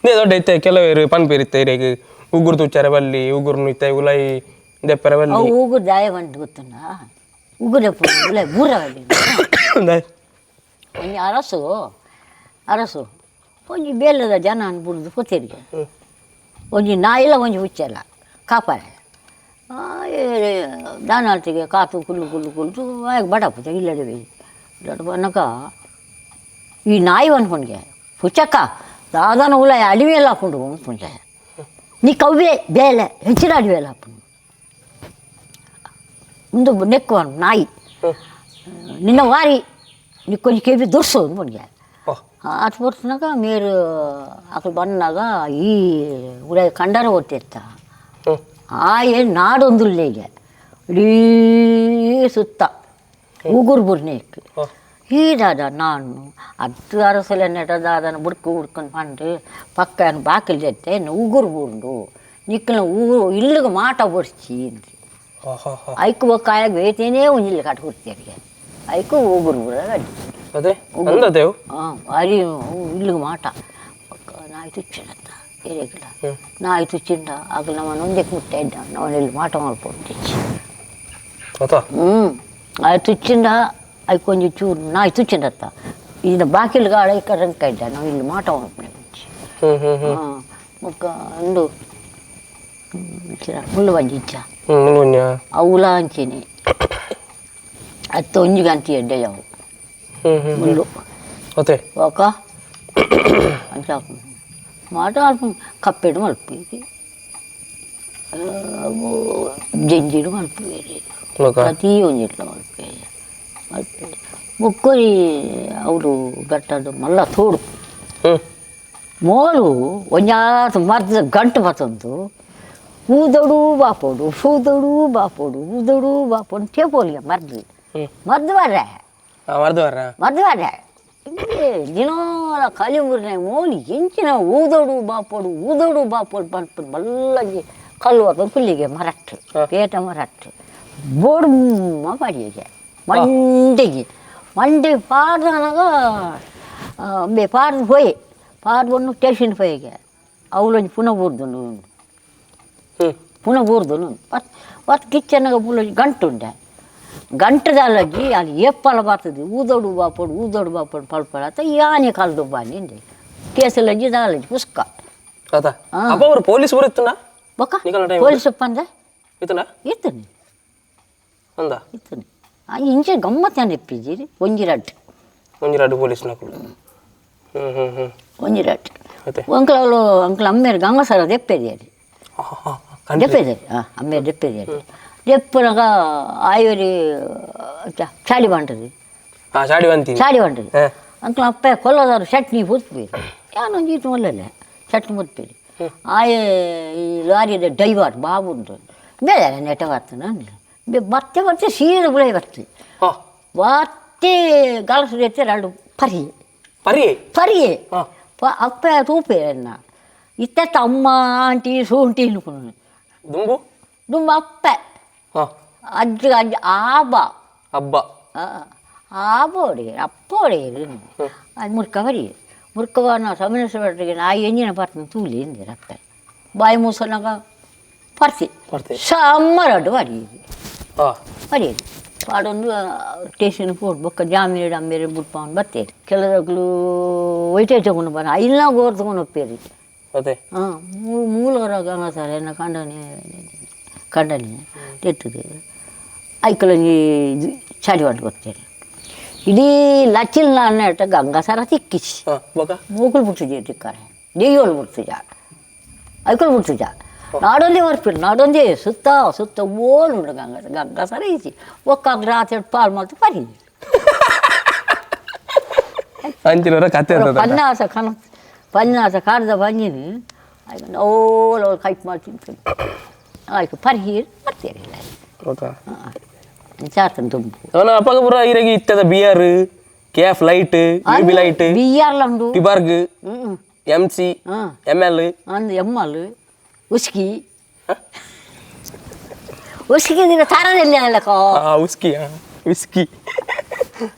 Speaker 1: ನೇ ದೊಡ್ಡ ಇತ್ತೆ ಕೆಲವರು ಪನ್ಪೇರು ಇತ್ತೆ ಇರೆಗ್ ಉಗುರು ತುಚ್ಚಾರೆ ಬಲ್ಲಿ ಉಗುರು ಇತ್ತೆ ಉಲೈ ದೆಪ್ಪರೆ ಬಲ್ಲಿ
Speaker 2: ಅವು ಉಗುರು ದಾಯ ಬಂದು ಗೊತ್ತುಂಡ ಉಗುರಪ್ಪ ಉಲೆ ಬೂರ ಬಲ್ಲಿ
Speaker 1: ದಾಯ್.
Speaker 2: ಒಂಜಿ ಅರಸು ಅರಸು ಒಂಜಿ ಬೇಲದ ಜನ ಅನ್ಬುಡ್ದು ಪೋತೇರಿಗೆ ಒಂಜಿ ನಾಯಿಲ ಒಂಜಿ ಹುಚ್ಚೆಲ್ಲ ಕಾಪಾರೆ ದಾನಾಲ್ತಿಗೆ ಕಾತು ಕುಲ್ಲು ಕುಲ್ಲು ಕುಲ್ಲು ಆಗ ಬಡಪುಜ ಇಲ್ಲಡೆ ಇಲ್ಲಡೆ ಬನ್ನಕ ಈ ನಾಯಿ ಅನ್ಕೊಂಡ್ಗೆ ಹುಚ್ಚಕ್ಕ ದಾದನ ಉಲ ಅಡಿಮೆಲ್ಲ ಹಾಕೊಂಡು ಅನ್ಕೊಂಡೆ ನೀ ಕವ್ವೆ ಬೇಲೆ ಹೆಚ್ಚಿನ ಅಡಿಮೆಲ್ಲ ಹಾಕೊಂಡು ಮುಂದೆ ನೆಕ್ಕು ನಾಯಿ ನಿನ್ನ ವಾರಿ ನೀ ಕೊಂಚ ಕೆವಿ ದುರ್ಸು ಅನ್ಕೊಂಡ್ಗೆ
Speaker 1: ಓ
Speaker 2: ಆತ ಬರ್ತಿನಾಗ ಮೇರು ಅಕಡೆ ಬಂದಾಗ ಈ ಉಡ ಕಂಡಾರ ಓದ್ತಿರ್ತ
Speaker 1: ಹ್ಮ್
Speaker 2: ಆ ಏನು ನಾಡೊಂದುಲ್ಲ ಈಗ ಇಡೀ ಸುತ್ತ ಉಗುರು ಬುರ್ನೇಕ್
Speaker 1: ಓ
Speaker 2: ಈ ದಾದ ನಾನು ಅದು ಅರಸಲ ನೆಟ ದಾದನ ಬುಡ್ಕು ಬುಡ್ಕೊಂಡು ಪಂಡು ಪಕ್ಕ ಬಾಕಿಲ್ ಜೊತೆ ಉಗುರು ಬುಂಡು ನಿಕ್ಕನ ಊರು ಇಲ್ಲಿಗೆ ಮಾಟ ಬಡ್ಸಿ
Speaker 1: ಹಾ ಹಾ ಹಾ
Speaker 2: ಐಕು ಬೊಕ್ಕಾಯಾಗ ಬೇತೇನೇ ಒಂಜಿಲ್ಲ ಕಟ್ ಕೊಡ್ತೀರಿಗೆ ಐಕು ಉಗುರು ಬುರ ಅಡ್ಡಿ
Speaker 1: ಅದೇ ಅಂದದೇವು
Speaker 2: ಹಾಂ ಭಾರಿ ಇಲ್ಲಿಗೆ ಮಾಟ ಪಕ್ಕ ನಾಯಿ ತುಚ್ಚಿಡತ್ತ ಏರಿಗಿಲ್ಲ ನಾಯಿ ತುಚ್ಚಿಂಡ ಆಗ ನಮ್ಮ ಒಂದಕ್ಕೆ ಮುಟ್ಟೆ ಇದ್ದ ನಾವಲ್ಲಿ ಮಾಟ ಮಾಡ್ಕೊಂಡು
Speaker 1: ಅತ್ತ
Speaker 2: ಹ್ಞೂ ಅದು ತುಚ್ಚಿಂಡ ಅದು ಕೊಂಚ ಚೂರು ನಾಯಿ ತುಚ್ಚಿಂಡತ್ತ ಇದನ್ನ ಬಾಕಿಲ್ ಗಾಳ ಈ ರಂಕ ಇದ್ದ ನಾವು ಇಲ್ಲಿ ಮಾಟ ಮಾಡ್ಕೊಂಡು
Speaker 1: ಹ್ಮ್ ಹ್ಮ್ ಹ್ಮ್
Speaker 2: ಹಾಂ ಮುಕ್ಕ ಅಂದು ಮುಳ್ಳು ಬಂಜಿಚ್ಚ
Speaker 1: ಹ್ಮ್ ಮುಳ್ಳುನ್ಯ
Speaker 2: ಅವುಲ ಅಂಚಿನಿ ಅತ್ತ ಒಂಜಿ ಗಂತಿ ಎಡ್ಡೆ ಯಾವು
Speaker 1: ಹ್ಮ್ ಹ್ಮ್
Speaker 2: ಮುಳ್ಳು
Speaker 1: ಅತ್ತೆ
Speaker 2: ఒక ಅಂತ మాట ಕಪ್ಪೆಡು ಮಲ್ಪೇರಿ ಜಂಜಿಡು ಮಲ್ಪೇರಿ
Speaker 1: ಲೋಕ
Speaker 2: ಪ್ರತಿ ಒಂಜಿಟ್ಲ ಮಲ್ಪೇರಿ ಮಲ್ಪೇರಿ ಬೊಕ್ಕೊರಿ ಅವರು ಗಟ್ಟದು ಮಲ್ಲ ತೋಡು
Speaker 1: ಹ್ಮ್
Speaker 2: ಮೋಲು ಒಂಜಾತ ಮರ್ದ ಗಂಟು ಬತ್ತಂತು ಊದಡು ಬಾಪೋಡು ಊದಡು ಬಾಪೋಡು ಊದಡು ಬಾಪೋಡು ತೇಪೋಲಿಗೆ ಮರ್ದು
Speaker 1: ಹ್ಮ್
Speaker 2: ಮರ್ದು ಬರ್ರೆ
Speaker 1: ಆ ಮರ್ದು ಬರ್ರ
Speaker 2: ಮರ್ದು ಬರ್ರೆ ದಿನಾಲ ಕಲಿ ಮುರಿನ ಮೋಲಿ ಎಂಚಿನ ಊದೋಡು ಬಾಪೋಡು ಊದೋಡು ಬಾಪೋಡು ಪನ್ಪುಂಡು ಮಲ್ಲಂಜಿ ಕಲ್ಲು ಬರ್ತದೆ ಕುಲ್ಲಿಗೆ ಮರಟ್ಟು ಪೇಟ ಮರಟ್ಟು ಬೋಡ್ಮ ಪಾಡಿಗೆ ಮಂಡೆಗೆ ಮಂಡೆ ಪಾಡ್ದನಗ ಬೇ ಪಾಡ್ದು ಪೋಯೆ ಪಾಡ್ದು ಒಂದು ಸ್ಟೇಷನ್ ಪೋಯಿಗೆ ಅವಳೊಂಜಿ ಪುನಃ ಬೂರ್ದು
Speaker 1: ಹ್ಮ್
Speaker 2: ಪುನಃ ಬೂರ್ದು ಮತ್ತು ಕಿಚ್ಚನಾಗ ಪುಲ ಗಂಟು ಉಂಡೆ ಗಂಟದಾಲಜ್ಜಿ ಅಲ್ಲಿ ಏಪ್ಪಲ ಬರ್ತದೆ ಊದೋಡು ಬಾಪೋಡು ಊದೋಡು ಬಾಪೋಡು ಪಲ್ಪಳ ಅಂತ ಯಾನೆ ಕಲ್ದು ಬಾನಿ ಕೇಸಲಜ್ಜಿ ದಾಲಜ್ಜಿ ಪುಸ್ಕ
Speaker 1: ಅತ್ತ ಅಪ್ಪ ಅವರು ಪೊಲೀಸ್ ಬರುತ್ತನ
Speaker 2: ಬೊಕ್ಕ
Speaker 1: ನಿಕಲ್ನ time
Speaker 2: police ಅಂದ
Speaker 1: ಇತ್ತನ
Speaker 2: ಇರ್ತನೆ
Speaker 1: ಅಂದ
Speaker 2: ಇರ್ತನೆ ಇಂಚೆ ಗಮ್ಮತ್ತಾನೆ ಇಪ್ಪಿದ್ದೀರಿ ಒಂಜಿ ರಡ್ಡು
Speaker 1: ಒಂಜಿ ರಡ್ಡು ಪೊಲೀಸ್ ನಕುಲು ಹ್ಮ್ ಹ್ಮ್ ಹ್ಮ್
Speaker 2: ಒಂಜಿ ರಡ್ಡು
Speaker 1: ಅತ್ತೆ
Speaker 2: ಅಂಕಲ್ ಅವಳು ಅಂಕಲ್ ಅಮ್ಮೇರು ಗಂಗಸರ ದೆಪ್ಪೆದಿಯರಿ
Speaker 1: ಹಾ ಹಾ ಕಂಡ್ರಿ
Speaker 2: ದೆಪ್ಪೆದಿರಿ ಹಾಂ ಅಮ್ಮೇರು ದೆಪ್ಪೆದಿಯರಿ ದೆಪ್ಪನಾಗ ಆಯೋರಿ ಚಾಡಿ ಬಂಟది
Speaker 1: ಹಾ ಚಾಡಿ ಬಂತೀನಿ
Speaker 2: ಚಾಡಿ ಬಂಟది
Speaker 1: ಹಾ.
Speaker 2: ಅಂಕಲ್ ಅಪ್ಪ ಕೊಲ್ಲದಾರು ಚಟ್ನಿ ಪೂತ್ಪೇರಿ ಯಾನೊಂದು ಈತು ಮಲ್ಲಲ್ಲ ಚಟ್ನಿ ಮುತ್ಪೇರಿ ಆಯೆ ಈ ಲಾರಿದ ಡ್ರೈವರ್ ಬಾಬುಂದು ಬೇರೆ ನೆಟ ಬರ್ತನ ಬತ್ತೆ ಬತ್ತೆ ಸೀದ ಬುಳೆ ಬರ್ತದೆ
Speaker 1: ಹಾ
Speaker 2: ಬತ್ತೆ ಗಲಸದೈತೆ ಎರಡು ಪರಿ
Speaker 1: ಪರಿ
Speaker 2: ಪರಿ
Speaker 1: ಹಾ.
Speaker 2: ಅಪ್ಪ ತೂಪೇರನ್ನ ಇತ್ತ ಅಮ್ಮ ಆಂಟಿ ಸೂಂಟಿ ಅನ್ಕೊಂಡು
Speaker 1: ದುಂಬು
Speaker 2: ದುಂಬ ಅಪ್ಪ
Speaker 1: ಹಾ
Speaker 2: ಅಜ್ಜ ಅಜ್ಜ ಆಬ
Speaker 1: ಹಬ್ಬ
Speaker 2: ಆಬ ಹೊಡೆಯರು ಅಪ್ಪ ಹೊಡೆಯರು ಅದು ಮುರ್ಕ ಬರಿ ಮುರ್ಕವನ ಸಮಿನ ನಾಯಿ ಎಂಜಿನ ಬರ್ತನ ತೂಲಿ ಎಂದಿರ ಅಪ್ಪ ಬಾಯಿ ಮೂಸನಾಗ ಪರ್ತಿ
Speaker 1: ಪರ್ತಿ.
Speaker 2: ಸಮ್ಮರಡ್ಡು ಬರಿಯಿರಿ
Speaker 1: ಹಾ
Speaker 2: ಬರಿಯಿರಿ ಪಾಡೊಂದು ಸ್ಟೇಷನ್ ಪೋಡು ಬೊಕ್ಕ ಜಾಮೀನು ಅಮ್ಮೇರೆ ಬುಡ್ಪವನ್ ಬರ್ತೇರಿ ಕೆಲದಕ್ಲು ವೈಟೆ ತಗೊಂಡು ಬರ ಐಲ್ನ ಗೋರ್ ತಗೊಂಡು ಹೋಗ್ತೇರಿ
Speaker 1: ಅದೇ
Speaker 2: ಹಾಂ ಮೂಲವರ ಗಂಗಾಧರ ಎನ್ನ ಕಂಡನೆ ಕಂಡನೆ ತೆತ್ತದೆ ಐಕಲೊಂಜಿ ಚಳಿ ಗೊತ್ತೇನೆ ಇಡೀ ಲಚ್ಚಿಲ್ ನಾನೇಟ ಗಂಗಾಸರ ತಿಕ್ಕಿಸಿ.
Speaker 1: ಹಾ, ಬೊಕ?
Speaker 2: ಮೂಕುಲು ಬಿಡ್ತಿದ್ದೆ ತಿಕ್ಕಾರೆ, ದೆಯ್ಯೋಳು ಬಿಡ್ತಿದ್ದ, ಐಕುಲು ಬಿಡ್ತಿದ್ದ. ನಾಡೊಂದೇ ಬರ್ಪಿಲ್ಲ, ನಾಡೊಂದೇ ಸುತ್ತ ಸುತ್ತ ಓಲು ಉಂಡು. ಗಂಗಾ ಗಂಗಾಸರ ಈಚಿ ಒಕ್ಕ ರಾತ್ರಿ ಪಾಲ್ ಮಾಡ್ತು ಪರಿ.
Speaker 1: ಅಂಚಿನವರ ಕತೆ ಅಂತ.
Speaker 2: ಪನ್ನಾಸ ಕನ ಪನ್ನಾಸ ಕಾಡ್ದ ಬಂಜಿನಿ ಆಯ್ತು. ಓಲ್ ಅವ್ರು ಕೈಟ್ ಮಾಡ್ತೀನಿ, ಆಯ್ತು, ಪರಿ ಬರ್ತೀರಿಲ್ಲ.
Speaker 1: ಗೊತ್ತಾ?
Speaker 2: ಚಾತನ್ ತುಂಬು.
Speaker 1: ಅವನ ಅಪ್ಪಗ ಪೂರ ಇರಗಿ ಇತ್ತದ beer, K F light, U B light.
Speaker 2: ಬಿಯರ್ಲ ಉಂಡು.
Speaker 1: ಟಿಬರ್ಗ್.
Speaker 2: ಹ್ಞೂ.
Speaker 1: M C.
Speaker 2: ಹಾಂ.
Speaker 1: M L.
Speaker 2: ಅಂದು ಎಮ್ಮಲ್ ಉಸ್ಕಿ ಉಸ್ಕಿ ದಿನ ತಾರದಿಲ್ಲ ಲೆಕ್ಕ.
Speaker 1: ಉಸ್ಕಿ, ವಿಸ್ಕಿ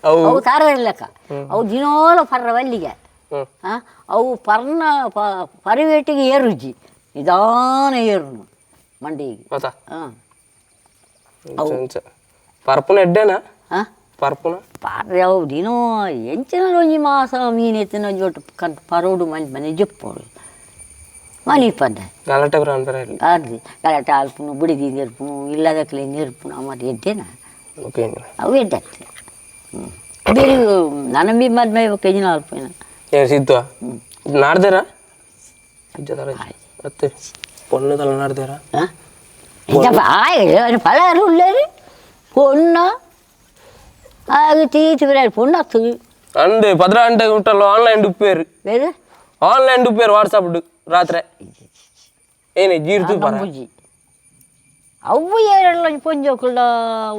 Speaker 1: ಅವು.
Speaker 2: ಅವು ತಾರದಿಲ್ಲ ಲೆಕ್ಕ. ಅವು ದಿನೋಲ ಪರ್ರ ವಲ್ಲಿಗೆ.
Speaker 1: ಹ್ಮ್.
Speaker 2: ಆ, ಅವು ಪರ್ನ ಪರಿವೇಟಿಗೆ ಏರುಜಿ, ನಿಧಾನ ಏರುನು ಮಂಡಿಗೆ.
Speaker 1: ಗೊತ್ತಾ?
Speaker 2: ಹಾಂ.
Speaker 1: ಅಂಚ ಪರ್ಪುನ ಎಡ್ಡೆನಾ?
Speaker 2: ಹಾಂ.
Speaker 1: ಪರ್ಪುನ.
Speaker 2: ಪಾರ್ರೆ ಅವು ದಿನೋ ಎಂಚಿನ ಒಂಜಿ ಮಾಸ ಮೀನು ಎತ್ತಿನ ಒಂಜಿ ಒಟ್ಟು ಕಣ್ ಪರೋಡು ಮನೆ ಮನೆ ಜಪ್ಪೋಡು ಮನಿ ಪಂಡೆ.
Speaker 1: ಗಲಾಟೆ ಬರ ಅನ್ಪರ ಇಲ್ಲಿ.
Speaker 2: ಅದು ಗಲಾಟೆ ಆಲ್ಪುನು, ಬುಡಿದಿ ನೆರ್ಪುನು, ಇಲ್ಲದಕ್ಲೆ ನೆರ್ಪುನು ಅಮ್ಮ ಎಡ್ಡೆನಾ?
Speaker 1: ಓಕೆ.
Speaker 2: ಅವು ಎಡ್ಡೆ ಹ್ಞೂ. ಬೇರೆ ನನ್ನ ಬಿ ಮದ್ಮೆ ಕೆಜಿನ ಆಲ್ಪಿನ.
Speaker 1: ಏನು ಸಿದ್ದು ನಾಡ್ದೇರಾ ಇಜ್ಜದಾರ ಮತ್ತೆ பொண்ணு தலை நாடுதேரா?
Speaker 2: ಹಾಂ, ಪಲಾರು ಉಳ್ಳೇರಿ ಪೊಣ್ಣ ಆಗ ತೀತಿ ಬಿರಾಡಿ ಪೊಣ್ಣು ಆಗ್ತದೆ.
Speaker 1: ಅಂದು ಪದ್ರ ಗಂಟೆಗೆ ಉಂಟಲ್ಲ ಆನ್ಲೈನ್ ಡುಪ್ಪೇರು.
Speaker 2: ಬೇರೆ.
Speaker 1: ಆನ್ಲೈನ್ ಡುಪ್ಪೇರು ವಾಟ್ಸಪ್ ರಾತ್ರಿ ಏನೇ ಜೀರ್ತು ಪರ.
Speaker 2: ನಂಬುಜಿ ಅವು ಏರಲ್ಲೊಂಜಿ ಪೊಂಜೋಕುಳ್ಳ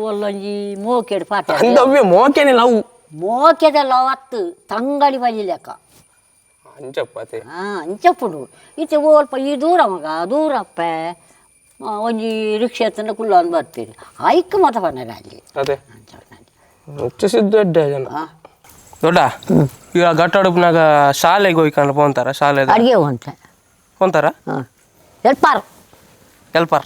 Speaker 2: ಒಲ್ಲೊಂಜಿ ಮೋಕೆಡ್ ಪಾತ.
Speaker 1: ಅಂದ ಅವ್ವೆ ಮೋಕೆನೆ ಲವ್.
Speaker 2: ಮೋಕೆದಲ್ಲ ಅವತ್ತು ತಂಗಡಿ ಬಜಿ ಲೆಕ್ಕ.
Speaker 1: ಅಂಚಪ್ಪತೆ.
Speaker 2: ಹಾಂ, ಅಂಚಪ್ಪುಡು ಇತ್ತೆ ಓಲ್ಪ ಈ ದೂರ ಮಗ ದೂರಪ್ಪ ಒಂಜಿ ರಿಕ್ಷಾ ಎತ್ತಂಡ ಕುಲ್ಲ ಬರ್ತೀರಿ ಐಕ್ ಮತ ಪನ್ನರ ಅಲ್ಲಿ.
Speaker 1: ಅದೇ.
Speaker 2: ಅಂಚ.
Speaker 1: ಹುಚ್ಚು ಸಿದ್ದು ಎಡ್ಡೆ ಜನ.
Speaker 2: ಹಾಂ.
Speaker 1: ದೊಡ್ಡ ಈಗ ಘಟ್ಟ ಉಡುಪಿನಾಗ ಶಾಲೆಗೆ ಹೋಯ್ಕೊಂಡು ಪೋಂತಾರ ಶಾಲೆ?
Speaker 2: ಅಡುಗೆ ಅಂತ.
Speaker 1: ಪೋಂತಾರ.
Speaker 2: ಹಾಂ, helper.
Speaker 1: Helper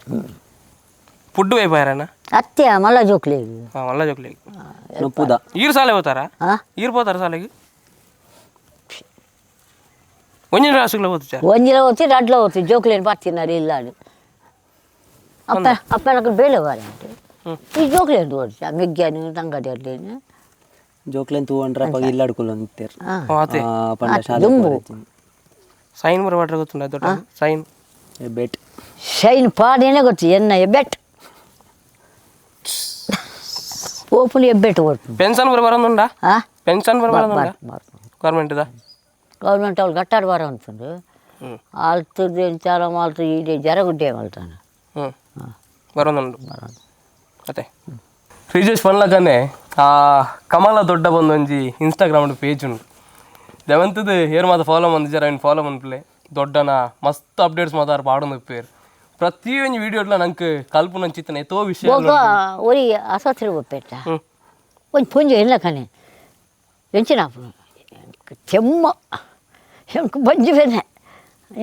Speaker 1: food ವೈಪಾರನ.
Speaker 2: ಅತ್ತೆ ಮಲ್ಲ ಜೋಕ್ಲಿ.
Speaker 1: ಹಾಂ, ಮಲ್ಲ ಜೋಕ್ಲಿ.
Speaker 4: ನುಪ್ಪುದ.
Speaker 1: ಈರು ಶಾಲೆ ಹೋತಾರ?
Speaker 2: ಹಾಂ.
Speaker 1: ಈರು ಪೋತಾರ ಶಾಲೆಗೆ? ಒಂಜಿನ ರಾಸುಗಳ ಓದುಚಾ?
Speaker 2: ಒಂಜಿಲ ಹೋಗ್ತಿ, ರಡ್ಲ ಹೋಗ್ತಿ. ಜೋಕ್ಲೇನು ಬರ್ತಿನಾರು ಇಲ್ಲ ಅದು. ಅಪ್ಪ ಅಪ್ಪನ ಬೇಳೆ ಬಾರ ಈ ಜೋಕ್ಲೇನು ತೋರಿಸಿ ಮಿಗ್ಗ್ಯಾನು ತಂಗಡಿ ಅರ್ಲೇನು.
Speaker 4: ಜೋಕ್ಲೆನ್ ತೂವಂಡ್ರ ಅಪ್ಪಗ ಇಲ್ಲಾಡ್ಕೊಲ್ಲ ಅಂತೀರ್.
Speaker 2: ಹಾಂ.
Speaker 1: ಅದೇ.
Speaker 4: ಪಂಡ ಶಾಲೆ.
Speaker 2: ದುಂಬು.
Speaker 1: ಸೈನ್ ಬರ ವಾಟ್ರೆ ಗೊತ್ತುಂಟ ದೊಡ್ಡ ಸೈನ್?
Speaker 4: ಬೆಟ್.
Speaker 2: ಶೈನ್ ಪಾಡೇನೆ ಗೊತ್ತು ಎನ್ನ ಎಬ್ಬೆಟ್ ಓಪನ್ ಎಬ್ಬೆಟ್ಟು ಕೊಡ್ತು.
Speaker 1: ಪೆನ್ಷನ್ ಬರ ಬರೋದುಂಡ?
Speaker 2: ಹಾಂ.
Speaker 1: ಪೆನ್ಷನ್ ಬರ ಬರೋದುಂಡ ಗೌರ್ಮೆಂಟ್ದ?
Speaker 2: ಗೌರ್ಮೆಂಟ್ ಅವ್ಳು ಗಟ್ಟಾಡ್ ಬಾರ ಅಂತಂದು.
Speaker 1: ಹ್ಮ್.
Speaker 2: ಆಲ್ತದ್ದು ಎಂಚಾಲ ಮಾಲ್ತು ಇದೆ ಜರಗುಡ್ಡೆ ಮಲ್ತಾನೆ.
Speaker 1: ಹ್ಞೂ, ಬರೋದುಂಡು ಅತ್ತೆ. ಶ್ರೀಜೇಶ್ ಪನ್ಲಕನೆ ಆ ಕಮಲ ದೊಡ್ಡ ಬಂದೊಂಜಿ ಇನ್ಸ್ಟಾಗ್ರಾಮ್ ಪೇಜ್ ಉಂಡು ದವಂತದ್ದು. ಏರ್ ಮಾತ ಫಾಲೋ ಮಂದಿಜಾರ ಐನ್ ಫಾಲೋ ಮನ್ಪುಲೆ. ದೊಡ್ಡನ ಮಸ್ತ್ ಅಪ್ಡೇಟ್ಸ್ ಮಾತಾರ ಪಾಡೊಂದು ಪೇರ್. ಪ್ರತಿಯೊಂಜಿ ವೀಡಿಯೋಡ್ಲ ನಂಗೆ ಕಲ್ಪುನಂಚಿತ್ತನ ಏತೋ ವಿಷಯ.
Speaker 2: ಬೊಕ ಒರಿ ಆಸ್ಪತ್ರೆಗೆ ಒಪ್ಪೆಟ್ಟ.
Speaker 1: ಹ್ಮ್.
Speaker 2: ಒಂಜಿ ಪೊಂಜೆ ಎಲ್ಲ ಕಣೆ ಎಂಚಿನ ಕೆಮ್ಮ, ಎಂಕ್ ಬಂಜಿ ಬೇನೆ,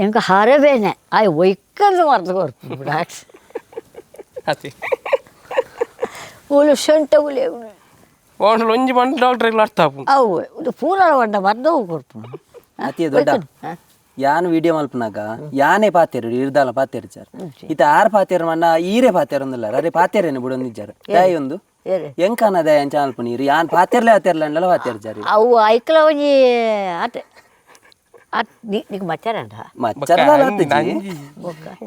Speaker 2: ಎಂಕ್ ಹಾರೆ ಬೇನೆ ಆಯ್ ಒಯ್ಕಂದು ಮರ್ದು ಕೊರ್ಪು.
Speaker 1: ಅತಿ
Speaker 2: ಓಲು ಸೊಂಟ ಉಲೆ.
Speaker 1: ಓಂಡ್ಲ ಒಂಜಿ ಬಂಡ ಡಾಕ್ಟ್ರಿಗೆ ಅರ್ಥ ಆಪುಂಡು.
Speaker 2: ಅವು ಇದು ಪೂರ వంಡ ಮರ್ದು ಕೊರ್ಪು.
Speaker 4: ಅತಿ ದೊಡ್ಡ ಯಾನ್ ವಿಡಿಯೋ ಮಲ್ಪನಾಗ ಯಾನೇ ಪಾತೇರು ಇರ್ದಾಲ ಪಾತೇರು ಸರ್. ಇತ ಆರ್ ಪಾತೇರು ಮನ್ನ ಈರೆ ಪಾತೇರು ಒಂದಿಲ್ಲ. ಅರೆ ಪಾತೇರೇನು ಬಿಡೊಂದು ಇಜ್ಜಾರ ದಾಯಿ ಒಂದು.
Speaker 2: ಏರೆ?
Speaker 4: ಎಂಕನ ದಾಯ ಅಂಚ ಮಲ್ಪು ನೀರು ಯಾನ್ ಪಾತೇರ್ಲೆ ಪಾತೇರ್ಲ ಅಂಡಲ ಪಾತೇರು ಜಾರಿ.
Speaker 2: ಅವು ಐಕ್ಲ ಒಂಜಿ ಆತೆ ಅಟ್ ನಿಕ್ ಮಚ್ಚಾರಂಡ.
Speaker 4: ಮಚ್ಚರ್ದಾಲ ಆತುಜಿ.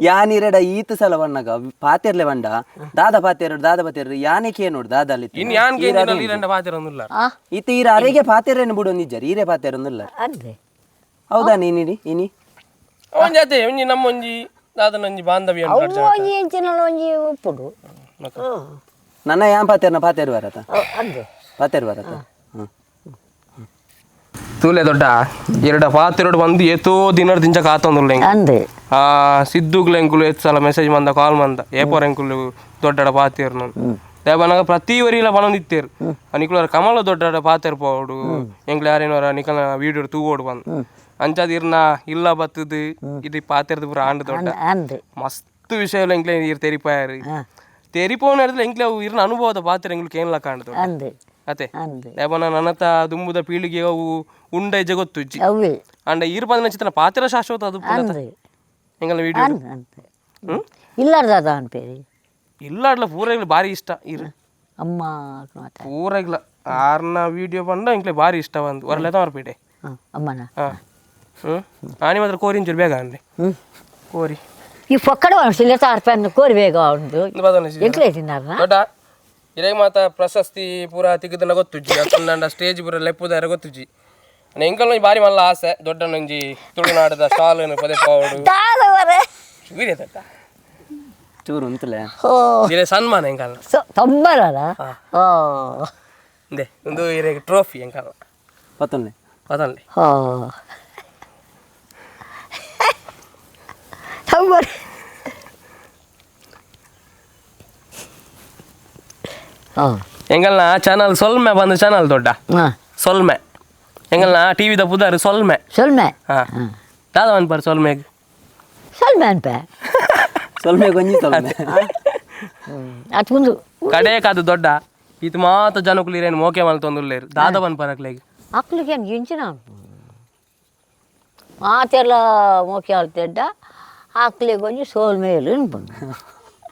Speaker 4: ಯಾನ್ ಇರೆಡ ಈತ್ ಸಲ ಬಣ್ಣಗ ಪಾತೇರ್ಲೆ ಬಂಡ ದಾದ ಪಾತೇರು ದಾದ ಪಾತೇರು ಯಾನೇ ಕೇನೋಡು ದಾದ ಅಲ್ಲಿ.
Speaker 1: ಇನ್ನು ಯಾನ್ ಕೇಂದ್ರ ಈರಂಡ ಪಾತಿರೊಂದಿಲ್ಲ.
Speaker 2: ಆ.
Speaker 4: ಇತ್ತ ಈರ ಅರೆಗೆ ಪಾತೇರೇನು ಬಿಡೊಂದು ಇಜ್ಜಾರ, ಈರೆ ಪಾತೇರೊಂದಿಲ್ಲ.
Speaker 2: ಅಂದೆ.
Speaker 4: ಹೌದಾ ನೀನಿರಿ ಇನಿ?
Speaker 1: ಒಂಜಿ ಅದೇ ಒಂಜಿ ನಮ್ಮೊಂಜಿ ದಾದನೊಂಜಿ ಬಾಂಧವ್ಯ ಉಂಡು.
Speaker 2: ಅವು ಒಂಜಿ ಎಂಚಿನ ಒಂಜಿ ಉಪ್ಪುಡು.
Speaker 4: ನನ್ನ ಯಾನ್ ಪಾತೇರ್ನ ಪಾತೇರು ಬರತ.
Speaker 2: ಅಂದೆ.
Speaker 4: ಪಾತೇರು ಬರತ ಹ್ಮ್.
Speaker 1: ತೂಲೆ ದೊಡ್ಡ ಎರಡ ಪಾತಿರೋಡು ಬಂದು ಏತೋ ದಿನದ ದಿಂಚ ಕಾತೊಂದುಲ್ಲ ಎಂಕ್.
Speaker 2: ಅಂದೆ.
Speaker 1: ಆ ಸಿದ್ದುಗ್ಲ ಎಂಕುಲು ಏತ್ ಸಲ ಮೆಸೇಜ್ ಮಂದ, ಕಾಲ್ ಮಂದ, ಏಪೋರ್ ಎಂಕುಲು ದೊಡ್ಡಡ ಪಾತೇರ್ನು ದೇವನಾಗ ಪ್ರತಿ ವರಿಲ ಪನೊಂದಿತ್ತೇರು ನಿಕುಲರ ಕಮಲ ದೊಡ್ಡಡ ಪಾತೇರ್ ಪೋಡು ಎಂಕ್ಲು ಯಾರೇನೋರ ನಿಕಲ್ನ ವೀಡಿಯೋ ತೂಗೋಡು ಬಂದು ಅಂಚಾದ್ ಇರ್ನ ಇಲ್ಲ ಬತ್ತದು ಇದು ಪಾತೇರ್ದು ಪೂರ ಆಂಡ್ ದೊಡ್ಡ.
Speaker 2: ಅಂದೆ.
Speaker 1: ಮಸ್ತ್ ವಿಷಯ ಎಂಕ್ಲೆ ಇರ್ ತೆರಿಪಾಯರು ತೆರಿಪೋನ ಹಿಡಿದ್ರೆ ಎಂಕ್ಲೆ ಅವು ಇರ್ನ ಅನುಭವದ ಪಾತ್ರ ಎಂಕ್ಲು ಕೇನ್ಲ ಕಾಣ್ದು.
Speaker 2: ಅಂದೆ.
Speaker 1: ಅತೆ.
Speaker 2: ಅಂದೆ.
Speaker 1: ದೇವನ ನನ್ನತ ದುಂಬುದ ಪೀಳಿಗೆ ಅವು ಉಂಡ ಇಜ್ಜೆ ಗೊತ್ತು ಇಜ್ಜಿ.
Speaker 2: ಅವೇ.
Speaker 1: ಅಂಡ ಈರ್ ಬಂದ ಚಿತ್ರ ಪಾತ್ರ ಶಾಶ್ವತ ಅದು ಪೂರ.
Speaker 2: ಅಂದೆ.
Speaker 1: ಎಂಗಲ ವಿಡಿಯೋ.
Speaker 2: ಅಂದೆ ಅಂದೆ. ಇಲ್ಲಾರ್ದ ಅನ್ಪೇರಿ.
Speaker 1: ಇಲ್ಲಾಡ್ಲ ಪೂರ ಎಂಗ್ಲು ಭಾರಿ ಇಷ್ಟ ಇರು.
Speaker 2: ಅಮ್ಮ ಮಾತ.
Speaker 1: ಪೂರ ಇಲ್ಲ ಆರ್ನ ವಿಡಿಯೋ ಬಂದ ಇಂಕ್ಲೆ ಭಾರಿ ಇಷ್ಟ ಬಂದು ಹೊರಲೆ ತವರ್ಪೇಟೆ.
Speaker 2: ಹಾಂ, ಅಮ್ಮನ.
Speaker 1: ಹಾಂ ಹ್ಞೂ, ಆನಿ ಮಾತ್ರ ಕೋರಿ ಇಂಚೂರು ಬೇಗ ಅಂದೆ ಕೋರಿ.
Speaker 2: ಈ ಪಕ್ಕಡ ಸಿಲೆ ತಾರ್ಪೆನ್ ಕೋರಿ ಬೇಗ ಉಂಟು. ಎಂಕ್ಲೆ ತಿನ್ನಾರ.
Speaker 1: ದೊಡ್ಡ ಇರೆಗ್ ಮಾತ ಪ್ರಶಸ್ತಿ ಪೂರ ತಿಕ್ಕದನ್ನ ಗೊತ್ತುಜ್ಜಿ, ಅತ್ತಂಡ ಸ್ಟೇಜ್ ಪೂರ ಲೆಪ್ಪುದಾರ ಗೊತ್ತುಜ್ಜಿ. ಎಂಕಲ್ ಬಾರಿ ಮಲ್ಲ ಆಸೆ ದೊಡ್ಡನೊಂಜಿ ತುಳುನಾಡದ ಶಾಲ್ ಪದೇ ಪಾವಡು. ವೀರ್ಯ ದೊಡ್ಡ.
Speaker 4: ಚೂರು ಉಂತಲೆ.
Speaker 2: ಓ.
Speaker 1: ಇರೆ ಸನ್ಮಾನ ಎಂಕಲ್ನ.
Speaker 2: ಸೊ ತಂಬರಲ್ಲ. ಓ.
Speaker 1: ಇಂದೆ ಒಂದು ಇರೆಗ್ ಟ್ರೋಫಿ ಎಂಕಲ್ನ.
Speaker 4: ಪತ್ತೊಂದೆ.
Speaker 1: ಪದನ್ಲೆ.
Speaker 2: ಓ, ತಂಬರ. ಓ.
Speaker 1: ಎಂಕಲ್ನ ಚಾನಲ್ ಸೊಲ್ಮೆ ಬಂದು ಚಾನಲ್ ದೊಡ್ಡ.
Speaker 2: ಹಾಂ.
Speaker 1: ಸೊಲ್ಮೆ ಎಂಕಲ್ನ ಟಿವಿದ ಪುದಾರು ಸೊಲ್ಮೆ.
Speaker 2: ಸೊಲ್ಮೆ.
Speaker 1: ಹಾ, ದಾದ ಅನ್ಪಾರು ಸೊಲ್ಮೆಗ್?
Speaker 2: ಸೊಲ್ಮೆ ಅನ್ಪೆ.
Speaker 4: ಸೊಲ್ಮೆ ಗೊಂಜಿ ಸೊಲ್ಮೆ.
Speaker 2: ಅದು ಒಂದು.
Speaker 1: ಕಡೆಕಾದು ದೊಡ್ಡ ಇದು ಮಾತ ಜನಕುಲು ಇರೇನು ಮೋಕೆ ಮಲ್ತೊಂದುಲ್ಲೇರು, ದಾದ ಪನ್ಪರಕ್ಲೆಗ್?
Speaker 2: ಅಕ್ಲಿಗೆ ಏನು ಇಂಚಿನ ಮಾತೆಲ್ಲ ಮೋಕೆ ಆಲ್ತೆಡ್ಡ ಆಕ್ಲಿಗೆ ಒಂಜಿ ಸೋಲ್ ಮೇಲು ಅನ್ಪುಂಡು.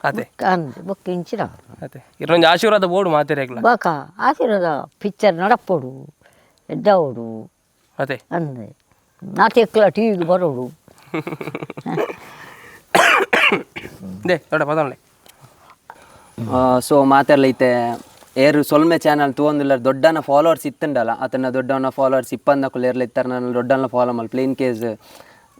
Speaker 1: ಅದೇ.
Speaker 2: ಅಂದ್ ಬೊಕ್ಕ ಇಂಚಿನ.
Speaker 1: ಅದೇ, ಇರೊಂಜಿ ಆಶೀರ್ವಾದ ಬೋಡು ಮಾತೆರೆಗ್ಲ.
Speaker 2: ಬಾಕ ಆಶೀರ್ವಾದ ಪಿಕ್ಚರ್ ನಡಪೊಡು, ಎದ್ದವಡು.
Speaker 1: ಅದೇ.
Speaker 2: ಅಂದ್ ನಾತೆಕ್ಲ ಟಿವಿಗೆ ಬರೋಡು.
Speaker 1: They ದೊಡ್ಡ ಪದನ್ಲೆ.
Speaker 4: ಸೊ ಮಾತೆರ್ಲ ಐತೆ ಏರು ಸೊಲ್ಮೆ ಚಾನಲ್ ತೂವೊಂದುಲ್ಲೆರ್, ದೊಡ್ಡನ ಫಾಲೋವರ್ಸ್ ಇತ್ತುಂಡಲ ಅತನ ದೊಡ್ಡವನ ಫಾಲೋವರ್ಸ್ ಇಪ್ಪಂದಕುಲು ಏರ್ಲ ಇತ್ತಾರ ನನ್ನ ದೊಡ್ಡನ ಫಾಲೋ ಮಲ್ಪಲೆ. ಇನ್ ಕೇಸ್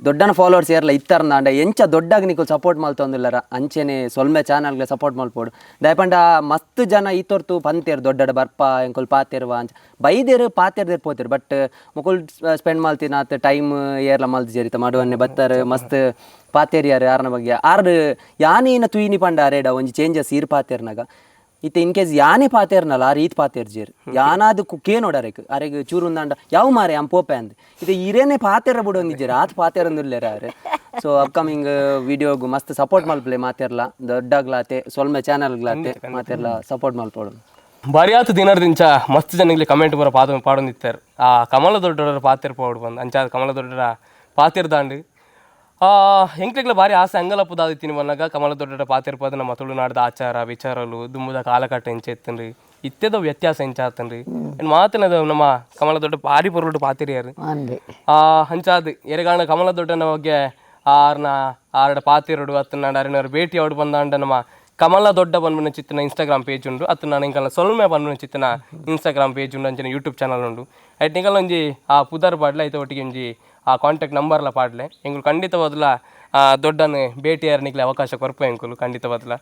Speaker 4: ದೊಡ್ಡನ ಫಾಲೋವರ್ಸ್ ಏರ್ಲ ಇತ್ತಾರಂದಾಂಡ ಎಂಚ ದೊಡ್ಡಾಗ ನಿಕುಲು ಸಪೋರ್ಟ್ ಮಲ್ತೊಂದುಲ್ಲೆರ ಅಂಚೆನೆ ಸೊಲ್ಮೆ ಚಾನಲ್ಗೆ ಸಪೋರ್ಟ್ ಮಲ್ಪೊಡು. ದಾಯೆಪಂಡ ಮಸ್ತ್ ಜನ ಈತೊರ್ತು ಪಂತೇರ್ ದೊಡ್ಡಡ ಬರ್ಪ ಎಂಕುಲು ಪಾತೆರ್ವ ಅಂಚ ಬೈದೆರ್ ಪಾತೆರ್ದೆರ್ ಪೋತೆರ್. ಬಟ್ ಮೊಕುಲು ಸ್ಪೆಂಡ್ ಮಲ್ತಿನಾತ್ ಟೈಮ್ ಏರ್ಲ ಮಲ್ತಿಜೆರ್. ಇತ್ತ ಮಡುವನ್ನೆ ಬತ್ತಾರೆ ಮಸ್ತ್ ಪಾತೆರಿಯಾರ್ ಆರ್ನ ಬಗ್ಗೆ. ಆರ್ ಯಾನೇನ ತುಯಿನಿ ಪಂಡ ಅರೇಡ ಒಂಜಿ ಚೇಂಜಸ್ ಈರ್ ಪಾತೆರ್ನಾಗ ಇತ್ತೆ ಇನ್ ಕೇಸ್ ಯಾನೇ ಪಾತೆರ್ನಲ್ಲ ಆರ್ ಈತ್ ಪಾತೆರ್ಜೆರ್. ಯಾನಾದ್ ಕೇನೋಡು ಅರೆಗ್ ಅರೆಗ್ ಚೂರು ಉಂದಾಂಡ ಯಾವ ಮಾರೆ ಅಂ ಪೋಪೆ ಅಂದ್. ಇತ್ತೆ ಇರೇನೆ ಪಾತೆರ ಬುಡೊಂದಿಜ್ಜೆರ್, ಆತ್ ಪಾತೆರೊಂದುಲ್ಲೆರ್ ಆರ್. ಸೊ ಅಪ್ಕಮಿಂಗ್ ವಿಡಿಯೋಗು ಮಸ್ತ್ ಸಪೋರ್ಟ್ ಮಲ್ಪಲೆ ಮಾತೆರ್ಲ, ದೊಡ್ಡಗ್ಲಾತೆ ಸೊಲ್ಮೆ ಚಾನಲ್ಗ್ಲಾತೆ ಮಾತೆರ್ಲ ಸಪೋರ್ಟ್ ಮಲ್ಪೊಡು.
Speaker 1: ಬರಿಯಾತು ದಿನರ್ದಿಂಚ ಮಸ್ತ್ ಜನಗಳಿಗೆ ಕಮೆಂಟ್ ಪೂರ ಪಾದ ಪಾಡೊಂದಿತ್ತಾರೆ ಆ ಕಮಲ ದೊಡ್ಡರ ಪಾತೆರ್ ಪೋಡು ಬಂದು ಅಂಚಾದ ಕಮಲ ದೊಡ್ಡರ ಪಾತೆರ್ದಾಂಡ್. ಆ ಎಂಕ್ಲೆಗ್ಲ ಭಾರಿ ಆಸೆ ಅಂಗಲಪ್ಪು ದಾದಿತ್ತೀನಿ ಬಂದಾಗ ಕಮಲ ದೊಡ್ಡರ ಪಾತೆರ್ಪದ ನಮ್ಮ ತುಳುನಾಡ್ದ ಆಚಾರ ವಿಚಾರಲು, ದುಂಬುದ ಕಾಲಕಟ್ಟ ಎಂಚ ಎತ್ತನ್ರಿ, ಇತ್ತೆದ ವ್ಯತ್ಯಾಸ ಎಂಚ ಆತನ್ರಿ ಮಾತನದ ನಮ್ಮ ಕಮಲ ದೊಡ್ಡ ಭಾರಿ ಪೊರುಡು ಪಾತೆರಿಯಾರು.
Speaker 2: ಅಂದೆ.
Speaker 1: ಆ ಅಂಚಾದ್ ಎರೆಗಾಣ ಕಮಲ ದೊಡ್ಡನ ಬಗ್ಗೆ ಆರ್ನ ಆರಡ ಪಾತೆರಡು ಅತ್ತನಾಡ ಅರಿನವ್ರ ಭೇಟಿ ಅವಡು ಬಂದಾಂಡ ನಮ್ಮ ಕಮಲ ದೊಡ್ಡ ಬಂದ್ಬಿನ ಚಿತ್ತನ ಇನ್ಸ್ಟಾಗ್ರಾಮ್ ಪೇಜ್ ಉಂಡು, ಅತ್ತ ನಾನು ಇಂಕಲ್ನ ಸೊಲ್ಮೆ ಬಂದ್ಬಿನ ಚಿತ್ತನ ಇನ್ಸ್ಟಾಗ್ರಾಮ್ ಪೇಜ್ ಉಂಡು, ಅಂಚಿನ ಯೂಟ್ಯೂಬ್ ಚಾನಲ್ ಉಂಡು. ಐಟ್ ನಿಕಲ್ ಒಂಜಿ ಆ ಪುದರ್ ಪಾಡ್ಲೆ, ಐತ ಒಟ್ಟಿಗೆ ಒಂಜಿ ಆ ಕಾಂಟ್ಯಾಕ್ಟ್ ನಂಬರ್ಲ ಪಾಡ್ಲೆ. ಎಂಕುಲು ಖಂಡಿತ ಬದಲ ಆ ದೊಡ್ಡನ ಭೇಟಿಯಾರ ನಿಕ್ಲೆ ಅವಕಾಶ ಕೊರ್ಪೆ ಎಂಕುಲು ಖಂಡಿತ ಬದಲ.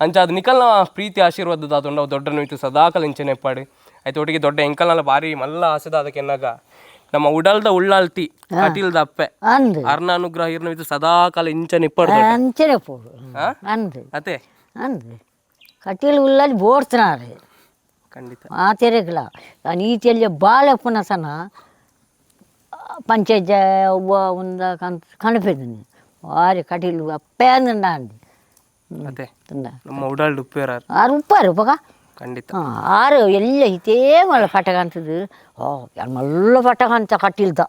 Speaker 1: ಅಂಚಾದ್ ನಿಕಲ್ನ ಪ್ರೀತಿ ಆಶೀರ್ವಾದ ದಾದುಂಡು ಅವು ದೊಡ್ಡನ ಇತ್ತು ಸದಾಕಲ್ ಇಂಚೆನೆ ಎಪ್ಪಾಡು. ಐತ ಒಟ್ಟಿಗೆ ದೊಡ್ಡ ಎಂಕಲ್ನಲ್ಲ ಭಾರಿ ಮಲ್ಲ ಆಸೆದ ಅದಕ್ಕೆ ಎನ್ನಾಗ ನಮ್ಮ ಉಡಲ್ದ ಉಳ್ಳಾಲ್ತಿ ಕಟೀಲ್ದ ಅಪ್ಪೆ
Speaker 2: ಅಂದ್
Speaker 1: ಅರ್ನ ಅನುಗ್ರಹ ಇರ್ನ ಇದು ಸದಾಕಾಲ ಇಂಚನೆ ಇಪ್ಪಡು ದೊಡ್ಡ.
Speaker 2: ಅಂಚನೆ ಪೋಡು. ಅಂದ್.
Speaker 1: ಅತೆ.
Speaker 2: ಅಂದ್ ಕಟೀಲು ಉಳ್ಳಲ್ಲಿ ಬೋಡ್ತಿನಾರು.
Speaker 1: ಖಂಡಿತ.
Speaker 2: ಮಾತೆರೆಗ್ಲ ನಾನು ಈಚೆಲ್ಲ ಬಾಳೆ ಪುನಸನ ಪಂಚಜ್ಜ ಅವ್ವ ಉಂದ ಕಣ್ ಕಣಪಿದ್ದೀನಿ ಭಾರಿ ಕಟೀಲು ಅಪ್ಪೆ ಅಂದಂಡ ಅಂದೆ.
Speaker 1: ಅತೆ.
Speaker 2: ತುಂಡ.
Speaker 1: ನಮ್ಮ ಉಡಲ್ಡ್ ಉಪ್ಪೇರಾರ್.
Speaker 2: ಆರು ಉಪ್ಪಾರು ಪಗ.
Speaker 1: ಖಂಡಿತ.
Speaker 2: ಹಾಂ, ಆರು ಎಲ್ಲ ಇತೇ ಮಲ್ಲ ಪಟಕಂತದ್ದು. ಓ ಮಲ್ಲ ಪಟಕಂತ ಕಟೀಲ್ದ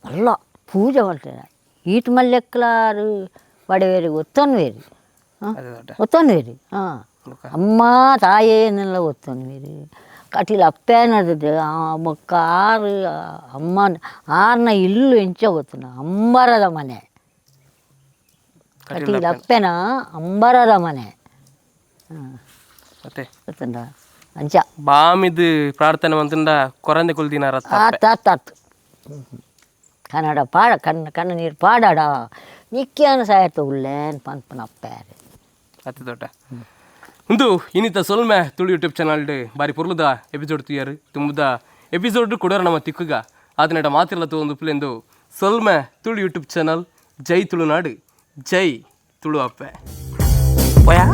Speaker 2: ಮಲ್ಲ ಪೂಜೆ ಮಾಡ್ತಾರೆ. ಈಟ್ ಮಲ್ಲೆಕ್ಲಾರು ಬಡವೇರಿ ಒತ್ತೊನ್ವೇರಿ. ಹಾಂ.
Speaker 1: ಅದೇ ದೊಡ್ಡ.
Speaker 2: ಒತ್ತೊನ್ವೇರಿ. ಹಾಂ, ಅಮ್ಮ ತಾಯೇನೆಲ್ಲ ಒತ್ತೊನ್ವೇರಿ. ಕಟೀಲು ಅಪ್ಪೇನದು ಬೊಕ್ಕ ಆರು ಅಮ್ಮ ಆರ್ನ ಇಲ್ಲು ಎಂಚ ಗೊತ್ತುನ ಅಂಬರದ ಮನೆ ಕಟೀಲು ಅಪ್ಪೆನ ಅಂಬರದ ಮನೆ. ಹಾಂ.
Speaker 1: ಅತೆ.
Speaker 2: ಗೊತ್ತುಂಡ ಅಂಚ.
Speaker 1: ಬಾಮಿದ್ ಪ್ರಾರ್ಥನೆ ಮಂತಂಡ ಕೊರಂದೆ ಕುಲ್ದಿನಾರ.
Speaker 2: ಆತ್ ಆತ್ ಆತ್. ಕನ್ನಡ ಪಾಡ ಕಣ್ಣು ಕಣ್ಣು ನೀರು ಪಾಡಾಡ ನಿಕ್ಯಾನ ಸಾಯತ್ತ ಉಲ್ಲೇನ್ ಪನ್ಪನ ಅಪ್ಪಾರೆ.
Speaker 1: ಅತಿ ದೊಡ್ಡ ಉಂದು ಇನ್ನಿತ ಸೊಲ್ಮೆ ತುಳು ಯೂಟ್ಯೂಬ್ ಚಾನಲ್ ಬಾರಿ ಪೊರ್ಲುದ ಎಪಿಸೋಡ್ ತುಯರ್ ತುಂಬುದ ಎಪಿಸೋಡ್ ಕೊಡೋರ ನಮ್ಮ ತಿಕ್ಕುಗ ಆತನಟ ಮಾತಿಲ್ಲ ತೂವೊಂದು ಉಪ್ಪುಲೆಂದು ಸೊಲ್ಮೆ ತುಳು ಯೂಟ್ಯೂಬ್ ಚಾನಲ್. ಜೈ ತುಳುನಾಡು, ಜೈ ತುಳು ಅಪ್ಪೆ. ಪೋಯಾ.